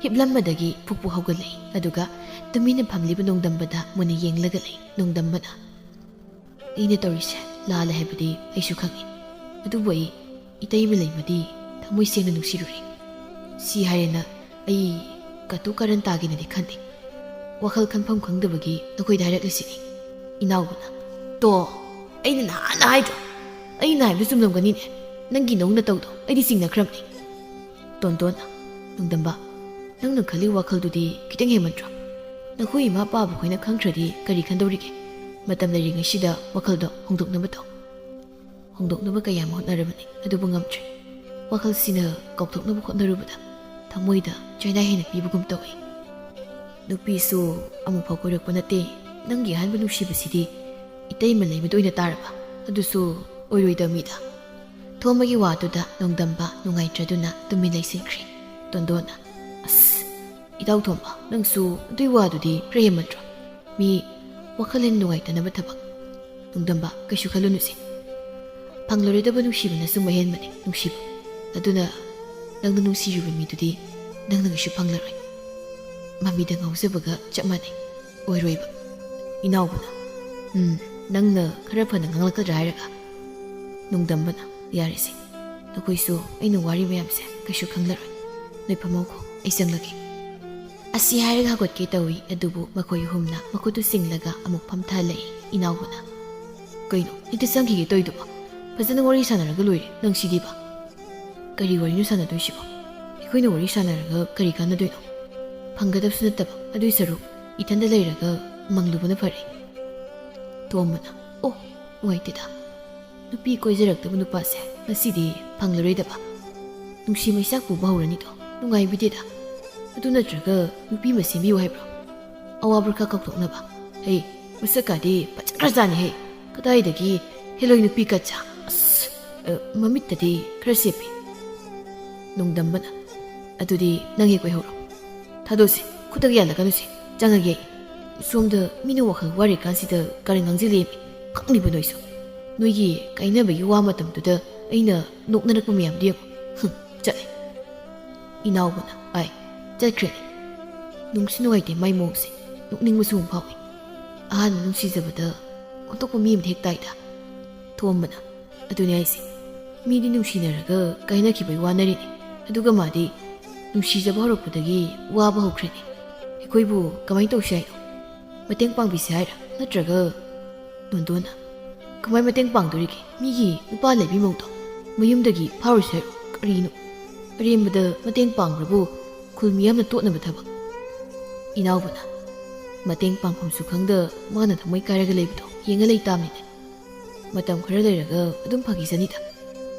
ꯍꯤꯞꯂꯝꯕꯗꯒꯤ ꯐꯨꯛ ꯐꯨꯛ ꯍꯧꯒꯠꯂꯛꯏ꯫ ꯑꯗꯨꯒ ꯇꯨꯃꯤꯟꯅ ꯐꯝꯂꯤꯕ ꯅꯣꯡꯗꯝꯕꯗ ꯃꯨꯟꯅ ꯌꯦꯡꯂꯒ ꯂꯩ꯫ ꯅꯣꯡꯗꯝꯕꯅ, "ꯑꯩꯅ ꯇꯧꯔꯤꯁꯦ ꯂꯥꯜꯂꯦ ꯍꯥꯏꯕꯗꯤ ꯑꯩꯁꯨ ꯈꯪꯏ, ꯑꯗꯨꯕꯨ ꯑꯩ ꯏꯇꯩꯃ ꯂꯩꯃꯗꯤ ꯊꯃꯣꯏ ꯁꯦꯡꯅ ꯅꯨꯡꯁꯤꯔꯨꯔꯦ꯫ ꯁꯤ ꯍꯥꯏꯔꯦꯅ ꯑꯩ ꯀꯇꯨ ꯀꯔꯟ ꯇꯥꯒꯦꯅꯗꯤ ꯈꯟꯗꯦ꯫ ꯋꯥꯈꯜ ꯈꯟꯐꯝ ꯈꯪꯗꯕꯒꯤ ꯅꯈꯣꯏꯗ ꯍꯥꯏꯔꯛꯂꯤꯁꯤꯅꯤ, ꯏꯅꯥꯎꯕꯅ꯫" "ꯇꯣ, ꯑꯩꯅ ꯅꯍꯥꯟꯅ ꯍꯥꯏꯗ꯭ꯔꯣ? ꯑꯩꯅ ꯍꯥꯏꯕꯗꯨ ꯆꯨꯝꯂꯝꯒꯅꯤꯅꯦ꯫ ꯅꯪꯒꯤ ꯅꯧ ꯅꯇꯧꯗꯣ ꯑꯩꯗꯤ ꯆꯤꯡꯅꯈ꯭ꯔꯕꯅꯤ꯫" ꯇꯣꯟꯗꯣꯟꯅ, "ꯅꯣꯡꯗꯝꯕ, ꯅꯪꯅ ꯈꯜꯂꯤ ꯋꯥꯈꯜꯗꯨꯗꯤ ꯈꯤꯇꯪ ꯍꯦꯟꯃꯟꯗ꯭ꯔꯣ? ꯅꯈꯣꯏ ꯏꯃꯥ ꯄꯥꯕ ꯈꯣꯏꯅ ꯈꯪꯈ꯭ꯔꯗꯤ ꯀꯔꯤ ꯈꯟꯗꯧꯔꯤꯒꯦ? ꯃꯇꯝ ꯂꯩꯔꯤꯉꯩꯁꯤꯗ ꯋꯥꯈꯜꯗꯣ ꯍꯣꯡꯗꯣꯛꯅꯕ ꯇꯧ꯫" ꯍꯣꯡꯗꯣꯛꯅꯕ ꯀꯌꯥꯝ ꯍꯣꯠꯅꯔꯕꯅꯤ, ꯑꯗꯨꯕꯨ ꯉꯝꯗ꯭ꯔꯦ꯫ ꯋꯥꯈꯜꯁꯤꯅ ꯀꯥꯎꯊꯣꯛꯅꯕ ꯍꯣꯠꯅꯔꯨꯕꯗ ꯊꯃꯣꯏꯗ ꯆꯩꯅꯥ ꯍꯦꯟꯅ ꯄꯤꯕꯒꯨꯝ ꯇꯧꯏ꯫ ꯅꯨꯄꯤꯁꯨ ꯑꯃꯨꯛꯐꯥꯎ ꯀꯣꯏꯔꯛꯄ ꯅꯠꯇꯦ꯫ ꯅꯪꯒꯤ ꯑꯍꯥꯟꯕ ꯅꯨꯡꯁꯤꯕꯁꯤꯗꯤ ꯏꯇꯩꯃ ꯂꯩꯃꯗ ꯑꯣꯏꯅ ꯇꯥꯔꯕ? ꯑꯗꯨꯁꯨ ꯑꯣꯏꯔꯣꯏꯗꯕ ꯃꯤꯗ꯫ ꯊꯣꯝꯕꯒꯤ ꯋꯥꯗꯨꯗ ꯅꯣꯡꯗꯝꯕ ꯅꯨꯡꯉꯥꯏꯇ꯭ꯔꯗꯨꯅ ꯇꯨꯃꯤꯟ ꯂꯩꯁꯤꯟꯈ꯭ꯔꯦ꯫ ꯇꯣꯟꯗꯣꯟꯅ, "ꯑꯁ, ꯏꯇꯥꯎ ꯊꯣꯝꯕ, ꯅꯪꯁꯨ ꯑꯗꯨꯏ ꯋꯥꯗꯨꯗꯤ ꯈꯔ ꯍꯦꯟꯃꯟꯗ꯭ꯔꯣ? ꯃꯤ ꯋꯥꯈꯜ ꯍꯦꯟꯅ ꯅꯨꯡꯉꯥꯏꯇꯅꯕ ꯊꯕꯛ꯫" ꯅꯣꯡꯗꯝꯕ, ꯀꯩꯁꯨ ꯈꯜꯂꯨꯅꯨꯁꯦ꯫ ꯐꯪꯂꯔꯣꯏꯗꯕ ꯅꯨꯡꯁꯤꯕꯅ ꯁꯨꯝ ꯑꯍꯦꯟꯕꯅꯦ, ꯅꯨꯡꯁꯤꯕ꯫ ꯑꯗꯨꯅ ꯅꯪꯅ ꯅꯨꯡꯁꯤꯔꯤꯕ ꯃꯤꯗꯨꯗꯤ ꯅꯪꯅ ꯀꯩꯁꯨ ꯐꯪꯂꯔꯣꯏ꯫ ꯃꯃꯤꯗ ꯉꯥꯎꯖꯕꯒ ꯆꯞ ꯃꯥꯟꯅꯩ꯫ ꯑꯣꯏꯔꯣꯏꯕ꯫ ꯏꯅꯥꯎꯕꯅ, "ꯎꯝ, ꯅꯪꯅ ꯈꯔ ꯐꯅ ꯉꯥꯡꯂꯛꯀꯗ꯭ꯔꯥ ꯍꯥꯏꯔꯒ?" ꯅꯣꯡꯗꯝꯕꯅ, "ꯌꯥꯔꯦꯁꯦ꯫ ꯅꯈꯣꯏꯁꯨ ꯑꯩꯅ ꯋꯥꯔꯤ ꯃꯌꯥꯝꯁꯦ ꯀꯩꯁꯨ ꯈꯪꯂꯔꯣꯏ꯫ ꯅꯣꯏ ꯐꯝꯃꯧꯈꯣ, ꯑꯩ ꯆꯪꯂꯒꯦ꯫" ꯑꯁꯤ ꯍꯥꯏꯔꯒ ꯍꯧꯒꯠꯀꯦ ꯇꯧꯏ, ꯑꯗꯨꯕꯨ ꯃꯈꯣꯏ ꯑꯍꯨꯝꯅ ꯃꯈꯨꯠꯇꯨ ꯆꯤꯡꯂꯒ ꯑꯃꯨꯛ ꯐꯝꯊꯍꯜꯂꯛꯏ꯫ ꯏꯅꯥꯎꯕꯅ, "ꯀꯩꯅꯣ ꯍꯦꯛꯇ ꯆꯪꯈꯤꯒꯦ ꯇꯧꯏꯗꯨꯕꯣ? ꯐꯖꯅ ꯋꯥꯔꯤ ꯁꯥꯟꯅꯔꯒ ꯂꯣꯏꯔꯦ, ꯅꯪ ꯁꯤꯗꯤꯕ꯫ ꯀꯔꯤ ꯋꯥꯔꯤꯅꯣ ꯁꯥꯟꯅꯗꯣꯏꯁꯤꯕꯣ? ꯑꯩꯈꯣꯏꯅ ꯋꯥꯔꯤ ꯁꯥꯟꯅꯔꯒ ꯀꯔꯤ ꯀꯥꯟꯅꯗꯣꯏꯅꯣ? ꯐꯪꯒꯗꯕꯁꯨ ꯅꯠꯇꯕ, ꯑꯗꯨꯏ ꯁꯔꯨꯛ ꯏꯊꯟꯗ ꯂꯩꯔꯒ ꯃꯪꯂꯨꯕꯅ ꯐꯔꯦ꯫ ꯇꯣꯝꯕꯅ, ꯑꯣ, ꯅꯨꯡꯉꯥꯏꯇꯦꯗ꯫ ꯅꯨꯄꯤ ꯀꯣꯏꯖꯔꯛꯇꯕ ꯅꯨꯄꯥꯁꯦ ꯉꯁꯤꯗꯤ ꯐꯪꯂꯔꯣꯏꯗꯕ꯫ ꯅꯨꯡꯁꯤ ꯃꯩꯁꯥꯛ ꯄꯨꯕ ꯍꯧꯔꯅꯤꯗꯣ, ꯅꯨꯡꯉꯥꯏꯕꯤꯗꯦꯗ꯫ ꯑꯗꯨ ꯅꯠꯇ꯭ꯔꯒ ꯅꯨꯄꯤ ꯑꯃ ꯁꯦꯝꯕꯤꯌꯨ ꯍꯥꯏꯕ꯭ꯔꯣ? ꯑꯋꯥꯕ ꯈꯔ ꯀꯥꯎꯊꯣꯛꯅꯕ꯫ ꯍꯩ, ꯃꯁꯛꯀꯥꯗꯤ ꯐꯖꯈ꯭ꯔꯖꯥꯠꯅꯤꯍꯦ꯫ ꯀꯗꯥꯏꯗꯒꯤ ꯍꯦꯂꯣꯏ ꯅꯨꯄꯤ ꯀꯠꯆꯥ꯫ ꯑꯁ, ꯑ, ꯃꯃꯤꯠꯇꯗꯤ ꯈꯔ ꯁꯦꯞꯄꯤ꯫ ꯅꯣꯡꯗꯝꯕꯅ, ꯑꯗꯨꯗꯤ ꯅꯪ ꯍꯦꯛ ꯑꯣꯏꯍꯧꯔꯣ꯫ ꯊꯥꯗꯣꯛꯁꯤ, ꯈꯨꯠꯇꯒ ꯌꯥꯜꯂꯛꯀꯅꯨꯁꯤ꯫ ꯆꯪꯉꯒꯦ ꯑꯩ꯫ ꯁꯣꯝꯗ ꯃꯤꯅ ꯋꯥꯈꯜ ꯋꯥꯔꯤꯀꯥꯟꯁꯤꯗ ꯀꯔꯤ ꯉꯥꯡꯁꯤꯜꯂꯦꯃꯤ? ꯈꯪꯂꯤꯕ ꯅꯣꯏꯁꯨ꯫ ꯅꯣꯏꯒꯤ ꯀꯥꯏꯅꯕꯒꯤ ꯋꯥ ꯃꯇꯝꯗꯨꯗ ꯑꯩꯅ ꯅꯣꯛꯅꯔꯛꯄ ꯃꯌꯥꯝꯗꯨ ꯌꯦꯡꯉꯨ꯫ ꯍꯨꯝ, ꯆꯠꯂꯦ꯫ ꯏꯅꯥꯎꯕꯅ, ꯑꯥꯏ, ꯆꯠꯈ꯭ꯔꯦꯅꯦ꯫ ꯅꯨꯡꯁꯨ ꯅꯨꯡꯉꯥꯏꯇꯦ ꯃꯥꯏ ꯃꯑꯣꯡꯁꯦ꯫ ꯅꯣꯛꯅꯤꯡꯕꯁꯨ ꯑꯃꯨꯛ ꯐꯥꯎꯏ꯫ ꯑꯍꯥꯟꯕ ꯅꯨꯡꯁꯤꯖꯕꯗ ꯑꯣꯟꯊꯣꯛꯄ ꯃꯤ ꯑꯃꯗꯤ ꯍꯦꯛ ꯇꯥꯏꯗ꯫ ꯊꯣꯝꯕꯅ, ꯑꯗꯨꯅꯦ ꯍꯥꯏꯁꯦ꯫ ꯃꯤꯗꯤ ꯅꯨꯡꯁꯤꯅꯔꯒ ꯀꯥꯏꯅꯈꯤꯕꯩ ꯋꯥꯅꯔꯤꯅꯦ꯫ ꯑꯗꯨꯒ ꯃꯥꯗꯤ ꯅꯨꯡꯁꯤꯖꯕ ꯍꯧꯔꯛꯄꯗꯒꯤ ꯋꯥꯕ ꯍꯧꯈ꯭ꯔꯦꯅꯦ꯫ ꯑꯩꯈꯣꯏꯕꯨ ꯀꯃꯥꯏꯅ ꯇꯧꯁꯤ ꯍꯥꯏꯅꯣ? ꯃꯇꯦꯡ ꯄꯥꯡꯕꯤꯁꯤ ꯍꯥꯏꯔ? ꯅꯠꯇ꯭ꯔꯒ ꯅꯣꯟꯗꯣꯟꯅ, ꯀꯃꯥꯏ ꯃꯇꯦꯡ ꯄꯥꯡꯗꯣꯔꯤꯒꯦ? ꯃꯤꯒꯤ ꯅꯨꯄꯥ ꯂꯩꯕꯤ ꯃꯧꯗꯣ ꯃꯌꯨꯝꯗꯒꯤ ꯐꯥꯔꯨꯁꯤ ꯍꯥꯏꯔꯣ? ꯀꯔꯤꯅꯣ? ꯑꯔꯦꯝꯕꯗ ꯃꯇꯦꯡ ꯄꯥꯡꯕ꯭ꯔꯕꯨ ꯈꯨꯜ ꯃꯤꯌꯥꯝꯅ ꯇꯣꯠꯅꯕ ꯊꯕꯛ꯫ ꯏꯅꯥꯎꯕꯅ, ꯃꯇꯦꯡ ꯄꯥꯡꯐꯝꯁꯨ ꯈꯪꯗ ꯃꯥꯅ ꯊꯃꯣꯏ ꯀꯥꯏꯔꯒ ꯂꯩꯕꯗꯣ ꯌꯦꯡꯉ ꯂꯩ ꯇꯥꯕꯅꯤꯅꯦ꯫ ꯃꯇꯝ ꯈꯔ ꯂꯩꯔꯒ ꯑꯗꯨꯝ ꯐꯈꯤꯁꯅꯤꯗ꯫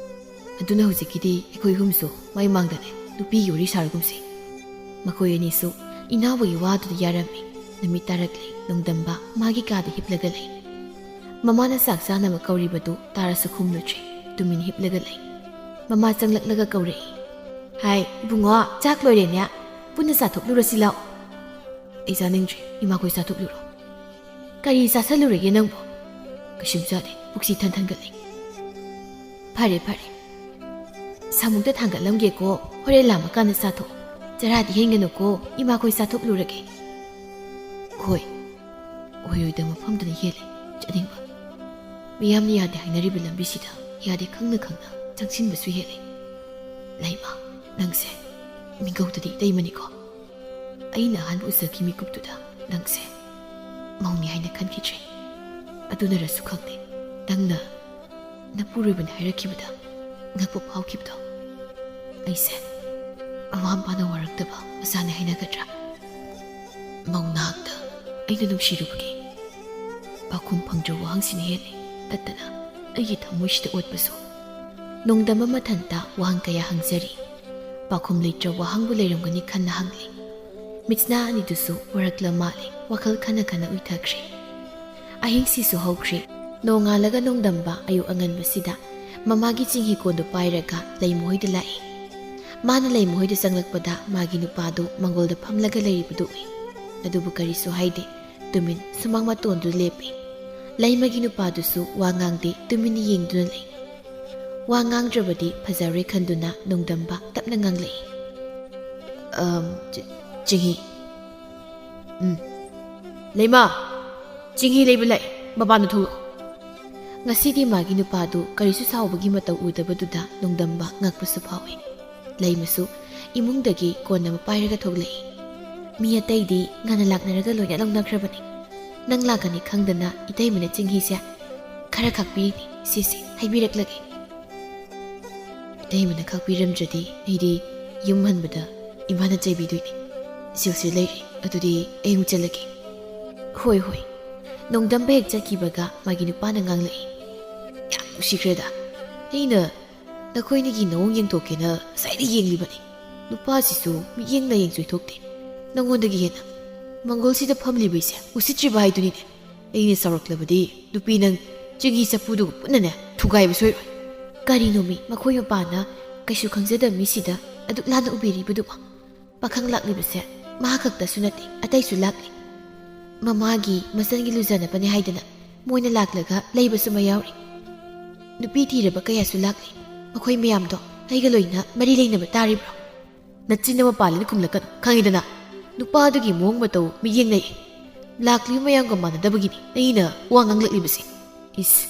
ꯑꯗꯨꯅ ꯍꯧꯖꯤꯛꯀꯤꯗꯤ ꯑꯩꯈꯣꯏ ꯑꯍꯨꯝꯁꯨ ꯃꯥꯏ ꯃꯥꯡꯗꯅꯦ ꯅꯨꯄꯤꯒꯤ ꯋꯥꯔꯤ ꯁꯥꯔꯒꯨꯝꯁꯤ꯫ ꯃꯈꯣꯏ ꯑꯅꯤꯁꯨ ꯏꯅꯥꯎꯕꯒꯤ ꯋꯥꯗꯨꯗ ꯌꯥꯔꯝꯃꯤ꯫ ꯅꯨꯃꯤꯠ ꯇꯥꯔꯛꯂꯦ꯫ ꯅꯣꯡꯗꯝꯕ ꯃꯥꯒꯤ ꯀꯥꯗ ꯍꯤꯞꯂꯒ ꯂꯩ꯫ ꯃꯃꯥꯅ ꯆꯥꯛ ꯆꯥꯅꯕ ꯀꯧꯔꯤꯕꯗꯨ ꯇꯥꯔꯁꯨ ꯈꯨꯝꯂꯨꯗ꯭ꯔꯦ꯫ ꯇꯨꯃꯤꯟ ꯍꯤꯞꯂꯒ ꯂꯩ꯫ ꯃꯃꯥ ꯆꯪꯂꯛꯂꯒ ꯀꯧꯔꯛꯏ, "ꯍꯥꯏ, ꯏꯕꯨꯡꯉꯣ, ꯆꯥꯛ ꯂꯣꯏꯔꯦꯅꯦ꯫ ꯄꯨꯟꯅ ꯆꯥꯊꯣꯛꯂꯨꯔꯁꯤ ꯂꯥꯛꯑꯣ꯫" "ꯑꯩ ꯆꯥꯅꯤꯡꯗ꯭ꯔꯦ, ꯏꯃꯥꯈꯣꯏ ꯆꯥꯊꯣꯛꯂꯨꯔꯣ꯫" "ꯀꯔꯤ ꯆꯥꯁꯜꯂꯨꯔꯒꯦ ꯅꯪꯕꯣ?" "ꯀꯩꯁꯨꯝ ꯆꯥꯗꯦ, ꯄꯨꯛꯁꯤ ꯏꯊꯟ ꯊꯟꯒꯠꯂꯦ꯫" "ꯐꯔꯦ, ꯐꯔꯦ꯫ ꯁꯥꯃꯨꯛꯇ ꯊꯥꯡꯒꯠꯂꯝꯒꯦꯀꯣ, ꯍꯣꯔꯦꯟ ꯂꯥꯝꯃꯀꯥꯟꯗ ꯆꯥꯊꯣꯛꯑꯣ꯫ ꯆꯔꯥꯗꯤ ꯍꯦꯟꯒꯅꯨꯀꯣ, ꯏꯃꯥꯈꯣꯏ ꯆꯥꯊꯣꯛꯂꯨꯔꯒꯦ꯫" "ꯍꯣꯏ, ꯑꯣꯏꯔꯣꯏꯗꯕ ꯃꯐꯝꯗꯅ ꯍꯦꯜꯂꯦ ꯆꯠꯅꯤꯡꯕ꯫ ꯃꯤꯌꯥꯝꯅ ꯌꯥꯗꯦ ꯍꯥꯏꯅꯔꯤꯕ ꯂꯝꯕꯤꯁꯤꯗ ꯌꯥꯗꯦ ꯈꯪꯅ ꯈꯪꯅ ꯆꯪꯁꯤꯟꯕꯁꯨ ꯍꯦꯜꯂꯦ꯫ ꯂꯩꯃ, ꯅꯪꯁꯦ ꯃꯤꯀꯧꯇꯗꯤ ꯏꯇꯩꯃꯅꯤꯀꯣ꯫ ꯑꯩꯅ ꯑꯍꯥꯟꯕ ꯎꯖꯈꯤ ꯃꯤꯀꯨꯞꯇꯨꯗ ꯅꯪꯁꯦ ꯃꯧꯅꯤ ꯍꯥꯏꯅ ꯈꯟꯈꯤꯗ꯭ꯔꯦ꯫ ꯑꯗꯨꯅꯔꯁꯨ ꯈꯪꯗꯦ, ꯅꯪꯅ ꯅꯄꯨꯔꯣꯏꯕꯅ ꯍꯥꯏꯔꯛꯈꯤꯕꯗ ꯉꯛꯄ ꯐꯥꯎꯈꯤꯕꯗꯣ꯫ ꯑꯩꯁꯦ ꯃꯃꯥ ꯃꯄꯥꯅ ꯋꯥꯔꯛꯇꯕ ꯃꯆꯥꯅꯦ ꯍꯥꯏꯅꯒꯗ꯭ꯔꯥ? ꯃꯧ ꯅꯍꯥꯛꯇ ꯑꯩꯅ ꯅꯨꯡꯁꯤꯔꯨꯕꯒꯤ ꯄꯥꯎꯈꯨꯝ ꯐꯪꯗ꯭ꯔꯕ ꯋꯥꯍꯪꯁꯤꯅ ꯍꯦꯜꯂꯤ ꯇꯠꯇꯅ ꯑꯩꯒꯤ ꯊꯃꯣꯏꯁꯤꯗ ꯑꯣꯠꯄꯁꯨ꯫ ꯅꯣꯡꯗꯝꯕ ꯃꯊꯟꯇ ꯋꯥꯍꯪ ꯀꯌꯥ ꯍꯪꯖꯔꯤ꯫ ꯄꯥꯎꯈꯨꯝ ꯂꯩꯇ꯭ꯔꯕ ꯋꯥꯍꯪꯕꯨ ꯂꯩꯔꯝꯒꯅꯤ ꯈꯟꯅ ꯍꯪꯂꯤ꯫ ꯃꯤꯠꯁꯅꯥ ꯑꯅꯤꯗꯨꯁꯨ ꯋꯥꯔꯛꯂ ꯃꯥꯜꯂꯦ, ꯋꯥꯈꯜ ꯈꯟꯅ ꯈꯟꯅ ꯎꯏꯊꯈ꯭ꯔꯦ꯫ ꯑꯍꯤꯡꯁꯤꯁꯨ ꯍꯧꯈ꯭ꯔꯦ꯫ ꯅꯣꯡꯉꯥꯜꯂꯒ ꯅꯣꯡꯗꯝꯕ ꯑꯌꯨꯛ ꯑꯉꯟꯕꯁꯤꯗ ꯃꯃꯥꯒꯤ ꯆꯤꯡꯍꯤꯀꯣꯟꯗꯨ ꯄꯥꯏꯔꯒ ꯂꯩꯃꯍꯣꯏꯗ ꯂꯥꯛꯏ꯫ ꯃꯥꯅ ꯂꯩꯃꯍꯣꯏꯗ ꯆꯪꯂꯛꯄꯗ ꯃꯥꯒꯤ ꯅꯨꯄꯥꯗꯨ ꯃꯪꯒꯣꯜꯗ ꯐꯝꯂꯒ ꯂꯩꯔꯤꯕꯗꯨ ꯎꯏ꯫ ꯑꯗꯨꯕꯨ ꯀꯔꯤꯁꯨ ꯍꯥꯏꯗꯦ꯫ ꯇꯨꯃꯤꯟ ꯁꯨꯃꯥꯡ ꯃꯇꯣꯟꯗꯨ ꯂꯦꯞꯄꯤ꯫ ꯂꯩꯃꯒꯤ ꯅꯨꯄꯥꯗꯨꯁꯨ ꯋꯥ ꯉꯥꯡꯗꯦ, ꯇꯨꯃꯤꯟꯅ ꯌꯦꯡꯗꯨꯅ ꯂꯩ꯫ ꯋꯥ ꯉꯥꯡꯗ꯭ꯔꯕꯗꯤ ꯐꯖꯔꯣꯏ ꯈꯟꯗꯨꯅ ꯅꯣꯡꯗꯝꯕ ꯇꯞꯅ ꯉꯥꯡꯂꯛꯏ꯫ "ꯑꯝ, ꯆꯤ-, ꯆꯤꯡꯍꯤ꯫ ꯎꯝ꯫ ꯂꯩꯃ, ꯆꯤꯡꯍꯤ ꯂꯩꯕ ꯂꯥꯛꯑꯦ, ꯃꯄꯥꯟꯗ ꯊꯣꯛꯂꯛꯑꯣ꯫" ꯉꯁꯤꯗꯤ ꯃꯥꯒꯤ ꯅꯨꯄꯥꯗꯨ ꯀꯔꯤꯁꯨ ꯁꯥꯎꯕꯒꯤ ꯃꯇꯧ ꯎꯗꯕꯗꯨꯗ ꯅꯣꯡꯗꯝꯕ ꯉꯛꯄꯁꯨ ꯐꯥꯎꯏ꯫ ꯂꯩꯃꯁꯨ ꯏꯃꯨꯡꯗꯒꯤ ꯀꯣꯟ ꯑꯃ ꯄꯥꯏꯔꯒ ꯊꯣꯛꯂꯛꯏ꯫ "ꯃꯤ ꯑꯇꯩꯗꯤ ꯉꯟꯅ ꯂꯥꯛꯅꯔꯒ ꯂꯣꯏꯅ ꯂꯧꯅꯈ꯭ꯔꯕꯅꯤ꯫ ꯅꯪ ꯂꯥꯛꯀꯅꯤ ꯈꯪꯗꯅ ꯏꯇꯩꯃꯅ ꯆꯤꯡꯍꯤꯁꯦ ꯈꯔ ꯈꯥꯛꯄꯤꯔꯤꯅꯤ꯫ ꯁꯤꯁꯤ, ꯍꯩꯕꯤꯔꯛꯂꯒꯦ꯫" "ꯏꯇꯩꯃꯅ ꯈꯥꯛꯄꯤꯔꯝꯗ꯭ꯔꯗꯤ ꯑꯩꯗꯤ ꯌꯨꯝ ꯍꯟꯕꯗ ꯏꯃꯥꯅ ꯆꯩꯕꯤꯗꯣꯏꯅꯤ꯫ ꯁꯤꯜꯁꯤ ꯂꯩꯔꯦ, ꯑꯗꯨꯗꯤ ꯑꯩ ꯑꯃꯨꯛ ꯆꯠꯂꯒꯦ꯫" "ꯍꯣꯏ, ꯍꯣꯏ꯫" ꯅꯣꯡꯗꯝꯕ ꯍꯦꯛ ꯆꯠꯈꯤꯕꯒ ꯃꯥꯒꯤ ꯅꯨꯄꯥꯅ ꯉꯥꯡꯂꯛꯏ꯫ "ꯌꯥꯝ ꯅꯨꯡꯁꯤꯈ꯭ꯔꯦꯗ꯫ ꯑꯩꯅ ꯅꯈꯣꯏꯅꯤꯒꯤ ꯅꯑꯣꯡ ꯌꯦꯡꯊꯣꯛꯀꯦꯅ ꯉꯁꯥꯏꯗ ꯌꯦꯡꯂꯤꯕꯅꯤ꯫ ꯅꯨꯄꯥꯁꯤꯁꯨ ꯃꯤꯠꯌꯦꯡ ꯅꯥꯌꯦꯡ ꯆꯣꯏꯊꯣꯛꯇꯦ꯫ ꯅꯉꯣꯟꯗꯒꯤ ꯍꯦꯟꯅ ꯃꯪꯒꯣꯜꯁꯤꯗ ꯐꯝꯂꯤꯕꯩꯁꯦ ꯎꯁꯤꯠꯇ꯭ꯔꯤꯕ ꯍꯥꯏꯗꯨꯅꯤꯅꯦ꯫ ꯑꯩꯅ ꯁꯥꯎꯔꯛꯂꯕꯗꯤ ꯅꯨꯄꯤ ꯅꯪ ꯆꯤꯡꯍꯤ ꯆꯐꯨꯗꯨꯒ ꯄꯨꯟꯅꯅꯦ ꯊꯨꯒꯥꯏꯕ ꯁꯣꯏꯔꯣꯏ꯫" "ꯀꯔꯤꯅꯣꯃꯤ, ꯃꯈꯣꯏ ꯃꯄꯥꯅ ꯀꯩꯁꯨ ꯈꯪꯖꯗꯕ ꯃꯤꯁꯤꯗ ꯑꯗꯨꯛ ꯂꯥꯟꯅ ꯎꯕꯤꯔꯤꯕꯗꯨꯕꯣ? ꯄꯥꯈꯪ ꯂꯥꯛꯂꯤꯕꯁꯦ ꯃꯍꯥꯛ ꯈꯛꯇꯁꯨ ꯅꯠꯇꯦ, ꯑꯇꯩꯁꯨ ꯂꯥꯛꯂꯤ꯫ ꯃꯃꯥꯒꯤ ꯃꯆꯟꯒꯤ ꯂꯨꯖꯅꯕꯅꯦ ꯍꯥꯏꯗꯅ ꯃꯣꯏꯅ ꯂꯥꯛꯂꯒ ꯂꯩꯕꯁꯨ ꯃꯌꯥꯎꯔꯤ꯫ ꯅꯨꯄꯤ ꯊꯤꯔꯕ ꯀꯌꯥꯁꯨ ꯂꯥꯛꯂꯤ꯫ ꯃꯈꯣꯏ ꯃꯌꯥꯝꯗꯣ ꯑꯩꯒ ꯂꯣꯏꯅ ꯃꯔꯤ ꯂꯩꯅꯕ ꯇꯥꯔꯤꯕ꯭ꯔꯣ?" "ꯅꯆꯤꯟ ꯑꯃ ꯄꯥꯜꯂꯤꯅ ꯈꯨꯝꯂꯛꯀꯅꯨ, ꯈꯪꯉꯤꯗꯅ꯫ ꯅꯨꯄꯥꯗꯨꯒꯤ ꯃꯑꯣꯡ ꯃꯇꯧ ꯃꯤꯠꯌꯦꯡ ꯅꯥꯌꯦꯡ꯫ ꯂꯥꯛꯂꯤꯕ ꯃꯌꯥꯝꯒ ꯃꯥꯟꯅꯗꯕꯒꯤꯅꯤ ꯑꯩꯅ ꯋꯥ ꯉꯥꯡꯂꯛꯂꯤꯕꯁꯦ꯫ ꯏꯁ,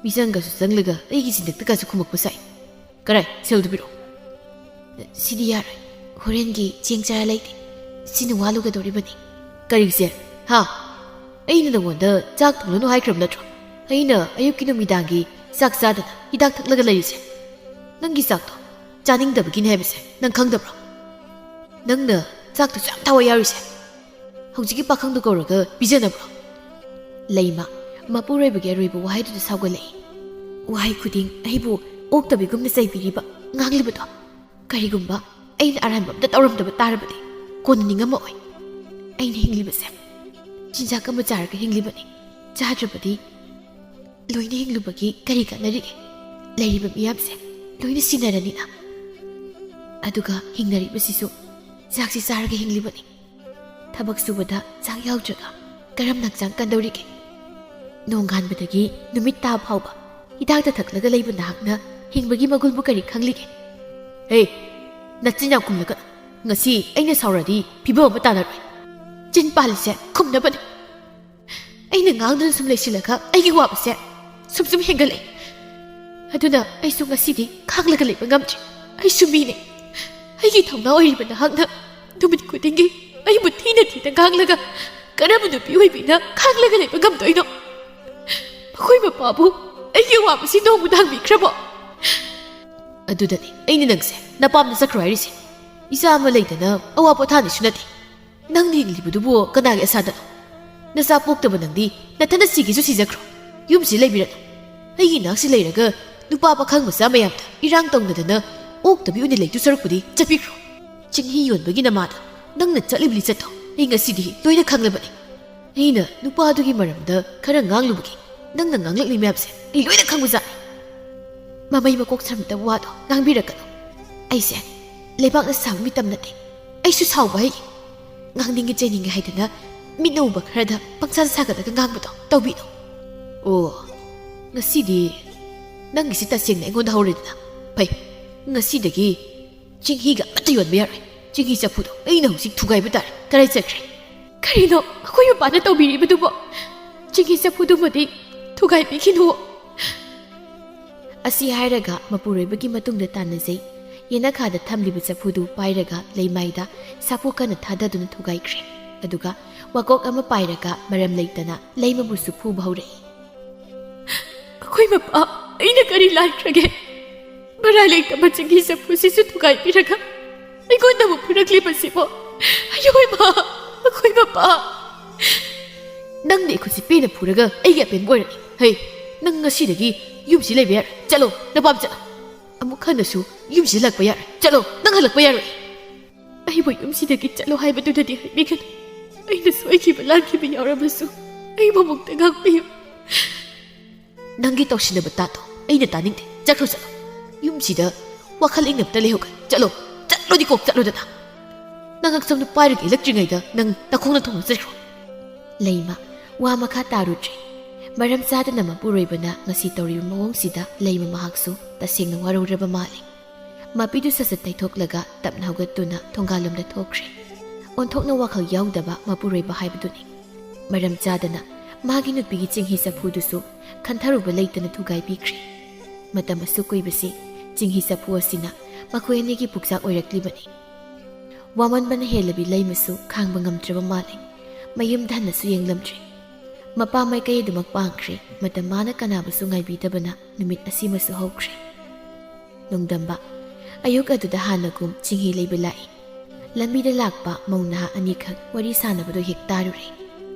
ꯃꯤꯆꯪꯒꯁꯨ ꯆꯪꯂꯒ ꯑꯩꯒꯤ ꯆꯤꯟꯗꯛꯇꯒꯁꯨ ꯈꯨꯝꯃꯛꯄ ꯁꯥꯏ꯫ ꯀꯔꯥꯏ, ꯁꯦꯜꯗꯨ ꯄꯤꯔꯛꯑꯣ꯫" "ꯁꯤꯗꯤ ꯌꯥꯔꯣꯏ꯫ ꯍꯣꯔꯦꯟꯒꯤ ꯆꯦꯡ ꯆꯔꯥ ꯂꯩꯇꯦ꯫ ꯁꯤꯅ ꯋꯥꯠꯂꯨꯒꯗꯧꯔꯤꯕꯅꯤ꯫" "ꯀꯔꯤꯒꯤ ꯆꯦꯡ? ꯍꯥ? ꯑꯩꯅ ꯅꯉꯣꯟꯗ ꯆꯥꯛ ꯊꯣꯡꯂꯅꯨ ꯍꯥꯏꯈ꯭ꯔꯕ ꯅꯠꯇ꯭ꯔꯣ? ꯑꯩꯅ ꯑꯌꯨꯛꯀꯤ ꯅꯨꯃꯤꯗꯥꯡꯒꯤ ꯆꯥꯛ ꯆꯥꯗꯅ ꯍꯤꯗꯥꯛ ꯊꯛꯂꯒ ꯂꯩꯔꯤꯁꯦ? ꯅꯪꯒꯤ ꯆꯥꯛꯇꯣ ꯆꯥꯅꯤꯡꯗꯕꯒꯤꯅꯦ ꯍꯥꯏꯕꯁꯦ ꯅꯪ ꯈꯪꯗꯕ꯭ꯔꯣ? ꯅꯪꯅ ꯆꯥꯛꯇꯁꯨ ꯌꯥꯝ ꯊꯋꯥꯏ ꯌꯥꯎꯔꯤꯁꯦ꯫ ꯍꯧꯖꯤꯛꯀꯤ ꯄꯥꯈꯪꯗꯣ ꯀꯧꯔꯒ ꯄꯤꯖꯅꯕ꯭ꯔꯣ? ꯂꯩꯃ, ꯃꯄꯨꯔꯣꯏꯕꯒꯤ ꯑꯔꯣꯏꯕ ꯋꯥꯍꯩꯗꯨꯗ ꯁꯥꯎꯒꯠꯂꯛꯏ꯫ ꯋꯥꯍꯩ ꯈꯨꯗꯤꯡ ꯑꯩꯕꯨ ꯑꯣꯛꯇꯕꯤꯒꯨꯝꯅ ꯆꯩꯕꯤꯔꯤꯕ, ꯉꯥꯡꯂꯤꯕꯗꯣ꯫ ꯀꯔꯤꯒꯨꯝꯕ ꯑꯩꯅ ꯑꯔꯥꯟꯕ ꯑꯝꯇ ꯇꯧꯔꯝꯗꯕ ꯇꯥꯔꯕꯗꯤ ꯀꯣꯟꯅ ꯅꯤꯡꯉꯝꯃꯛꯑꯣꯏ꯫ ꯑꯩꯅ ꯍꯤꯡꯂꯤꯕꯁꯦ ꯆꯤꯟꯖꯥꯛ ꯑꯃ ꯆꯥꯔꯒ ꯍꯤꯡꯂꯤꯕꯅꯤ꯫ ꯆꯥꯗ꯭ꯔꯕꯗꯤ ꯂꯣꯏꯅ ꯍꯤꯡꯂꯨꯕꯒꯤ ꯀꯔꯤ ꯀꯥꯟꯅꯔꯤꯒꯦ? ꯂꯩꯔꯤꯕ ꯃꯤꯌꯥꯝꯁꯦ ꯂꯣꯏꯅ ꯁꯤꯟꯅꯔꯅꯤꯅ꯫ ꯑꯗꯨꯒ ꯍꯤꯡꯅꯔꯤꯕꯁꯤꯁꯨ ꯆꯥꯛꯁꯤ ꯆꯥꯔꯒ ꯍꯤꯡꯂꯤꯕꯅꯤ꯫ ꯊꯕꯛ ꯁꯨꯕꯗ ꯆꯥꯛ ꯌꯥꯎꯗ꯭ꯔꯒ ꯀꯔꯝꯅ ꯍꯛꯆꯥꯡ ꯀꯟꯗꯧꯔꯤꯒꯦ? ꯅꯣꯡꯉꯥꯟꯕꯗꯒꯤ ꯅꯨꯃꯤꯠ ꯇꯥ ꯐꯥꯎꯕ ꯍꯤꯗꯥꯛꯇ ꯊꯛꯂꯒ ꯂꯩꯕ ꯅꯍꯥꯛꯅ ꯍꯤꯡꯕꯒꯤ ꯃꯒꯨꯟꯕꯨ ꯀꯔꯤ ꯈꯪꯂꯤꯒꯦ? ꯍꯦ, ꯅꯆꯤꯟ ꯌꯥꯝ ꯈꯨꯝꯂꯒ꯫ ꯉꯁꯤ ꯑꯩꯅ ꯁꯥꯎꯔꯗꯤ ꯐꯤꯕꯝ ꯑꯃ ꯇꯥꯅꯔꯣꯏ꯫ ꯆꯤꯟ ꯄꯥꯜꯂꯤꯁꯦ ꯈꯨꯝꯅꯕꯅꯤ꯫ ꯑꯩꯅ ꯉꯥꯡꯗꯨꯅ ꯁꯨꯝ ꯂꯩꯁꯤꯜꯂꯒ ꯑꯩꯒꯤ ꯋꯥꯕꯁꯦ ꯁꯨꯝ ꯁꯨꯝ ꯍꯦꯟꯒꯠꯂꯛꯏ꯫ ꯑꯗꯨꯅ ꯑꯩꯁꯨ ꯉꯁꯤꯗꯤ ꯈꯥꯡꯂꯒ ꯂꯩꯕ ꯉꯝꯗ꯭ꯔꯦ꯫ ꯑꯩꯁꯨ ꯃꯤꯅꯦ꯫ ꯑꯩꯒꯤ ꯊꯧꯅꯥ ꯑꯣꯏꯔꯤꯕ ꯅꯍꯥꯛꯅ ꯅꯨꯃꯤꯠ ꯈꯨꯗꯤꯡꯒꯤ ꯑꯩꯕꯨ ꯊꯤꯅ ꯊꯤꯅ ꯉꯥꯡꯂꯒ ꯀꯔꯝꯕ ꯅꯨꯄꯤ ꯑꯣꯏꯕꯤꯅ ꯈꯥꯡꯂꯒ ꯂꯩꯕ ꯉꯝꯗꯣꯏꯅꯣ? ꯃꯈꯣꯏ ꯃꯄꯥꯕꯨ ꯑꯩꯒꯤ ꯑꯋꯥꯕꯁꯤ ꯅꯣꯡꯃ ꯍꯪꯕꯤꯈ꯭ꯔꯕꯣ? ꯑꯗꯨꯗꯅꯤ ꯑꯩꯅ ꯅꯪꯁꯦ ꯅꯄꯥꯝꯗ ꯆꯠꯈ꯭ꯔꯣ ꯍꯥꯏꯔꯤꯁꯦ꯫ ꯏꯆꯥ ꯑꯃ ꯂꯩꯗꯅ ꯑꯋꯥ ꯄꯣꯊꯥꯅꯤꯁꯨ ꯅꯠꯇꯦ꯫ ꯅꯪꯅ ꯍꯤꯡꯂꯤꯕꯗꯨꯕꯨ ꯀꯅꯥꯒꯤ ꯑꯁꯥꯗꯅꯣ? ꯅꯆꯥ ꯄꯣꯛꯇꯕ ꯅꯪꯗꯤ ꯅꯊꯟꯇ ꯁꯤꯒꯦꯁꯨ ꯁꯤꯖꯈ꯭ꯔꯣ꯫ ꯌꯨꯝꯁꯤ ꯂꯩꯕꯤꯔꯅꯨ꯫ ꯑꯩꯒꯤ ꯏꯅꯥꯛꯁꯤ ꯂꯩꯔꯒ ꯅꯨꯄꯥ ꯄꯥꯈꯪ ꯃꯆꯥ ꯃꯌꯥꯝꯗ ꯏꯔꯥꯡ ꯇꯧꯅꯗꯅ ꯑꯣꯛꯇꯕꯤ ꯑꯣꯏꯅ ꯂꯩꯗꯨ ꯁꯔꯨꯛꯄꯨꯗꯤ ꯆꯠꯄꯤꯈ꯭ꯔꯣ꯫ ꯆꯤꯡꯍꯤ ꯌꯣꯟꯕꯒꯤ ꯅꯃꯥꯗ ꯅꯪꯅ ꯆꯠꯂꯤꯕ ꯂꯤꯆꯠꯇꯣ ꯑꯩ ꯉꯁꯤꯗꯤ ꯂꯣꯏꯅ ꯈꯪꯂꯕꯅꯤ꯫ ꯑꯩꯅ ꯅꯨꯄꯥꯗꯨꯒꯤ ꯃꯔꯝꯗ ꯈꯔ ꯉꯥꯡꯂꯨꯕꯒꯤ ꯅꯪꯅ ꯉꯥꯡꯂꯛꯂꯤ ꯃꯌꯥꯝꯁꯦ ꯑꯩ ꯂꯣꯏꯅ ꯈꯪꯕꯖꯥꯠꯅꯤ꯫ ꯃꯃꯩ ꯃꯀꯣꯛ ꯁꯝꯅꯗꯕ ꯋꯥꯗꯣ ꯉꯥꯡꯕꯤꯔꯛꯀꯅꯨ꯫ ꯑꯩꯁꯦ ꯂꯩꯕꯥꯛꯅ ꯁꯥꯕ ꯃꯤꯇꯝ ꯅꯠꯇꯦ꯫ ꯑꯩꯁꯨ ꯁꯥꯎꯕ ꯍꯩ꯫ ꯉꯥꯡꯅꯤꯡꯉꯦ ꯆꯩꯅꯤꯡꯉꯦ ꯍꯥꯏꯗꯅ ꯃꯤꯠꯅ ꯎꯕ ꯈꯔꯗ ꯄꯪꯁꯥꯗ ꯁꯥꯒꯠꯂꯒ ꯉꯥꯡꯕꯗꯣ ꯇꯧꯕꯤꯅꯨ꯫ ꯑꯣ, ꯉꯁꯤꯗꯤ ꯅꯪꯒꯤꯁꯤ ꯇꯁꯦꯡꯅ ꯑꯩꯉꯣꯟꯗ ꯍꯧꯔꯦꯗꯅ꯫ ꯐꯩ, ꯉꯁꯤꯗꯒꯤ ꯆꯤꯡꯍꯤꯒ ꯑꯃꯠꯇ ꯌꯣꯟꯕ ꯌꯥꯔꯣꯏ꯫ ꯆꯤꯡꯍꯤ ꯆꯐꯨꯗꯣ ꯑꯩꯅ ꯍꯧꯖꯤꯛ ꯊꯨꯒꯥꯏꯕ ꯇꯥꯔꯦ꯫ ꯀꯗꯥꯏ ꯆꯠꯈ꯭ꯔꯦ? ꯀꯔꯤꯅꯣ? ꯑꯩꯈꯣꯏ ꯃꯄꯥꯅ ꯇꯧꯕꯤꯔꯤꯕꯗꯨꯕꯣ? ꯆꯤꯡꯍꯤ ꯆꯐꯨꯗꯨꯃꯗꯤ ꯊꯨꯒꯥꯏꯕꯤꯈꯤꯅꯨ꯫ ꯑꯁꯤ ꯍꯥꯏꯔꯒ ꯃꯄꯨꯔꯣꯏꯕꯒꯤ ꯃꯇꯨꯡꯗ ꯇꯥꯟꯅꯖꯩ꯫ ꯌꯦꯅꯈꯥꯗ ꯊꯝꯂꯤꯕ ꯆꯐꯨꯗꯨ ꯄꯥꯏꯔꯒ ꯂꯩꯃꯥꯏꯗ ꯁꯥꯐꯨ ꯀꯟꯅ ꯊꯥꯗꯗꯨꯅ ꯊꯨꯒꯥꯏꯈ꯭ꯔꯦ꯫ ꯑꯗꯨꯒ ꯋꯥꯀꯣꯛ ꯑꯃ ꯄꯥꯏꯔꯒ ꯃꯔꯝ ꯂꯩꯇꯅ ꯂꯩꯃꯕꯨꯁꯨ ꯐꯨꯕ ꯍꯧꯔꯛꯏ꯫ ꯑꯩꯈꯣꯏ ꯃꯄꯥ ꯑꯩꯅ ꯀꯔꯤ ꯂꯥꯟꯈ꯭ꯔꯒꯦ? ꯃꯔꯥꯏ ꯂꯩꯇꯕ ꯆꯤꯡꯍꯤ ꯆꯐꯨꯁꯤꯁꯨ ꯊꯨꯒꯥꯏꯕꯤꯔꯒ ꯑꯩꯉꯣꯟꯗꯕꯨ ꯐꯨꯔꯛꯂꯤꯕꯁꯤꯕꯣ? ꯑꯌꯣ ꯏꯃꯥ! ꯑꯩꯈꯣꯏ ꯃꯄꯥ! ꯅꯪꯅ ꯏꯈꯨꯠꯁꯤ ꯄꯦꯟꯅ ꯐꯨꯔꯒ ꯑꯩꯒꯤ ꯑꯄꯦꯟꯕ ꯑꯣꯏꯔꯛꯏ꯫ ꯍꯩ, ꯅꯪ ꯉꯁꯤꯗꯒꯤ ꯌꯨꯝꯁꯤ ꯂꯩꯕ ꯌꯥꯔꯣꯏ꯫ ꯆꯠꯂꯣ, ꯅꯄꯥꯝ ꯆꯠꯂꯣ꯫ ꯑꯃꯨꯛ ꯍꯟꯅꯁꯨ ꯌꯨꯝꯁꯤ ꯂꯥꯛꯄ ꯌꯥꯔꯣꯏ꯫ ꯆꯠꯂꯣ, ꯅꯪ ꯍꯜꯂꯛꯄ ꯌꯥꯔꯣꯏ꯫ ꯑꯩꯕꯨ ꯌꯨꯝꯁꯤꯗꯒꯤ ꯆꯠꯂꯣ ꯍꯥꯏꯕꯗꯨꯗꯗꯤ ꯍꯥꯏꯕꯤꯒꯅꯨ꯫ ꯑꯩꯅ ꯁꯣꯏꯈꯤꯕ ꯂꯥꯟꯈꯤꯕ ꯌꯥꯎꯔꯕꯁꯨ ꯑꯩꯕꯨ ꯑꯃꯨꯛꯇ ꯉꯥꯛꯄꯤꯌꯨ꯫ ꯅꯪꯒꯤ ꯇꯧꯁꯤꯟꯅꯕ ꯇꯥꯠꯇꯣ ꯑꯩꯅ ꯇꯥꯅꯤꯡꯗꯦ꯫ ꯆꯠꯈ꯭ꯔꯣ, ꯆꯠꯂꯣ꯫ ꯌꯨꯝꯁꯤꯗ ꯋꯥꯈꯜ ꯏꯪꯅꯕꯇ ꯂꯩꯍꯧꯒ꯫ ꯆꯠꯂꯣ, ꯆꯠꯂꯣꯗꯤ ꯀꯣꯛ ꯆꯠꯂꯣꯗꯅ꯫ ꯅꯪ ꯍꯛꯆꯥꯡꯗꯣ ꯄꯥꯏꯔꯒ ꯏꯜꯂꯛꯇ꯭ꯔꯤꯉꯩꯗ ꯅꯪ ꯅꯈꯣꯡꯅ ꯊꯣꯡꯅ ꯆꯠꯈ꯭ꯔꯣ꯫ ꯂꯩꯃ ꯋꯥ ꯃꯈꯥ ꯇꯥꯔꯨꯗ꯭ꯔꯦ꯫ ꯃꯔꯝ ꯆꯥꯗꯅ ꯃꯄꯨꯔꯣꯏꯕꯅ ꯉꯁꯤ ꯇꯧꯔꯤꯕ ꯃꯑꯣꯡꯁꯤꯗ ꯂꯩꯃ ꯃꯍꯥꯛꯁꯨ ꯇꯁꯦꯡꯅ ꯋꯥꯔꯧꯔꯕ ꯃꯥꯜꯂꯤ꯫ ꯃꯄꯤꯗꯨ ꯁꯠ ꯁꯠ ꯇꯩꯊꯣꯛꯂꯒ ꯇꯞꯅ ꯍꯧꯒꯠꯇꯨꯅ ꯊꯣꯡꯒꯥꯜꯂꯣꯝꯗ ꯊꯣꯛꯈ꯭ꯔꯦ꯫ ꯑꯣꯟꯊꯣꯛꯅ ꯋꯥꯈꯜ ꯌꯥꯎꯗꯕ ꯃꯄꯨꯔꯣꯏꯕ ꯍꯥꯏꯕꯗꯨꯅꯤ꯫ ꯃꯔꯝ ꯆꯥꯗꯅ ꯃꯥꯒꯤ ꯅꯨꯄꯤꯒꯤ ꯆꯤꯡꯍꯤ ꯆꯐꯨꯗꯨꯁꯨ ꯈꯟꯊꯔꯨꯕ ꯂꯩꯇꯅ ꯊꯨꯒꯥꯏꯕꯤꯈ꯭ꯔꯦ꯫ ꯃꯇꯝ ꯑꯁꯨꯛ ꯀꯨꯏꯕꯁꯤ ꯆꯤꯡꯍꯤ ꯆꯐꯨ ꯑꯁꯤꯅ ꯃꯈꯣꯏ ꯑꯅꯤꯒꯤ ꯄꯨꯛꯆꯥꯛ ꯑꯣꯏꯔꯛꯂꯤꯕꯅꯤ꯫ ꯋꯥꯃꯟꯕꯅ ꯍꯦꯜꯂꯕꯤ ꯂꯩꯃꯁꯨ ꯈꯥꯡꯕ ꯉꯝꯗ꯭ꯔꯕ ꯃꯥꯜꯂꯦ꯫ ꯃꯌꯨꯝꯗ ꯍꯟꯅꯁꯨ ꯌꯦꯡꯂꯝꯗ꯭ꯔꯦ꯫ ꯃꯄꯥ ꯃꯥꯏꯀꯩ ꯑꯗꯨꯃꯛ ꯄꯥꯡꯈ꯭ꯔꯦ꯫ ꯃꯇꯝ ꯃꯥꯅ ꯀꯅꯥꯕꯨꯁꯨ ꯉꯥꯏꯕꯤꯗꯕꯅ ꯅꯨꯃꯤꯠ ꯑꯁꯤꯃꯁꯨ ꯍꯧꯈ꯭ꯔꯦ꯫ ꯅꯣꯡꯗꯝꯕ ꯑꯌꯨꯛ ꯑꯗꯨꯗ ꯍꯥꯟꯅꯒꯨꯝ ꯆꯤꯡꯍꯤ ꯂꯩꯕ ꯂꯥꯛꯏ꯫ ꯂꯝꯕꯤꯗ ꯂꯥꯛꯄ ꯃꯧ ꯅꯍꯥ ꯑꯅꯤꯈꯛ ꯋꯥꯔꯤ ꯁꯥꯟꯅꯕꯗꯣ ꯍꯦꯛ ꯇꯥꯔꯨꯔꯦ꯫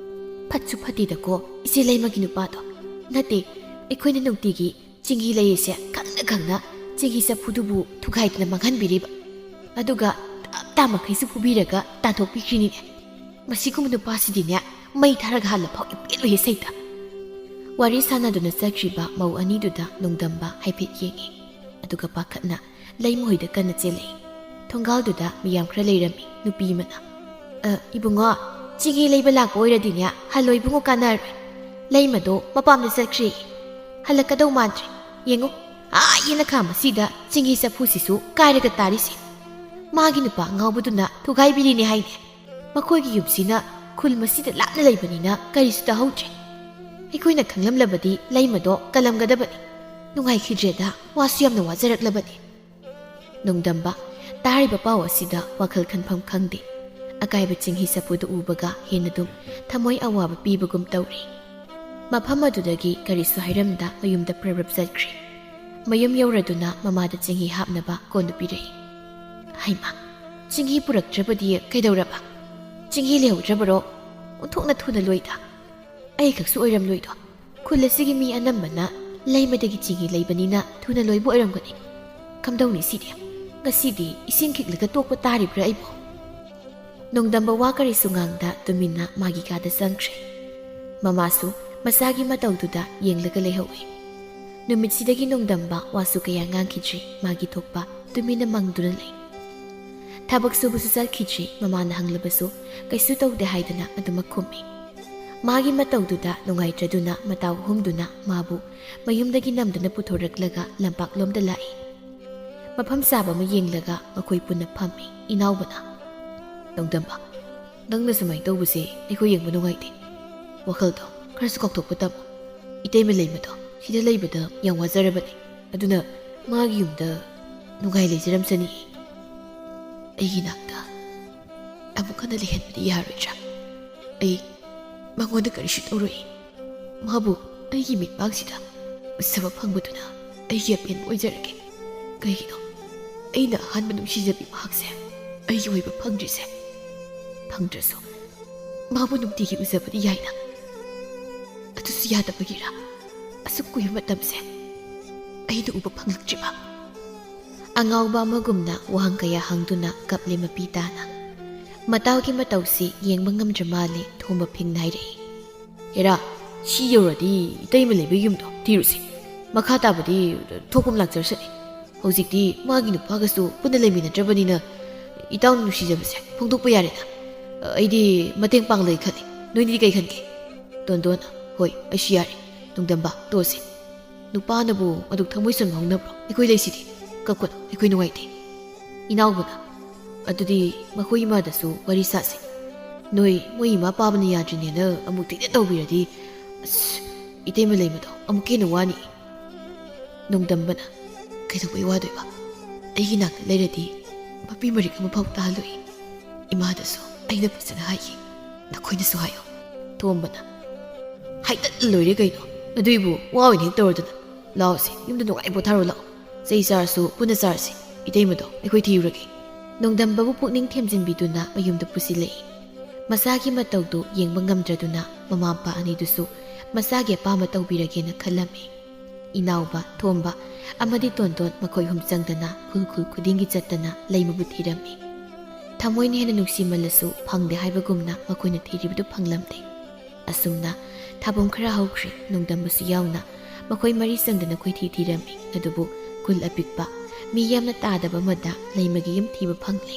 "ꯐꯠꯁꯨ ꯐꯠꯇꯦꯗꯀꯣ ꯏꯆꯦ ꯂꯩꯃꯒꯤ ꯅꯨꯄꯥꯗꯣ꯫ ꯅꯠꯇꯦ, ꯑꯩꯈꯣꯏꯅ ꯅꯨꯡꯇꯤꯒꯤ ꯆꯤꯡꯍꯤ ꯂꯩꯔꯤꯁꯦ ꯈꯪꯅ ꯈꯪꯅ ꯆꯤꯡꯍꯤ ꯆꯐꯨꯗꯨꯕꯨ ꯊꯨꯒꯥꯏꯗꯅ ꯃꯥꯡꯍꯟꯕꯤꯔꯤꯕ꯫ ꯑꯗꯨꯒ ꯇꯞ ꯇꯥ ꯃꯈꯩꯁꯨ ꯐꯨꯕꯤꯔꯒ ꯇꯥꯟꯊꯣꯛꯄꯤꯈ꯭ꯔꯤꯅꯤꯅꯦ꯫ ꯃꯁꯤꯒꯨꯝꯕ ꯅꯨꯄꯥꯁꯤꯗꯤꯅꯦ ꯃꯩ ꯊꯥꯔꯒ ꯍꯥꯜꯂ ꯐꯥꯎ ꯄꯦꯜꯂꯣꯏꯍꯦ ꯁꯩꯇ!" ꯋꯥꯔꯤ ꯁꯥꯟꯅꯗꯨꯅ ꯆꯠꯈ꯭ꯔꯤꯕ ꯃꯧ ꯑꯅꯤꯗꯨꯗ ꯅꯣꯡꯗꯝꯕ ꯍꯥꯏꯐꯦꯠ ꯌꯦꯡꯉꯤ꯫ ꯑꯗꯨꯒ ꯄꯥꯈꯠꯅ ꯂꯩꯃꯍꯣꯏꯗ ꯀꯟꯅ ꯆꯦꯜꯂꯛꯏ꯫ ꯊꯣꯡꯒꯥꯜꯗꯨꯗ ꯃꯤꯌꯥꯝ ꯈꯔ ꯂꯩꯔꯝꯃꯤ꯫ ꯅꯨꯄꯤ ꯑꯃꯅ, "ꯑ, ꯏꯕꯨꯡꯉꯣ, ꯆꯤꯡꯍꯤ ꯂꯩꯕ ꯂꯥꯛꯄ ꯑꯣꯏꯔꯗꯤꯅꯦ, ꯍꯜꯂꯣ ꯏꯕꯨꯡꯉꯣ, ꯀꯥꯟꯅꯔꯣꯏ꯫ ꯂꯩꯃꯗꯣ ꯃꯄꯥꯝꯗ ꯆꯠꯈ꯭ꯔꯦ꯫ ꯍꯜꯂꯛꯀꯗꯧ ꯃꯥꯟꯗ꯭ꯔꯦ꯫ ꯌꯦꯡꯉꯨ, ꯑꯥ ꯌꯦꯅꯈꯥ ꯃꯁꯤꯗ ꯆꯤꯡꯍꯤ ꯆꯐꯨꯁꯤꯁꯨ ꯀꯥꯏꯔꯒ ꯇꯥꯔꯤꯁꯦ꯫ ꯃꯥꯒꯤ ꯅꯨꯄꯥ ꯑꯉꯥꯎꯕꯗꯨꯅ ꯊꯨꯒꯥꯏꯕꯤꯔꯤꯅꯦ ꯍꯥꯏꯅꯦ꯫ ꯃꯈꯣꯏꯒꯤ ꯌꯨꯝꯁꯤꯅ ꯈꯨꯜ ꯃꯁꯤꯗ ꯂꯥꯞꯅ ꯂꯩꯕꯅꯤꯅ ꯀꯔꯤꯁꯨ ꯇꯥꯍꯧꯗ꯭ꯔꯦ꯫ ꯑꯩꯈꯣꯏꯅ ꯈꯪꯂꯝꯂꯕꯗꯤ ꯂꯩꯃꯗꯣ ꯀꯜꯂꯝꯒꯗꯕꯅꯤ꯫ ꯅꯨꯡꯉꯥꯏꯈꯤꯗ꯭ꯔꯦꯗ, ꯋꯥꯁꯨ ꯌꯥꯝꯅ ꯋꯥꯖꯔꯛꯂꯕꯅꯤ꯫" ꯅꯣꯡꯗꯝꯕ ꯇꯥꯔꯤꯕ ꯄꯥꯎ ꯑꯁꯤꯗ ꯋꯥꯈꯜ ꯈꯟꯐꯝ ꯈꯪꯗꯦ꯫ ꯑꯀꯥꯏꯕ ꯆꯤꯡꯍꯤ ꯆꯐꯨꯗꯨ ꯎꯕꯒ ꯍꯦꯟꯅ ꯑꯗꯨꯝ ꯊꯃꯣꯏ ꯑꯋꯥꯕ ꯄꯤꯕꯒꯨꯝ ꯇꯧꯔꯤ꯫ ꯃꯐꯝ ꯑꯗꯨꯗꯒꯤ ꯀꯔꯤꯁꯨ ꯍꯥꯏꯔꯝꯗ ꯃꯌꯨꯝꯗ ꯄ꯭ꯔꯞ ꯄ꯭ꯔꯞ ꯆꯠꯈ꯭ꯔꯦ꯫ ꯃꯌꯨꯝ ꯌꯧꯔꯗꯨꯅ ꯃꯃꯥꯗ ꯆꯦꯡꯍꯤ ꯍꯥꯞꯅꯕ ꯀꯣꯟꯗꯨ ꯄꯤꯔꯛꯏ꯫ "ꯍꯩꯃꯥ, ꯆꯦꯡꯍꯤ ꯄꯨꯔꯛꯇ꯭ꯔꯕꯗꯤ ꯀꯩꯗꯧꯔꯕ? ꯆꯦꯡꯍꯤ ꯂꯩꯍꯧꯗ꯭ꯔꯕꯔꯣ? ꯑꯣꯟꯊꯣꯛꯅ ꯊꯨꯅ ꯂꯣꯏꯗ꯫ ꯑꯩ ꯈꯛꯁꯨ ꯑꯣꯏꯔꯝꯂꯣꯏꯗꯣ꯫ ꯈꯨꯜ ꯑꯁꯤꯒꯤ ꯃꯤ ꯑꯅꯝꯕꯅ ꯂꯩꯃꯗꯒꯤ ꯆꯦꯡꯍꯤ ꯂꯩꯕꯅꯤꯅ ꯊꯨꯅ ꯂꯣꯏꯕ ꯑꯣꯏꯔꯝꯒꯅꯤ꯫ ꯀꯝꯗꯧꯅꯤ ꯁꯤꯗꯤ? ꯉꯁꯤꯗꯤ ꯏꯁꯤꯡ ꯈꯤꯛꯂꯒ ꯇꯣꯛꯄ ꯇꯥꯔꯤꯕ꯭ꯔꯥ ꯑꯩꯕꯨ?" ꯅꯣꯡꯗꯝꯕ ꯋꯥ ꯀꯔꯤꯁꯨ ꯉꯥꯡꯗ ꯇꯨꯃꯤꯟꯅ ꯃꯥꯒꯤ ꯀꯥꯗ ꯆꯪꯈ꯭ꯔꯦ꯫ ꯃꯃꯥꯁꯨ ꯃꯆꯥꯒꯤ ꯃꯇꯧꯗꯨꯗ ꯌꯦꯡꯂꯒ ꯂꯩꯍꯧꯏ꯫ ꯅꯨꯃꯤꯠꯁꯤꯗꯒꯤ ꯅꯣꯡꯗꯝꯕ ꯋꯥꯁꯨ ꯀꯌꯥ ꯉꯥꯡꯈꯤꯗ꯭ꯔꯤ, ꯃꯥꯒꯤ ꯊꯣꯛꯄ ꯇꯨꯃꯤꯟꯅ ꯃꯪꯗꯨꯅ ꯂꯩ꯫ ꯊꯕꯛ ꯁꯨꯕꯁꯨ ꯆꯠꯈꯤꯗ꯭ꯔꯤ, ꯃꯃꯥꯅ ꯍꯪꯂꯕꯁꯨ ꯀꯩꯁꯨ ꯇꯧꯗꯦ ꯍꯥꯏꯗꯅ ꯑꯗꯨꯃꯛ ꯈꯨꯝꯃꯤ꯫ ꯃꯥꯒꯤ ꯃꯇꯧꯗꯨꯗ ꯅꯨꯡꯉꯥꯏꯇ꯭ꯔꯗꯨꯅ ꯃꯇꯥꯎ ꯑꯍꯨꯝꯗꯨꯅ ꯃꯥꯕꯨ ꯃꯌꯨꯝꯗꯒꯤ ꯅꯝꯗꯨꯅ ꯄꯨꯊꯣꯔꯛꯂꯒ ꯂꯝꯄꯥꯛꯂꯣꯝꯗ ꯂꯥꯛꯏ꯫ ꯃꯐꯝ ꯆꯥꯕ ꯑꯃ ꯌꯦꯡꯂꯒ ꯃꯈꯣꯏ ꯄꯨꯟꯅ ꯐꯝꯃꯤ꯫ ꯏꯅꯥꯎꯕꯅ, "ꯅꯣꯡꯗꯝꯕ, ꯅꯪꯅ ꯁꯨꯃꯥꯏꯅ ꯇꯧꯕꯁꯦ ꯑꯩꯈꯣꯏ ꯌꯦꯡꯕ ꯅꯨꯡꯉꯥꯏꯇꯦ꯫ ꯋꯥꯈꯜꯗꯣ ꯈꯔꯁꯨ ꯀꯥꯎꯊꯣꯛꯄ ꯇꯝꯃꯣ꯫ ꯏꯇꯩꯃ ꯂꯩꯃꯗꯣ ꯁꯤꯗ ꯂꯩꯕꯗ ꯌꯥꯝ ꯋꯥꯖꯔꯕꯅꯦ꯫ ꯑꯗꯨꯅ ꯃꯥꯒꯤ ꯌꯨꯝꯗ ꯅꯨꯡꯉꯥꯏ ꯂꯩꯖꯔꯝꯁꯅꯤ꯫ ꯑꯩꯒꯤ ꯅꯥꯛꯇ ꯑꯃꯨꯛ ꯍꯟꯅ ꯂꯩꯍꯟꯕꯗꯤ ꯌꯥꯔꯣꯏꯗ꯭ꯔꯥ? ꯑꯩ ꯃꯉꯣꯟꯗ ꯀꯔꯤꯁꯨ ꯇꯧꯔꯣꯏ꯫ ꯃꯥꯕꯨ ꯑꯩꯒꯤ ꯃꯤꯠꯃꯥꯡꯁꯤꯗ ꯎꯠꯆꯕ ꯐꯪꯕꯗꯨꯅ ꯑꯩꯒꯤ ꯑꯄꯦꯟꯕ ꯑꯣꯏꯖꯔꯒꯦ꯫ ꯀꯩꯒꯤꯅꯣ ꯑꯩꯅ ꯑꯍꯥꯟꯕ ꯅꯨꯡꯁꯤꯖꯕꯤ ꯃꯍꯥꯛꯁꯦ ꯑꯩꯒꯤ ꯑꯣꯏꯕ ꯐꯪꯗ꯭ꯔꯤꯁꯦ? ꯐꯪꯗ꯭ꯔꯁꯨ ꯃꯥꯕꯨ ꯅꯨꯡꯇꯤꯒꯤ ꯎꯖꯕꯗꯤ ꯌꯥꯏꯅ꯫ ꯑꯗꯨꯁꯨ ꯌꯥꯗꯕꯒꯤꯔ ꯑꯁꯨꯛ ꯀꯨꯏꯕ ꯃꯇꯝꯁꯦ ꯑꯩꯅ ꯎꯕ ꯐꯪꯂꯛꯇ꯭ꯔꯤꯕ?" ꯑꯉꯥꯎꯕ ꯑꯃꯒꯨꯝꯅ ꯋꯥꯍꯪ ꯀꯌꯥ ꯍꯪꯗꯨꯅ ꯀꯞꯂꯦ ꯃꯄꯤ ꯇꯥꯅ꯫ ꯃꯇꯥꯎꯒꯤ ꯃꯇꯧꯁꯤ ꯌꯦꯡꯕ ꯉꯝꯗ꯭ꯔ ꯃꯥꯜꯂꯦ, ꯊꯣꯝꯕ ꯐꯤꯡꯅ ꯍꯥꯏꯔꯛꯏ꯫ "ꯍꯦꯔꯥ, ꯁꯤ ꯌꯧꯔꯗꯤ ꯏꯇꯩꯃ ꯂꯩꯕ ꯌꯨꯝꯗꯣ ꯊꯤꯔꯨꯁꯤ꯫ ꯃꯈꯥ ꯇꯥꯕꯗꯤ ꯊꯣꯛꯄ ꯂꯥꯛꯆꯔꯁꯅꯤ꯫ ꯍꯧꯖꯤꯛꯇꯤ ꯃꯥꯒꯤ ꯅꯨꯄꯥꯒꯁꯨ ꯄꯨꯟꯅ ꯂꯩꯃꯤꯟꯅꯗ꯭ꯔꯕꯅꯤꯅ ꯏꯇꯥꯎꯅ ꯅꯨꯡꯁꯤꯖꯕꯁꯦ ꯐꯣꯡꯗꯣꯛꯄ ꯌꯥꯔꯦꯅ꯫ ꯑꯩꯗꯤ ꯃꯇꯦꯡ ꯄꯥꯡꯂꯒꯦ ꯈꯜꯂꯤ꯫ ꯅꯣꯏꯗꯤ ꯀꯩ ꯈꯟꯒꯦ?" ꯇꯣꯟꯗꯣꯟ, "ꯍꯣꯏ, ꯑꯩꯁꯨ ꯌꯥꯔꯦ꯫ ꯅꯣꯡꯗꯝꯕ, ꯇꯣꯛꯑꯁꯤ꯫ ꯅꯨꯄꯥꯅꯕꯨ ꯑꯗꯨꯛ ꯊꯃꯣꯏ ꯁꯣꯟꯕ ꯍꯧꯅꯕ꯭ꯔꯣ? ꯑꯩꯈꯣꯏ ꯂꯩꯁꯤꯗꯤ꯫ ꯀꯞꯀꯅꯨ, ꯑꯩꯈꯣꯏ ꯅꯨꯡꯉꯥꯏꯇꯦ꯫" ꯏꯅꯥꯎꯕꯅ, "ꯑꯗꯨꯗꯤ ꯃꯈꯣꯏ ꯏꯃꯥꯗꯁꯨ ꯋꯥꯔꯤ ꯁꯥꯁꯤ꯫ ꯅꯣꯏ ꯃꯣꯏ ꯏꯃꯥ ꯄꯥꯕꯅ ꯌꯥꯗ꯭ꯔꯤꯅꯦꯅ ꯑꯃꯨꯛ ꯊꯤꯅ ꯇꯧꯕꯤꯔꯗꯤ, ꯑꯁ, ꯏꯇꯩꯃ ꯂꯩꯃꯗꯣ ꯑꯃꯨꯛꯀ ꯍꯦꯟꯅ ꯋꯥꯅꯤ꯫" ꯅꯣꯡꯗꯝꯕꯅ, "ꯀꯩꯗꯧꯕꯩ ꯋꯥꯗꯣꯏꯕ? ꯑꯩꯒꯤ ꯅꯥꯛꯇ ꯂꯩꯔꯗꯤ ꯃꯄꯤ ꯃꯔꯤꯛ ꯑꯃꯐꯥꯎ ꯇꯥꯍꯜꯂꯣꯏ꯫ ꯏꯃꯥꯗꯁꯨ ꯑꯩꯅ ꯐꯖꯅ ꯍꯥꯏꯒꯦ꯫ ꯅꯈꯣꯏꯅꯁꯨ ꯍꯥꯏꯌꯣ꯫" ꯊꯣꯝꯕꯅ, ꯍꯥꯏꯗꯠ ꯂꯣꯏꯔꯦ ꯀꯩꯅꯣ꯫ ꯑꯗꯨꯏꯕꯨ ꯋꯥ ꯑꯣꯏꯅ ꯍꯦꯛ ꯇꯧꯔꯗꯅ꯫ ꯂꯥꯛꯑꯣꯁꯦ, ꯌꯨꯝꯗ ꯅꯨꯡꯉꯥꯏ ꯄꯣꯊꯥꯔꯣ ꯂꯥꯛꯑꯣ꯫ ꯆꯩ ꯆꯥꯔꯁꯨ ꯄꯨꯟꯅ ꯆꯥꯔꯁꯦ꯫ ꯏꯇꯩꯃꯗꯣ ꯑꯩꯈꯣꯏ ꯊꯤꯔꯨꯔꯒꯦ꯫ ꯅꯣꯡꯗꯝꯕꯕꯨ ꯄꯨꯛꯅꯤꯡ ꯊꯦꯝꯖꯤꯟꯕꯤꯗꯨꯅ ꯃꯌꯨꯝꯗ ꯄꯨꯁꯤꯜꯂꯛꯏ꯫ ꯃꯆꯥꯒꯤ ꯃꯇꯧꯗꯨ ꯌꯦꯡꯕ ꯉꯝꯗ꯭ꯔꯗꯨꯅ ꯃꯃꯥ ꯃꯄꯥ ꯑꯅꯤꯗꯨꯁꯨ ꯃꯆꯥꯒꯤ ꯑꯄꯥꯝꯕ ꯇꯧꯕꯤꯔꯒꯦꯅ ꯈꯜꯂꯝꯃꯤ꯫ ꯏꯅꯥꯎꯕ, ꯊꯣꯝꯕ ꯑꯃꯗꯤ ꯇꯣꯟꯇꯣꯟ ꯃꯈꯣꯏ ꯑꯍꯨꯝ ꯆꯪꯗꯅ ꯈꯨꯜ ꯈꯨꯜ ꯈꯨꯗꯤꯡꯒꯤ ꯆꯠꯇꯅ ꯂꯩꯃꯕꯨ ꯊꯤꯔꯝꯃꯤ꯫ ꯊꯃꯣꯏꯅ ꯍꯦꯟꯅ ꯅꯨꯡꯁꯤꯃꯜꯂꯁꯨ ꯐꯪꯗꯦ ꯍꯥꯏꯕꯒꯨꯝꯅ ꯃꯈꯣꯏꯅ ꯊꯤꯔꯤꯕꯗꯨ ꯐꯪꯂꯝꯗꯦ꯫ ꯑꯁꯨꯝꯅ ꯊꯥꯕꯨꯡ ꯈꯔ ꯍꯧꯈ꯭ꯔꯦ, ꯅꯣꯡꯗꯝꯕꯁꯨ ꯌꯥꯎꯅ ꯃꯈꯣꯏ ꯃꯔꯤ ꯆꯪꯗꯅ ꯀꯣꯏꯊꯤ ꯊꯤꯔꯝꯃꯤ꯫ ꯑꯗꯨꯕꯨ ꯈꯨꯜ ꯑꯄꯤꯛꯄ, ꯃꯤ ꯌꯥꯝꯅ ꯇꯥꯗꯕ ꯑꯃꯗ ꯂꯩꯃꯒꯤ ꯌꯨꯝ ꯊꯤꯕ ꯐꯪꯂꯦ꯫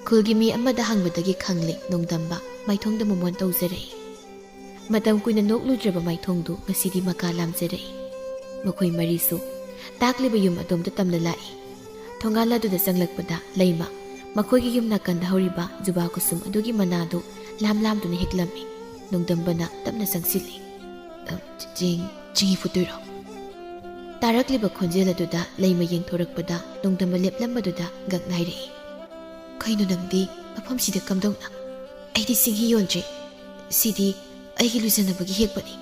ꯈꯨꯜꯒꯤ ꯃꯤ ꯑꯃꯗ ꯍꯪꯕꯗꯒꯤ ꯈꯪꯂꯦ, ꯅꯣꯡꯗꯝꯕ ꯃꯥꯏꯊꯣꯡꯗ ꯃꯣꯃꯣꯟ ꯇꯧꯖꯔꯛꯏ꯫ ꯃꯇꯝ ꯀꯨꯏꯅ ꯅꯣꯛꯂꯨꯗ꯭ꯔꯕ ꯃꯥꯏꯊꯣꯡꯗꯨ ꯉꯁꯤꯗꯤ ꯃꯀꯥ ꯂꯥꯝꯖꯔꯛꯏ꯫ ꯃꯈꯣꯏ ꯃꯔꯤꯁꯨ ꯇꯥꯛꯂꯤꯕ ꯌꯨꯝ ꯑꯗꯣꯝꯗ ꯇꯝꯅ ꯂꯥꯛꯏ꯫ ꯊꯣꯡꯒꯥꯜ ꯑꯗꯨꯗ ꯆꯪꯂꯛꯄꯗ ꯂꯩꯃ ꯃꯈꯣꯏꯒꯤ ꯌꯨꯝ ꯅꯥꯀꯟꯗ ꯍꯧꯔꯤꯕ ꯖꯨꯕꯥ ꯀꯨꯁꯨꯝ ꯑꯗꯨꯒꯤ ꯃꯅꯥꯗꯨ ꯂꯥꯝ ꯂꯥꯝꯗꯨꯅ ꯍꯦꯛꯂꯝꯃꯤ꯫ ꯅꯣꯡꯗꯝꯕꯅ ꯇꯞꯅ ꯆꯪꯁꯤꯜꯂꯤ꯫ "ꯑ, ꯆꯤꯡ, ꯆꯤꯡꯍꯤ ꯐꯨꯠꯇꯣꯏꯔꯣ?" ꯇꯥꯔꯛꯂꯤꯕ ꯈꯣꯟꯖꯦꯜ ꯑꯗꯨꯗ ꯂꯩꯃ ꯌꯦꯡꯊꯣꯔꯛꯄꯗ ꯅꯣꯡꯗꯝꯕ ꯂꯦꯞꯂꯝꯕꯗꯨꯗ ꯉꯛ ꯉꯥꯏꯔꯛꯏ꯫ "ꯀꯩꯅꯣ ꯅꯪꯗꯤ ꯃꯐꯝꯁꯤꯗ ꯀꯝꯗꯧꯅ?" "ꯑꯩꯗꯤ ꯆꯤꯡꯍꯤ ꯌꯣꯟꯗ꯭ꯔꯦ, ꯁꯤꯗꯤ ꯑꯩꯒꯤ ꯂꯨꯖꯅꯕꯒꯤ ꯍꯦꯛꯄꯅꯤ꯫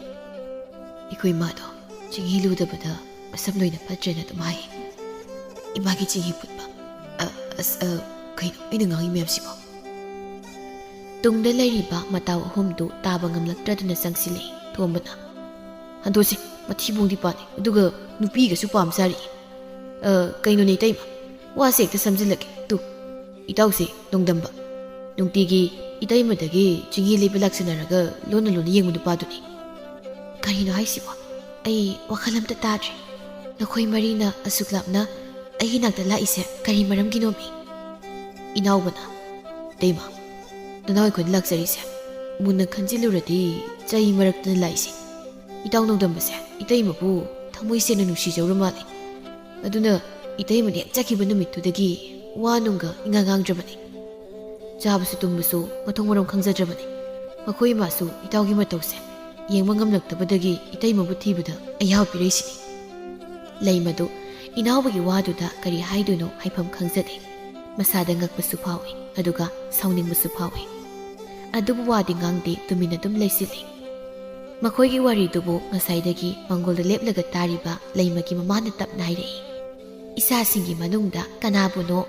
ꯑꯩꯈꯣꯏ ꯃꯥꯗꯣ ꯆꯤꯡꯍꯤ ꯂꯨꯗꯕꯗ ꯃꯁꯝ ꯂꯣꯏꯅ ꯐꯠꯇ꯭ꯔꯦꯅ ꯑꯗꯨꯝ ꯍꯥꯏꯌꯦ꯫ ꯏꯃꯥꯒꯤ ꯆꯤꯡꯍꯤ ꯐꯨꯠꯄ꯫ ꯑ, ꯑꯁ, ꯑ, ꯀꯩꯅꯣ ꯑꯩꯅ ꯉꯥꯡꯉꯤ ꯃꯌꯥꯝꯁꯤꯕꯣ?" ꯇꯨꯡꯗ ꯂꯩꯔꯤꯕ ꯃꯇꯥꯎ ꯑꯍꯨꯝꯗꯨ ꯇꯥꯕ ꯉꯝꯂꯛꯇ꯭ꯔꯗꯨꯅ ꯆꯪꯁꯤꯜꯂꯛꯏ꯫ ꯊꯣꯝꯕꯅ, "ꯍꯟꯗꯣꯛꯁꯤ, ꯃꯊꯤꯕꯣꯡꯗꯤ ꯄꯥꯜꯂꯤ, ꯑꯗꯨꯒ ꯅꯨꯄꯤꯒꯁꯨ ꯄꯥꯝ ꯁꯥꯔꯤ꯫ ꯑ, ꯀꯩꯅꯣꯅꯦ ꯏꯇꯩꯃ, ꯋꯥꯁꯦ ꯍꯦꯛꯇ ꯁꯝꯖꯤꯜꯂꯛꯀꯦ꯫ ꯇꯨ, ꯏꯇꯥꯎꯁꯦ ꯅꯣꯡꯗꯝꯕ, ꯅꯨꯡꯇꯤꯒꯤ ꯏꯇꯩꯃꯗꯒꯤ ꯆꯤꯡꯍꯤ ꯂꯩꯕ ꯂꯥꯛꯁꯟꯅꯔꯒ ꯂꯣꯟꯅ ꯂꯣꯟꯅ ꯌꯦꯡꯕ ꯅꯨꯄꯥꯗꯨꯅꯤ꯫" "ꯀꯔꯤꯅꯣ ꯍꯥꯏꯁꯤꯕꯣ? ꯑꯩ ꯋꯥꯈꯜ ꯑꯝꯇ ꯇꯥꯗ꯭ꯔꯦ꯫ ꯅꯈꯣꯏ ꯃꯔꯤꯅ ꯑꯁꯨꯛ ꯂꯥꯞꯅ ꯑꯩꯒꯤ ꯅꯥꯛꯇ ꯂꯥꯛꯏꯁꯦ ꯀꯔꯤ ꯃꯔꯝꯒꯤꯅꯣꯃꯤ?" ꯏꯅꯥꯎꯕꯅ, "ꯏꯇꯩꯃ, ꯅꯅꯥꯎ ꯑꯩꯈꯣꯏꯅ ꯂꯥꯛꯆꯔꯤꯁꯦ ꯃꯨꯟꯅ ꯈꯟꯖꯤꯜꯂꯨꯔꯗꯤ ꯆꯩ ꯃꯔꯛꯇꯅ ꯂꯥꯛꯏꯁꯦ꯫ ꯏꯇꯥꯎ ꯅꯣꯡꯗꯝꯕꯁꯦ ꯏꯇꯩꯃꯕꯨ ꯊꯃꯣꯏ ꯁꯦꯡꯅ ꯅꯨꯡꯁꯤꯖꯧꯔ ꯃꯥꯜꯂꯦ꯫ ꯑꯗꯨꯅ ꯏꯇꯩꯃꯅ ꯍꯦꯛ ꯆꯠꯈꯤꯕ ꯅꯨꯃꯤꯠꯇꯨꯗꯒꯤ ꯋꯥ ꯅꯨꯡꯒ ꯏꯉꯥꯡ ꯉꯥꯡꯗ꯭ꯔꯕꯅꯤ꯫ ꯆꯥꯕꯁꯨ ꯇꯨꯝꯕꯁꯨ ꯃꯊꯣꯡ ꯃꯔꯝ ꯈꯪꯖꯗ꯭ꯔꯕꯅꯤ꯫ ꯃꯈꯣꯏ ꯏꯃꯥꯁꯨ ꯏꯇꯥꯎꯒꯤ ꯃꯇꯧꯁꯦ ꯌꯦꯡꯕ ꯉꯝꯂꯛꯇꯕꯗꯒꯤ ꯏꯇꯩꯃꯕꯨ ꯊꯤꯕꯗ ꯑꯌꯥꯕ ꯄꯤꯔꯛꯏꯁꯤꯅꯤ꯫" ꯂꯩꯃꯗꯨ ꯏꯅꯥꯎꯕꯒꯤ ꯋꯥꯗꯨꯗ ꯀꯔꯤ ꯍꯥꯏꯗꯣꯏꯅꯣ ꯍꯥꯏꯐꯝ ꯈꯪꯖꯗꯦ꯫ ꯃꯁꯥꯗ ꯉꯛꯄꯁꯨ ꯐꯥꯎꯏ, ꯑꯗꯨꯒ ꯁꯥꯎꯅꯤꯡꯕꯁꯨ ꯐꯥꯎꯏ꯫ ꯑꯗꯨꯕꯨ ꯋꯥꯗꯤ ꯉꯥꯡꯗꯦ, ꯇꯨꯃꯤꯟꯅ ꯑꯗꯨꯝ ꯂꯩꯁꯤꯜꯂꯤ꯫ ꯃꯈꯣꯏꯒꯤ ꯋꯥꯔꯤꯗꯨꯕꯨ ꯉꯁꯥꯏꯗꯒꯤ ꯃꯪꯒꯣꯜꯗ ꯂꯦꯞꯂꯒ ꯇꯥꯔꯤꯕ ꯂꯩꯃꯒꯤ ꯃꯃꯥꯅ ꯇꯞꯅ ꯍꯥꯏꯔꯛꯏ꯫ ꯏꯆꯥꯁꯤꯡꯒꯤ ꯃꯅꯨꯡꯗ ꯀꯅꯥꯕꯨꯅꯣ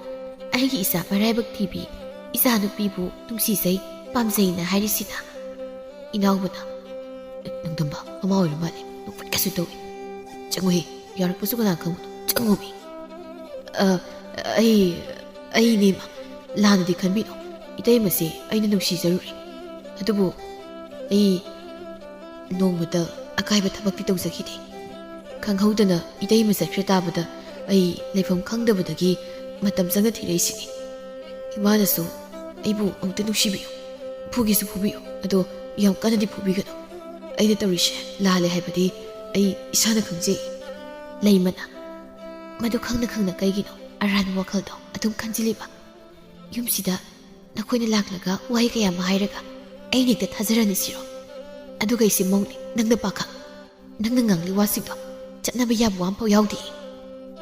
ꯑꯩꯒꯤ ꯏꯆꯥ ꯃꯔꯥꯏꯕꯛ ꯊꯤꯕꯤ, ꯏꯆꯥꯅꯨꯄꯤꯕꯨ ꯅꯨꯡꯁꯤꯖꯩ, ꯄꯥꯝꯖꯩꯅ ꯍꯥꯏꯔꯤꯁꯤꯅ? ꯏꯅꯥꯎꯕꯅ, "ꯅꯪꯗꯝꯕ, ꯃꯃꯥ ꯑꯣꯏꯔ ꯃꯥꯜꯂꯦ, ꯅꯣꯛꯐꯦꯠꯀꯁꯨ ꯇꯧꯏ꯫ ꯆꯪꯉꯨꯍꯦ, ꯌꯥꯔꯛꯄꯁꯨ ꯀꯅꯥ ꯈꯪꯕꯅꯣ, ꯆꯪꯉꯨꯃꯤ꯫" "ꯑ, ꯑꯩ, ꯑꯩꯅꯦ ꯏꯃꯥ, ꯂꯥꯟꯅꯗꯤ ꯈꯟꯕꯤꯅꯣ꯫ ꯏꯇꯩꯃꯁꯦ ꯑꯩꯅ ꯅꯨꯡꯁꯤꯖꯔꯨꯔꯦ꯫ ꯑꯗꯨꯕꯨ ꯑꯩ ꯅꯣꯡꯃꯇ ꯑꯀꯥꯏꯕ ꯊꯕꯛꯇꯤ ꯇꯧꯖꯈꯤꯗꯦ꯫ ꯈꯪꯍꯧꯗꯅ ꯏꯇꯩꯃ ꯆꯠꯈ꯭ꯔ ꯇꯥꯕꯗ ꯑꯩ ꯂꯩꯐꯝ ꯈꯪꯗꯕꯗꯒꯤ ꯃꯇꯝ ꯆꯪꯅ ꯊꯤꯔꯛꯏꯁꯤꯅꯤ꯫ ꯏꯃꯥꯅꯁꯨ ꯑꯩꯕꯨ ꯑꯃꯨꯛꯇ ꯅꯨꯡꯁꯤꯕꯤꯌꯨ, ꯐꯨꯒꯦꯁꯨ ꯐꯨꯕꯤꯌꯨ, ꯑꯗꯣ ꯌꯥꯝ ꯀꯟꯅꯗꯤ ꯐꯨꯕꯤꯒꯅꯨ꯫ ꯑꯩꯅ ꯇꯧꯔꯤꯁꯦ ꯂꯥꯜꯂꯦ ꯍꯥꯏꯕꯗꯤ ꯑꯩ ꯏꯁꯥꯅ ꯈꯪꯖꯩ꯫" ꯂꯩꯃꯅ, "ꯃꯗꯨ ꯈꯪꯅ ꯈꯪꯅ ꯀꯩꯒꯤꯅꯣ ꯑꯔꯥꯟꯕ ꯋꯥꯈꯜꯗꯣ ꯑꯗꯨꯝ ꯈꯟꯖꯤꯜꯂꯤꯕ? ꯌꯨꯝꯁꯤꯗ ꯅꯈꯣꯏꯅ ꯂꯥꯛꯂꯒ ꯋꯥꯍꯩ ꯀꯌꯥ ꯑꯃ ꯍꯥꯏꯔꯒ ꯑꯩꯅ ꯍꯦꯛꯇ ꯊꯥꯖꯔꯅꯤ ꯁꯤꯔꯣ? ꯑꯗꯨꯒ ꯑꯩꯁꯦ ꯃꯧꯅꯦ, ꯅꯪꯅ ꯄꯥꯈꯪ꯫ ꯅꯪꯅ ꯉꯥꯡꯂꯤ ꯋꯥꯁꯤꯡꯗꯣ ꯆꯠꯅꯕ ꯌꯥꯕ ꯋꯥ ꯑꯃꯐꯥꯎ ꯌꯥꯎꯗꯦ꯫"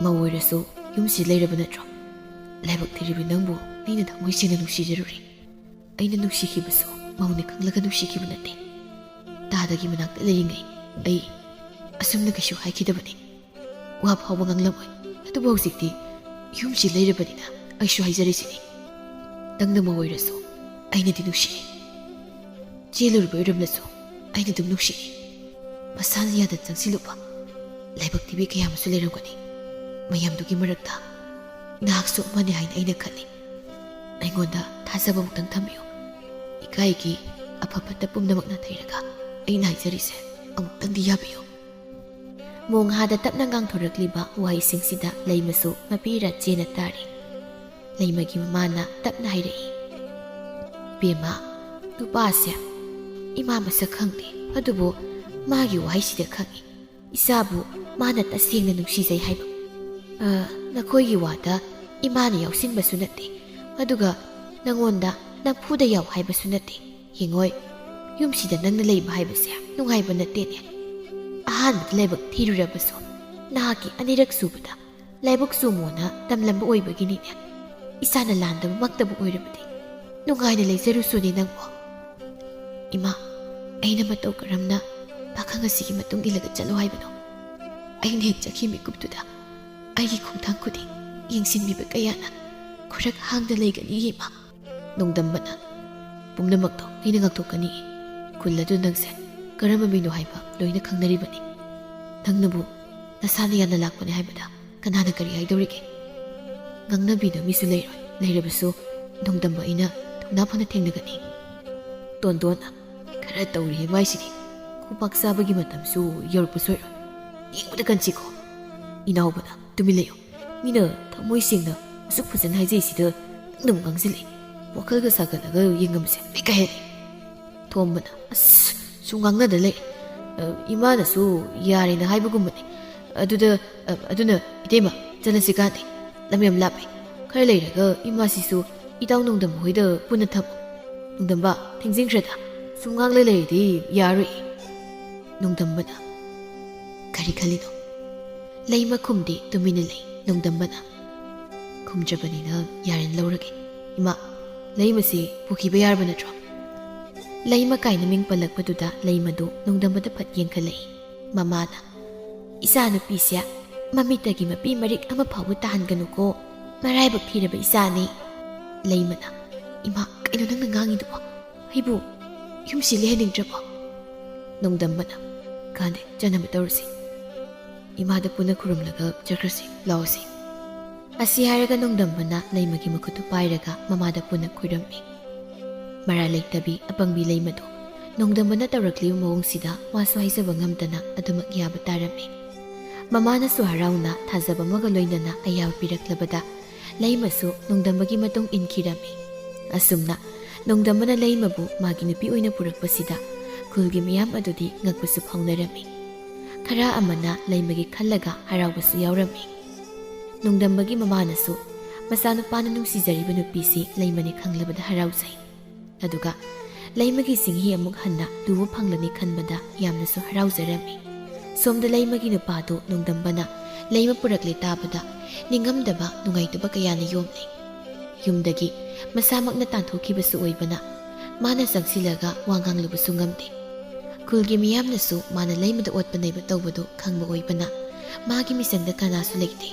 "ꯃꯧ ꯑꯣꯏꯔꯁꯨ ꯌꯨꯝꯁꯤ ꯂꯩꯔꯕ ꯅꯠꯇ꯭ꯔꯣ? ꯂꯥꯏꯕꯛ ꯊꯤꯔꯤꯕ ꯅꯪꯕꯨ ꯃꯤꯅ ꯊꯃꯣꯏ ꯁꯦꯡꯅ ꯅꯨꯡꯁꯤꯖꯔꯨꯔꯦ꯫ ꯑꯩꯅ ꯅꯨꯡꯁꯤꯈꯤꯕꯁꯨ ꯃꯧꯅꯦ ꯈꯪꯂꯒ ꯅꯨꯡꯁꯤꯈꯤꯕ ꯅꯠꯇꯦ꯫ ꯇꯥꯗꯒꯤ ꯃꯅꯥꯛꯇ ꯂꯩꯔꯤꯉꯩ ꯑꯩ ꯑꯁꯨꯝꯅ ꯀꯩꯁꯨ ꯍꯥꯏꯈꯤꯗꯕꯅꯤ꯫ ꯋꯥ ꯐꯥꯎꯕ ꯉꯥꯡꯂꯝꯃꯣꯏ꯫ ꯑꯗꯨꯕꯨ ꯍꯧꯖꯤꯛꯇꯤ ꯌꯨꯝꯁꯤ ꯂꯩꯔꯕꯅꯤꯅ ꯑꯩꯁꯨ ꯍꯥꯏꯖꯔꯤꯁꯤꯅꯤ꯫ ꯅꯪꯅ ꯃꯧ ꯑꯣꯏꯔꯁꯨ ꯑꯩꯅꯗꯤ ꯅꯨꯡꯁꯤꯔꯤ꯫ ꯆꯦꯜꯂꯨꯔꯕ ꯑꯣꯏꯔꯝꯂꯁꯨ ꯑꯩꯅ ꯑꯗꯨꯝ ꯅꯨꯡꯁꯤꯔꯤ꯫ ꯃꯁꯥꯅ ꯌꯥꯗꯅ ꯆꯪꯁꯤꯜꯂꯨꯕ ꯂꯥꯏꯕꯛ ꯊꯤꯕꯤ ꯀꯌꯥ ꯑꯃꯁꯨ ꯂꯩꯔꯝꯒꯅꯤ꯫ ꯃꯌꯥꯝꯗꯨꯒꯤ ꯃꯔꯛꯇ ꯅꯍꯥꯛꯁꯨ ꯑꯃꯅꯤ ꯍꯥꯏꯅ ꯑꯩꯅ ꯈꯜꯂꯤ꯫ ꯑꯩꯉꯣꯟꯗ ꯊꯥꯖꯕ ꯑꯃꯨꯛꯇꯪ ꯊꯝꯕꯤꯌꯨ꯫ ꯏꯀꯥꯏꯒꯤ ꯑꯐ ꯐꯠꯇ ꯄꯨꯝꯅꯃꯛ ꯅꯥꯊꯩꯔꯒ ꯑꯩꯅ ꯍꯥꯏꯖꯔꯤꯁꯦ ꯑꯃꯨꯛꯇꯪꯗꯤ ꯌꯥꯕꯤꯌꯨ꯫" ꯃꯣꯡꯍꯥꯗ ꯇꯞꯅ ꯉꯥꯡꯊꯣꯔꯛꯂꯤꯕ ꯋꯥꯍꯩꯁꯤꯡꯁꯤꯗ ꯂꯩꯃꯁꯨ ꯃꯄꯤꯔ ꯆꯦꯅ ꯇꯥꯔꯤ꯫ ꯂꯩꯃꯒꯤ ꯃꯃꯥꯅ ꯇꯞꯅ ꯍꯥꯏꯔꯛꯏ, "ꯏꯕꯦꯝꯃ, ꯅꯨꯄꯥꯁꯦ ꯏꯃꯥ ꯃꯁꯛ ꯈꯪꯗꯦ, ꯑꯗꯨꯕꯨ ꯃꯥꯒꯤ ꯋꯥꯍꯩꯁꯤꯗ ꯈꯪꯏ, ꯏꯆꯥꯕꯨ ꯃꯥꯅ ꯇꯁꯦꯡꯅ ꯅꯨꯡꯁꯤꯖꯩ ꯍꯥꯏꯕ꯫ ꯑ, ꯅꯈꯣꯏꯒꯤ ꯋꯥꯗ ꯏꯃꯥꯅ ꯌꯥꯎꯁꯤꯟꯕꯁꯨ ꯅꯠꯇꯦ, ꯑꯗꯨꯒ ꯅꯉꯣꯟꯗ ꯅꯝꯐꯨꯗ ꯌꯥꯎ ꯍꯥꯏꯕꯁꯨ ꯅꯠꯇꯦ꯫ ꯌꯦꯡꯉꯣꯏ, ꯌꯨꯝꯁꯤꯗ ꯅꯪꯅ ꯂꯩꯕ ꯍꯥꯏꯕꯁꯦ ꯅꯨꯡꯉꯥꯏꯕ ꯅꯠꯇꯦꯅꯦ꯫ ꯑꯍꯥꯟꯕꯗ ꯂꯥꯏꯕꯛ ꯊꯤꯔꯨꯔꯕꯁꯨ ꯅꯍꯥꯛꯀꯤ ꯑꯅꯤꯔꯛ ꯁꯨꯕꯗ ꯂꯥꯏꯕꯛ ꯆꯨꯝꯃꯣꯅ ꯇꯝꯂꯝꯕ ꯑꯣꯏꯕꯒꯤꯅꯤꯅꯦ꯫ ꯏꯆꯥꯅ ꯂꯥꯟꯗꯕꯃꯛꯇꯕꯨ ꯑꯣꯏꯔꯕꯗꯤ ꯅꯨꯡꯉꯥꯏꯅ ꯂꯩꯖꯔꯨꯁꯨꯅꯦ ꯅꯪꯕꯨ꯫" "ꯏꯃꯥ, ꯑꯩꯅ ꯃꯇꯧ ꯀꯔꯝꯅ ꯄꯥꯈꯪ ꯑꯁꯤꯒꯤ ꯃꯇꯨꯡ ꯏꯜꯂꯒ ꯆꯠꯂꯣ ꯍꯥꯏꯕꯅꯣ? ꯑꯩꯅ ꯍꯦꯛ ꯆꯠꯈꯤ ꯃꯤꯀꯨꯞꯇꯨꯗ ꯑꯩꯒꯤ ꯈꯣꯡꯊꯥꯡ ꯈꯨꯗꯤꯡ ꯌꯦꯡꯁꯤꯟꯕꯤꯕ ꯀꯌꯥꯅ ꯈꯨꯔꯛ ꯍꯥꯡꯗ ꯂꯩꯒꯅꯤ, ꯏꯃꯥ꯫ ꯅꯣꯡꯗꯝꯕꯅ, "ꯄꯨꯝꯅꯃꯛꯇꯣ ꯑꯩꯅ ꯉꯥꯛꯊꯣꯛꯀꯅꯤ꯫ ꯈꯨꯜ ꯑꯗꯨ ꯅꯪꯁꯦ ꯀꯔꯝꯕ ꯃꯤꯅꯣ ꯍꯥꯏꯕ ꯂꯣꯏꯅ ꯈꯪꯅꯔꯤꯕꯅꯤ꯫ ꯅꯪꯅꯕꯨ ꯅꯁꯥꯅ ꯌꯥꯅ ꯂꯥꯛꯄꯅꯤ ꯍꯥꯏꯕꯗ ꯀꯅꯥꯅ ꯀꯔꯤ ꯍꯥꯏꯗꯧꯔꯤꯒꯦ? ꯉꯥꯡꯅꯕꯤꯅ ꯃꯤꯁꯨ ꯂꯩꯔꯣꯏ꯫ ꯂꯩꯔꯕꯁꯨ ꯅꯣꯡꯗꯝꯕ ꯑꯩꯅ ꯊꯧꯅꯥ ꯐꯅ ꯊꯦꯡꯅꯒꯅꯤ꯫" ꯇꯣꯟꯗꯣꯟꯅ, "ꯈꯔ ꯇꯧꯔꯤꯍꯦ ꯃꯥꯏꯁꯤꯗꯤ꯫ ꯈꯨꯕꯥꯛ ꯆꯥꯕꯒꯤ ꯃꯇꯝꯁꯨ ꯌꯧꯔꯛꯄ ꯁꯣꯏꯔꯣꯏ꯫ ꯌꯦꯡꯕꯗ ꯀꯟꯁꯤꯀꯣ꯫" ꯏꯅꯥꯎꯕꯅ, "ꯇꯨꯃꯤꯟ ꯂꯩꯌꯨ꯫ ꯃꯤꯅ ꯊꯃꯣꯏ ꯁꯦꯡꯅ ꯑꯁꯨꯛ ꯐꯖꯅ ꯍꯥꯏꯖꯩꯁꯤꯗ ꯅꯪꯅ ꯑꯃꯨꯛ ꯉꯥꯡꯁꯤꯜꯂꯛꯏ꯫ ꯋꯥꯈꯜꯒ ꯁꯥꯒꯠꯂꯒ ꯌꯦꯡꯉꯝꯕꯁꯦ ꯄꯤꯛꯀ ꯍꯦꯜꯂꯤ꯫" ꯊꯣꯝꯕꯅ, "ꯑꯁ, ꯁꯨꯝ ꯉꯥꯡꯅꯗ ꯂꯩ꯫ ꯑ, ꯏꯃꯥꯅꯁꯨ ꯌꯥꯔꯦꯅ ꯍꯥꯏꯕꯒꯨꯝꯕꯅꯤ꯫ ꯑꯗꯨꯗ, ꯑ, ꯑꯗꯨꯅ ꯏꯇꯩꯃ, ꯆꯠꯂꯁꯤ ꯀꯥꯟꯗꯦ꯫ ꯂꯝ ꯌꯥꯝ ꯂꯥꯞꯄꯦ꯫ ꯈꯔ ꯂꯩꯔꯒ ꯏꯃꯥꯁꯤꯁꯨ ꯏꯇꯥꯎ ꯅꯣꯡꯗꯝꯕ ꯍꯣꯏꯗ ꯄꯨꯟꯅ ꯊꯝꯃꯣ꯫ ꯅꯣꯡꯗꯝꯕ, ꯊꯦꯡꯖꯤꯟꯈ꯭ꯔꯦꯗ꯫ ꯁꯨꯝ ꯉꯥꯡꯂ ꯂꯩꯔꯗꯤ ꯌꯥꯔꯣꯏ꯫" ꯅꯣꯡꯗꯝꯕꯅ, "ꯀꯔꯤ ꯈꯜꯂꯤꯅꯣ?" ꯂꯩꯃ ꯈꯨꯝꯗꯦ, ꯇꯨꯃꯤꯟꯅ ꯂꯩ꯫ ꯅꯣꯡꯗꯝꯕꯅ, "ꯈꯨꯝꯗ꯭ꯔꯕꯅꯤꯅ ꯌꯥꯔꯦꯅ ꯂꯧꯔꯒꯦ꯫ ꯏꯃꯥ, ꯂꯩꯃꯁꯤ ꯄꯨꯈꯤꯕ ꯌꯥꯔꯕ ꯅꯠꯇ꯭ꯔꯣ?" ꯂꯩꯃ ꯀꯥꯏꯅ ꯃꯤꯡ ꯄꯜꯂꯛꯄꯗꯨꯗ ꯂꯩꯃꯗꯨ ꯅꯣꯡꯗꯝꯕꯗ ꯐꯠ ꯌꯦꯡꯈꯠꯂꯛꯏ꯫ ꯃꯃꯥꯅ, "ꯏꯆꯥꯅꯨꯄꯤꯁꯦ ꯃꯃꯤꯠꯇꯒꯤ ꯃꯄꯤ ꯃꯔꯤꯛ ꯑꯃ ꯐꯥꯎꯕ ꯇꯥꯍꯟꯒꯅꯨꯀꯣ꯫ ꯃꯔꯥꯏꯕꯛ ꯊꯤꯔꯕ ꯏꯆꯥꯅꯤ꯫" ꯂꯩꯃꯅ, "ꯏꯃꯥ, ꯀꯩꯅꯣ ꯅꯪꯅ ꯉꯥꯡꯉꯤꯗꯨꯕꯣ? ꯑꯩꯕꯨ ꯌꯨꯝꯁꯤ ꯂꯩꯍꯟꯅꯤꯡꯗ꯭ꯔꯕꯣ?" ꯅꯣꯡꯗꯝꯕꯅ, "ꯀꯥꯟꯗꯦ, ꯆꯠꯅꯕ ꯇꯧꯔꯁꯤ꯫ ꯏꯃꯥꯗ ꯄꯨꯟꯅ ꯈꯨꯔꯨꯝꯂꯒ ꯆꯠꯈ꯭ꯔꯁꯤ, ꯂꯥꯛꯑꯣꯁꯤ꯫" ꯑꯁꯤ ꯍꯥꯏꯔꯒ ꯅꯣꯡꯗꯝꯕꯅ ꯂꯩꯃꯒꯤ ꯃꯈꯨꯠꯇꯨ ꯄꯥꯏꯔꯒ ꯃꯃꯥꯗ ꯄꯨꯟꯅ ꯈꯨꯔꯨꯝꯃꯤ꯫ ꯃꯔꯥꯜ ꯂꯩꯇꯕꯤ ꯑꯄꯪꯕꯤ ꯂꯩꯃꯗꯣ ꯅꯣꯡꯗꯝꯕꯅ ꯇꯧꯔꯛꯂꯤꯕ ꯃꯑꯣꯡꯁꯤꯗ ꯋꯥꯁꯨ ꯍꯥꯏꯖꯕ ꯉꯝꯗꯅ ꯑꯗꯨꯃꯛ ꯌꯥꯕ ꯇꯥꯔꯝꯃꯤ꯫ ꯃꯃꯥꯅꯁꯨ ꯍꯔꯥꯎꯅ ꯊꯥꯖꯕ ꯑꯃꯒ ꯂꯣꯏꯅꯅ ꯑꯌꯥꯕ ꯄꯤꯔꯛꯂꯕꯗ ꯂꯩꯃꯁꯨ ꯅꯣꯡꯗꯝꯕꯒꯤ ꯃꯇꯨꯡ ꯏꯟꯈꯤꯔꯝꯃꯤ꯫ ꯑꯁꯨꯝꯅ ꯅꯣꯡꯗꯝꯕꯅ ꯂꯩꯃꯕꯨ ꯃꯥꯒꯤ ꯅꯨꯄꯤ ꯑꯣꯏꯅ ꯄꯨꯔꯛꯄꯁꯤꯗ ꯈꯨꯜꯒꯤ ꯃꯤꯌꯥꯝ ꯑꯗꯨꯗꯤ ꯉꯛꯄꯁꯨ ꯐꯥꯎꯅꯔꯝꯃꯤ꯫ ꯈꯔ ꯑꯃꯅ ꯂꯩꯃꯒꯤ ꯈꯜꯂꯒ ꯍꯔꯥꯎꯕꯁꯨ ꯌꯥꯎꯔꯝꯃꯤ꯫ ꯅꯣꯡꯗꯝꯕꯒꯤ ꯃꯃꯥꯅꯁꯨ ꯃꯆꯥꯅꯨꯄꯥꯅ ꯅꯨꯡꯁꯤꯖꯔꯤꯕ ꯅꯨꯄꯤꯁꯤ ꯂꯩꯃꯅꯤ ꯈꯪꯂꯕꯗ ꯍꯔꯥꯎꯖꯩ꯫ ꯑꯗꯨꯒ ꯂꯩꯃꯒꯤ ꯆꯤꯡꯍꯤ ꯑꯃꯨꯛ ꯍꯟꯅ ꯂꯨꯕ ꯐꯪꯂꯅꯤ ꯈꯟꯕꯗ ꯌꯥꯝꯅꯁꯨ ꯍꯔꯥꯎꯖꯔꯝꯃꯤ꯫ ꯁꯣꯝꯗ ꯂꯩꯃꯒꯤ ꯅꯨꯄꯥꯗꯨ ꯅꯣꯡꯗꯝꯕꯅ ꯂꯩꯃ ꯄꯨꯔꯛꯂꯦ ꯇꯥꯕꯗ ꯅꯤꯡꯉꯝꯗꯕ ꯅꯨꯡꯉꯥꯏꯇꯕ ꯀꯌꯥꯅ ꯌꯣꯝꯂꯦ꯫ ꯌꯨꯝꯗꯒꯤ ꯃꯁꯥꯃꯛꯅ ꯇꯥꯟꯊꯣꯛꯈꯤꯕꯁꯨ ꯑꯣꯏꯕꯅ ꯃꯥꯅ ꯆꯪꯁꯤꯜꯂꯒ ꯋꯥ ꯉꯥꯡꯂꯨꯕꯁꯨ ꯉꯝꯗꯦ꯫ ꯈꯨꯜꯒꯤ ꯃꯤꯌꯥꯝꯅꯁꯨ ꯃꯥꯅ ꯂꯩꯃꯗ ꯑꯣꯠꯄ ꯅꯩꯕ ꯇꯧꯕꯗꯨ ꯈꯪꯕ ꯑꯣꯏꯕꯅ ꯃꯥꯒꯤ ꯃꯤꯆꯪꯗ ꯀꯅꯥꯁꯨ ꯂꯩꯇꯦ꯫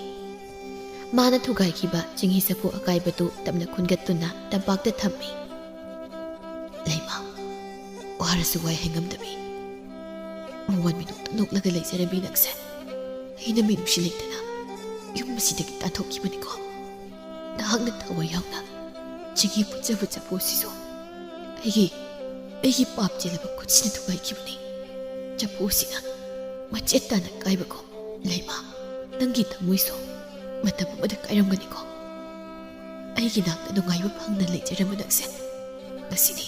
ꯃꯥꯅ ꯊꯨꯒꯥꯏꯈꯤꯕ ꯆꯤꯡꯍꯤ ꯆꯐꯨ ꯑꯀꯥꯏꯕꯗꯨ ꯇꯞꯅ ꯈꯨꯟꯒꯠꯇꯨꯅ ꯇꯝꯄꯥꯛꯇ ꯊꯝꯃꯤ꯫ ꯂꯩꯃ, ꯋꯥꯔꯁꯨ ꯋꯥꯏ ꯍꯥꯏꯉꯝꯗꯕꯤ, ꯃꯃꯣꯟ ꯃꯤꯅꯣꯛꯇ ꯅꯣꯛꯂꯒ ꯂꯩꯖꯔꯝꯃꯤ ꯅꯪꯁꯦ꯫ ꯑꯩꯅ ꯃꯤꯅꯨꯡꯁꯤ ꯂꯩꯇꯅ ꯌꯨꯝ ꯑꯁꯤꯗꯒꯤ ꯇꯥꯟꯊꯣꯛꯈꯤꯕꯅꯤꯀꯣ꯫ ꯅꯍꯥꯛꯅ ꯊꯋꯥꯏ ꯌꯥꯎꯅ ꯆꯤꯡꯍꯤ ꯐꯨꯠꯆꯕ ꯆꯐꯨ ꯑꯁꯤꯁꯨ ꯑꯩꯒꯤ, ꯑꯩꯒꯤ ꯄꯥꯞ ꯆꯦꯜꯂꯕ ꯈꯨꯠꯁꯤꯅ ꯊꯨꯒꯥꯏꯈꯤꯕꯅꯤ꯫ ꯆꯐꯨ ꯑꯁꯤꯅ ꯃꯆꯦꯠ ꯇꯥꯅ ꯀꯥꯏꯕꯀꯣ꯫ ꯂꯩꯃ, ꯅꯪꯒꯤ ꯊꯃꯣꯏꯁꯨ ꯃꯇꯝ ꯑꯃꯗ ꯀꯥꯏꯔꯝꯒꯅꯤꯀꯣ꯫ ꯑꯩꯒꯤ ꯅꯥꯛꯇ ꯅꯨꯡꯉꯥꯏꯕ ꯐꯪꯅ ꯂꯩꯖꯔꯝꯕ ꯅꯪꯁꯦ ꯉꯁꯤꯗꯤ,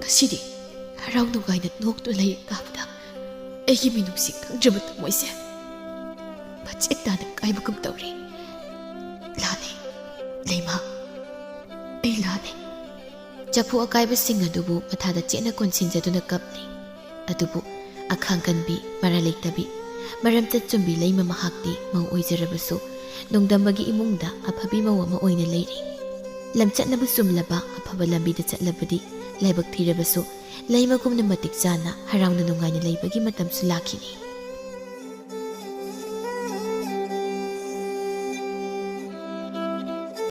ꯉꯁꯤꯗꯤ ꯍꯔꯥꯎ ꯅꯨꯡꯉꯥꯏꯅ ꯅꯣꯛꯇꯨꯅ ꯂꯩ ꯇꯥꯕꯗ ꯑꯩꯒꯤ ꯃꯤꯅꯨꯡꯁꯤ ꯈꯪꯗ꯭ꯔꯕ ꯊꯃꯣꯏꯁꯦ ꯃꯆꯦꯠ ꯇꯥꯅ ꯀꯥꯏꯕꯒꯨꯝ ꯇꯧꯔꯦ꯫ ꯂꯥꯜꯂꯦ, ꯂꯩꯃ, ꯑꯩ ꯂꯥꯜꯂꯦ꯫ ꯆꯐꯨ ꯑꯀꯥꯏꯕꯁꯤꯡ ꯑꯗꯨꯕꯨ ꯃꯊꯥꯗ ꯆꯦꯠꯅ ꯀꯣꯟꯁꯤꯟꯖꯗꯨꯅ ꯀꯞꯂꯤ꯫ ꯑꯗꯨꯕꯨ ꯑꯈꯥꯡ ꯀꯟꯕꯤ, ꯃꯔꯥ ꯂꯩꯇꯕꯤ, ꯃꯔꯝꯆꯠ ꯆꯨꯝꯕꯤ ꯂꯩꯃ ꯃꯍꯥꯛꯇꯤ ꯃꯧ ꯑꯣꯏꯖꯔꯕꯁꯨ ꯅꯣꯡꯗꯝꯕꯒꯤ ꯏꯃꯨꯡꯗ ꯑꯐꯕꯤ ꯃꯧ ꯑꯃ ꯑꯣꯏꯅ ꯂꯩꯔꯤ꯫ ꯂꯝꯆꯠꯅꯕꯨ ꯆꯨꯝꯂꯕ ꯑꯐꯕ ꯂꯝꯕꯤꯗ ꯆꯠꯂꯕꯗꯤ ꯂꯥꯏꯕꯛ ꯊꯤꯔꯕꯁꯨ ꯂꯩꯃꯒꯨꯝꯅ ꯃꯇꯤꯛ ꯆꯥꯅ ꯍꯔꯥꯎꯅ ꯅꯨꯡꯉꯥꯏꯅ ꯂꯩꯕꯒꯤ ꯃꯇꯝꯁꯨ ꯂꯥꯛꯈꯤꯅꯤ꯫